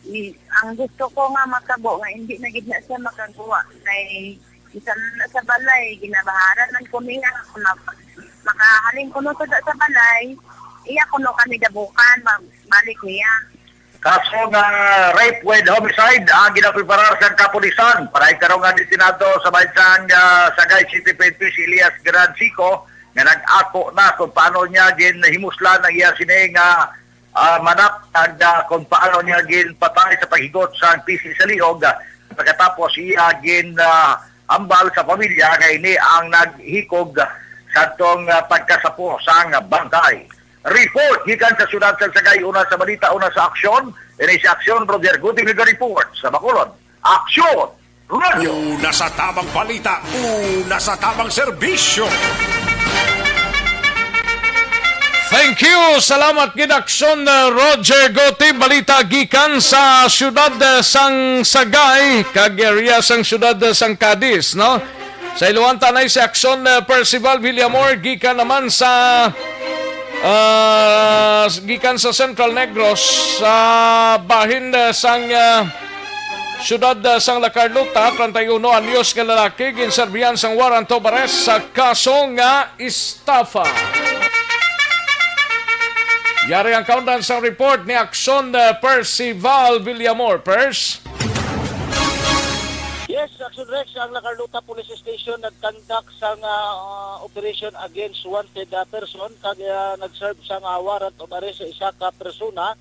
I, ang gusto ko nga matabo nga hindi na gid na siya makagawa kay isa na sa balay, ginabaharan man ko niya. Kung mag-, makahalin ko no sa, sa balay, iya ko no kami dabukan, magbalik niya. Kaso nga rape with homicide ang ginapreparar sang kapulisan. Para ikaron nga detenado sa bahin sang, ah, Sagay City P N P si Elias Garansico nga nag-ako na kung paano niya ginhimuslan ang iya sini nga, ah, manap, kag, ah, kung paano niya ginpatay sa paghigot sang pisi sa liog, ah, pagkatapos iya gin, ah, ambal sa pamilya nga ini ang naghikog sa atong, ah, pagkasapo sang bangkay. Report gikan sa siyudad sa Sagay, una sa balita, una sa aksyon. Ini si Aksyon, Roger Guti, nag-report sa Bacolod. Aksyon! Radyo! Una sa tamang balita, una sa tamang serbisyo. Thank you. Salamat gid, Aksyon, uh, Roger Gotim. Balita gikan sa siyudad, uh, sang Sagay kag area sang siyudad, uh, sang Cadiz, no? Sa iluhan ta anay si Aksyon, uh, Percival Villamor gikan naman sa, uh, gikan sa Central Negros, sa bahin, uh, sang, uh, siyudad, uh, sang La Carlota, treinta y uno anyos nga lalaki ginserbihan sang warrant of arrest sa kaso nga estafa. Yari ang kaundan sang report ni Aksyon, uh, Percival Villamor. Pers? Yes, Action Rex, ang La Carlota Police Station nagkandak sang, ah, operation against wanted, ah, person kag, ah, nag-serve sang, ah, warrant of arrest sa isa ka persona.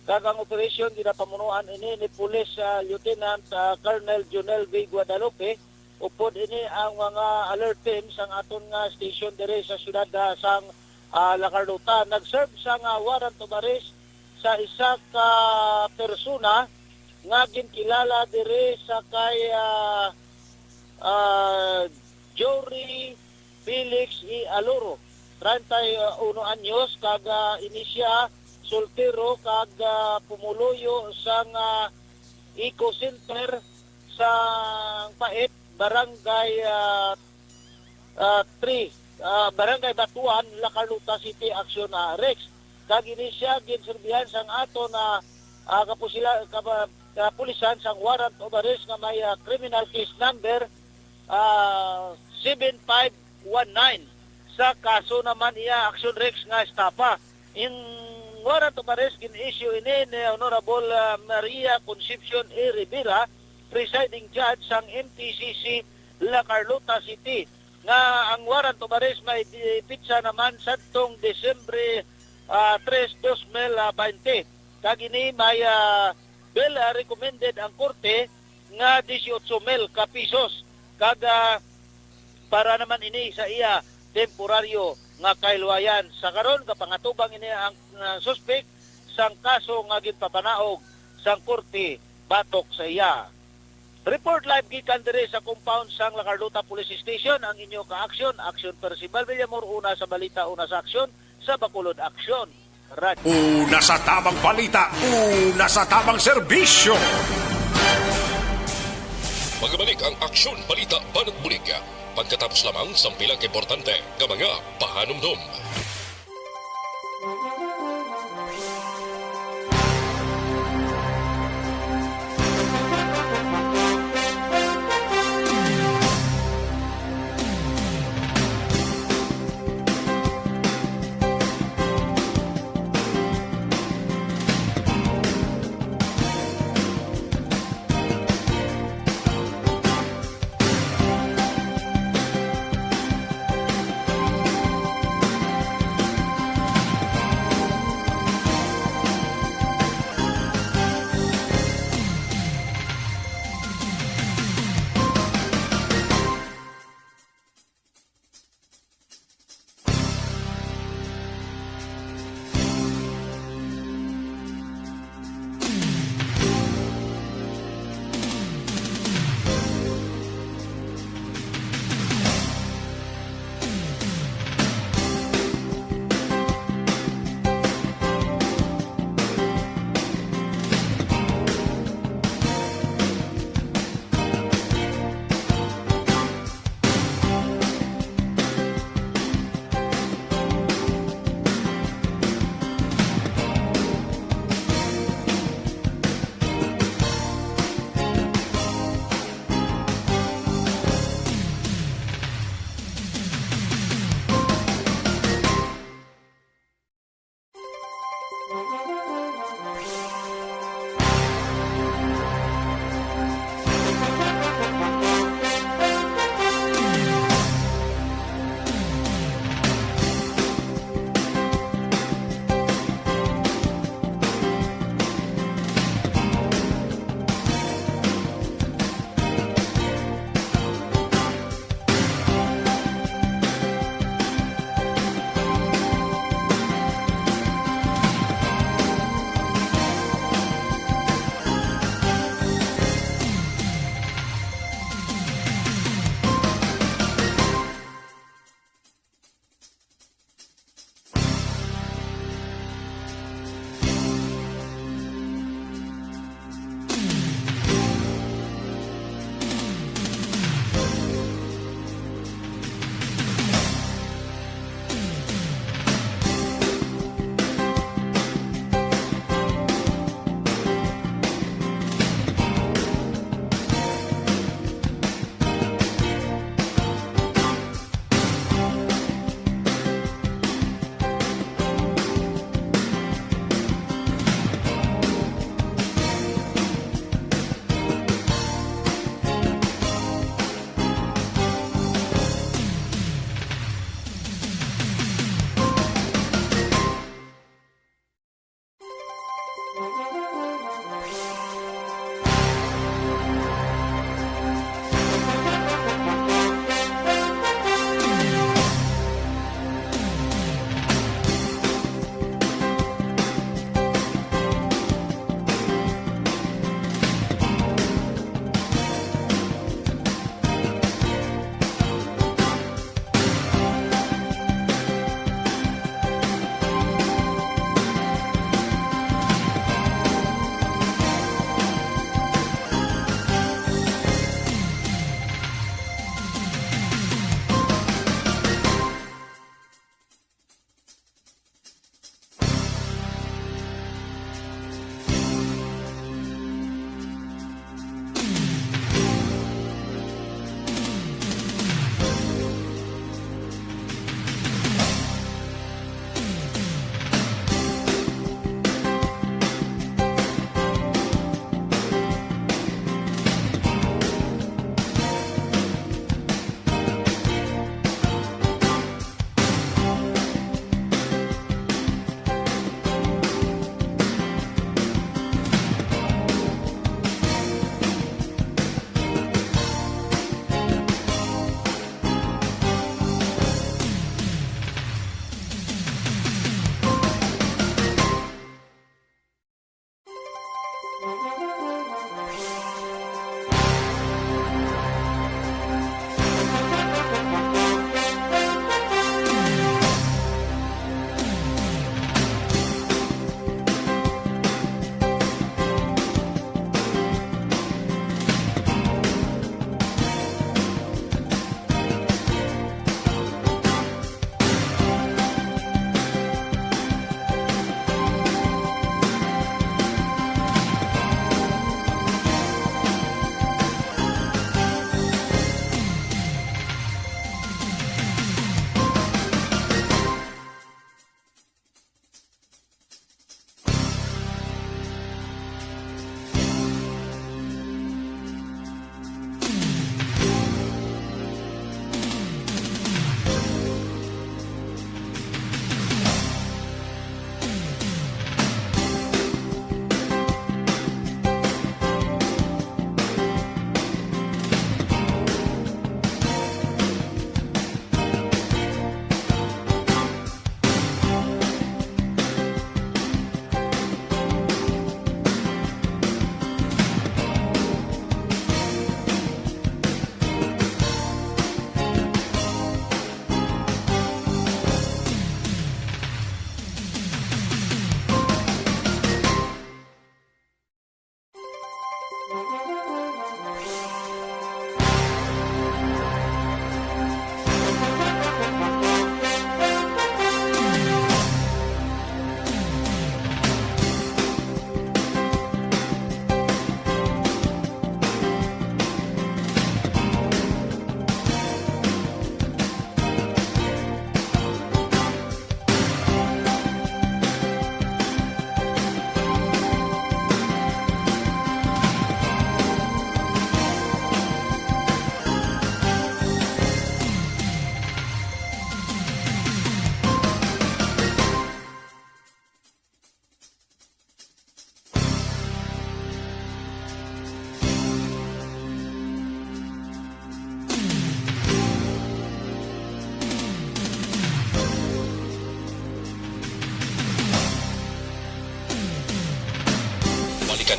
Kag ang operation ginapamunuan ini ni Police, ah, Lieutenant, ah, Colonel Jonel V Guadalupe. Upod ini ang mga alert team sang aton nga station diri sa siyudad, ah, sang, ah, La Carlota. Nag-serve sang, ah, warrant of arrest sa isa ka persona nga ginkilala diri sa kay, ah, ah, Jory Felix E. Aloro, treinta y uno anyos, kag, ah, ini siya soltero kag, ah, pumuluyo sang, ah, Eco Center sa Pait, Barangay, ah, ah, three, ah, Barangay Batuan, La Carlota City, Action, ah, Rex. Kag ini siya ginserbihan sang aton, ah, ah, kapusila-, kapa-, kapulisan sang warrant of arrest nga may, ah, criminal case number, ah, seven five one nine. Sa kaso naman iya, Action Rex, nga estafa. In warrant of arrest gin-issue ini ni Honorable, ah, Maria Concepcion A. Rivera, presiding judge sang M T C C La Carlota City, nga ang warrant of arrest may di-, pitsa naman sadtong Disyembre, ah, tres, dos mil bainte. Kag ini may, ah, bail, ah, recommended ang korte nga dieciocho mil ka pisos. Kag, ah, para naman ini sa iya temporaryo nga kahilwayan. Sa karon, gapangatubang ini ang, ah, suspek sang kaso nga ginpapanaog sang korte batok sa iya. Report live gikan diri sa compound sang La Carlota Police Station ang inyo ka-aksyon, Aksyon Percival Villamor, una sa balita, una sa aksyon, sa Bacolod Aksyon Radyo. Una sa tamang balita, una sa tamang serbisyo. Magbalik ang Aksyon Balita Banat Bulig pagkatapos lamang sang pila ka importante nga mga pahanumdom.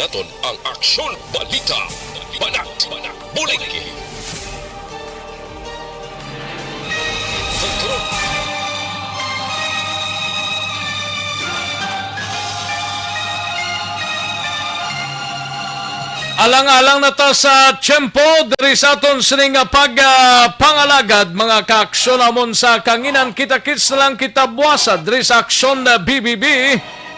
Aton ang Aksyon Balita, Banat, Buligi. Alang-alang na ta sa tiyempo diri sa aton sining nga pag, ah, pangalagad, mga kaaksyon, amon sa kanginan. Kita-kits na lang kita buwasa diri sa Aksyon, ah, B B B.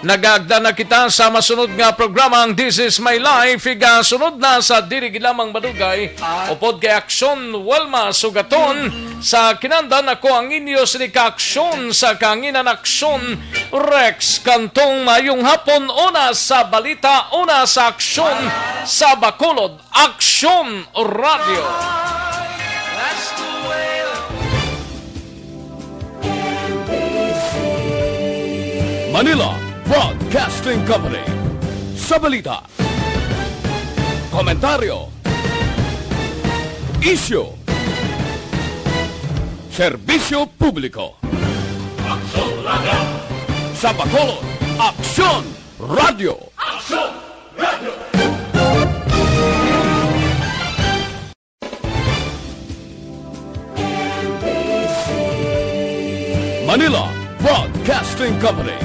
Nagaagda na kita sa masunod nga programa, ang This Is My Life. Igasunod na sa diri gid lamang madugay, upod kay Aksyon Wilma Sugaton. Sa kinandan, ako ang inyo sini ka Aksyon sa Kanginan, Aksyon Rex Cantong. Mayong hapon, una sa balita, una sa aksyon sa Bacolod. Aksyon Radio. Manila Broadcasting Company. Sa balita, komentaryo, isyu, serbisyo publiko. Aksyon Radio. Sa Bacolod, Aksyon Radio. Aksyon Radio. Manila Broadcasting Company.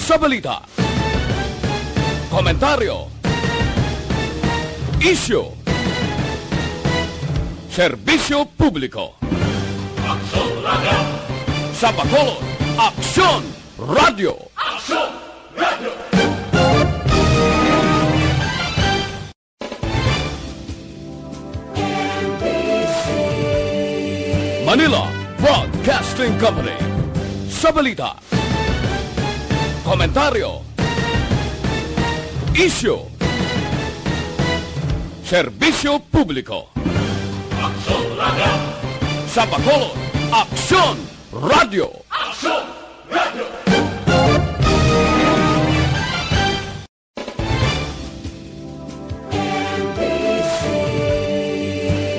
Sa balita, komentaryo, isyu, serbisyo publiko. Aksyon Radio. Sa Bacolod, Aksyon Radio. Aksyon Radio. Manila Broadcasting Company. Sa balita, komentaryo, isyu, serbisyo publiko. Aksyon Radio. Sa Bacolod, Aksyon Radio. Aksyon Radio.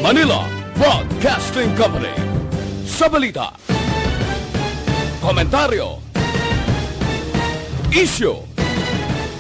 Manila Broadcasting Company. Sa balita, komentaryo, isyu,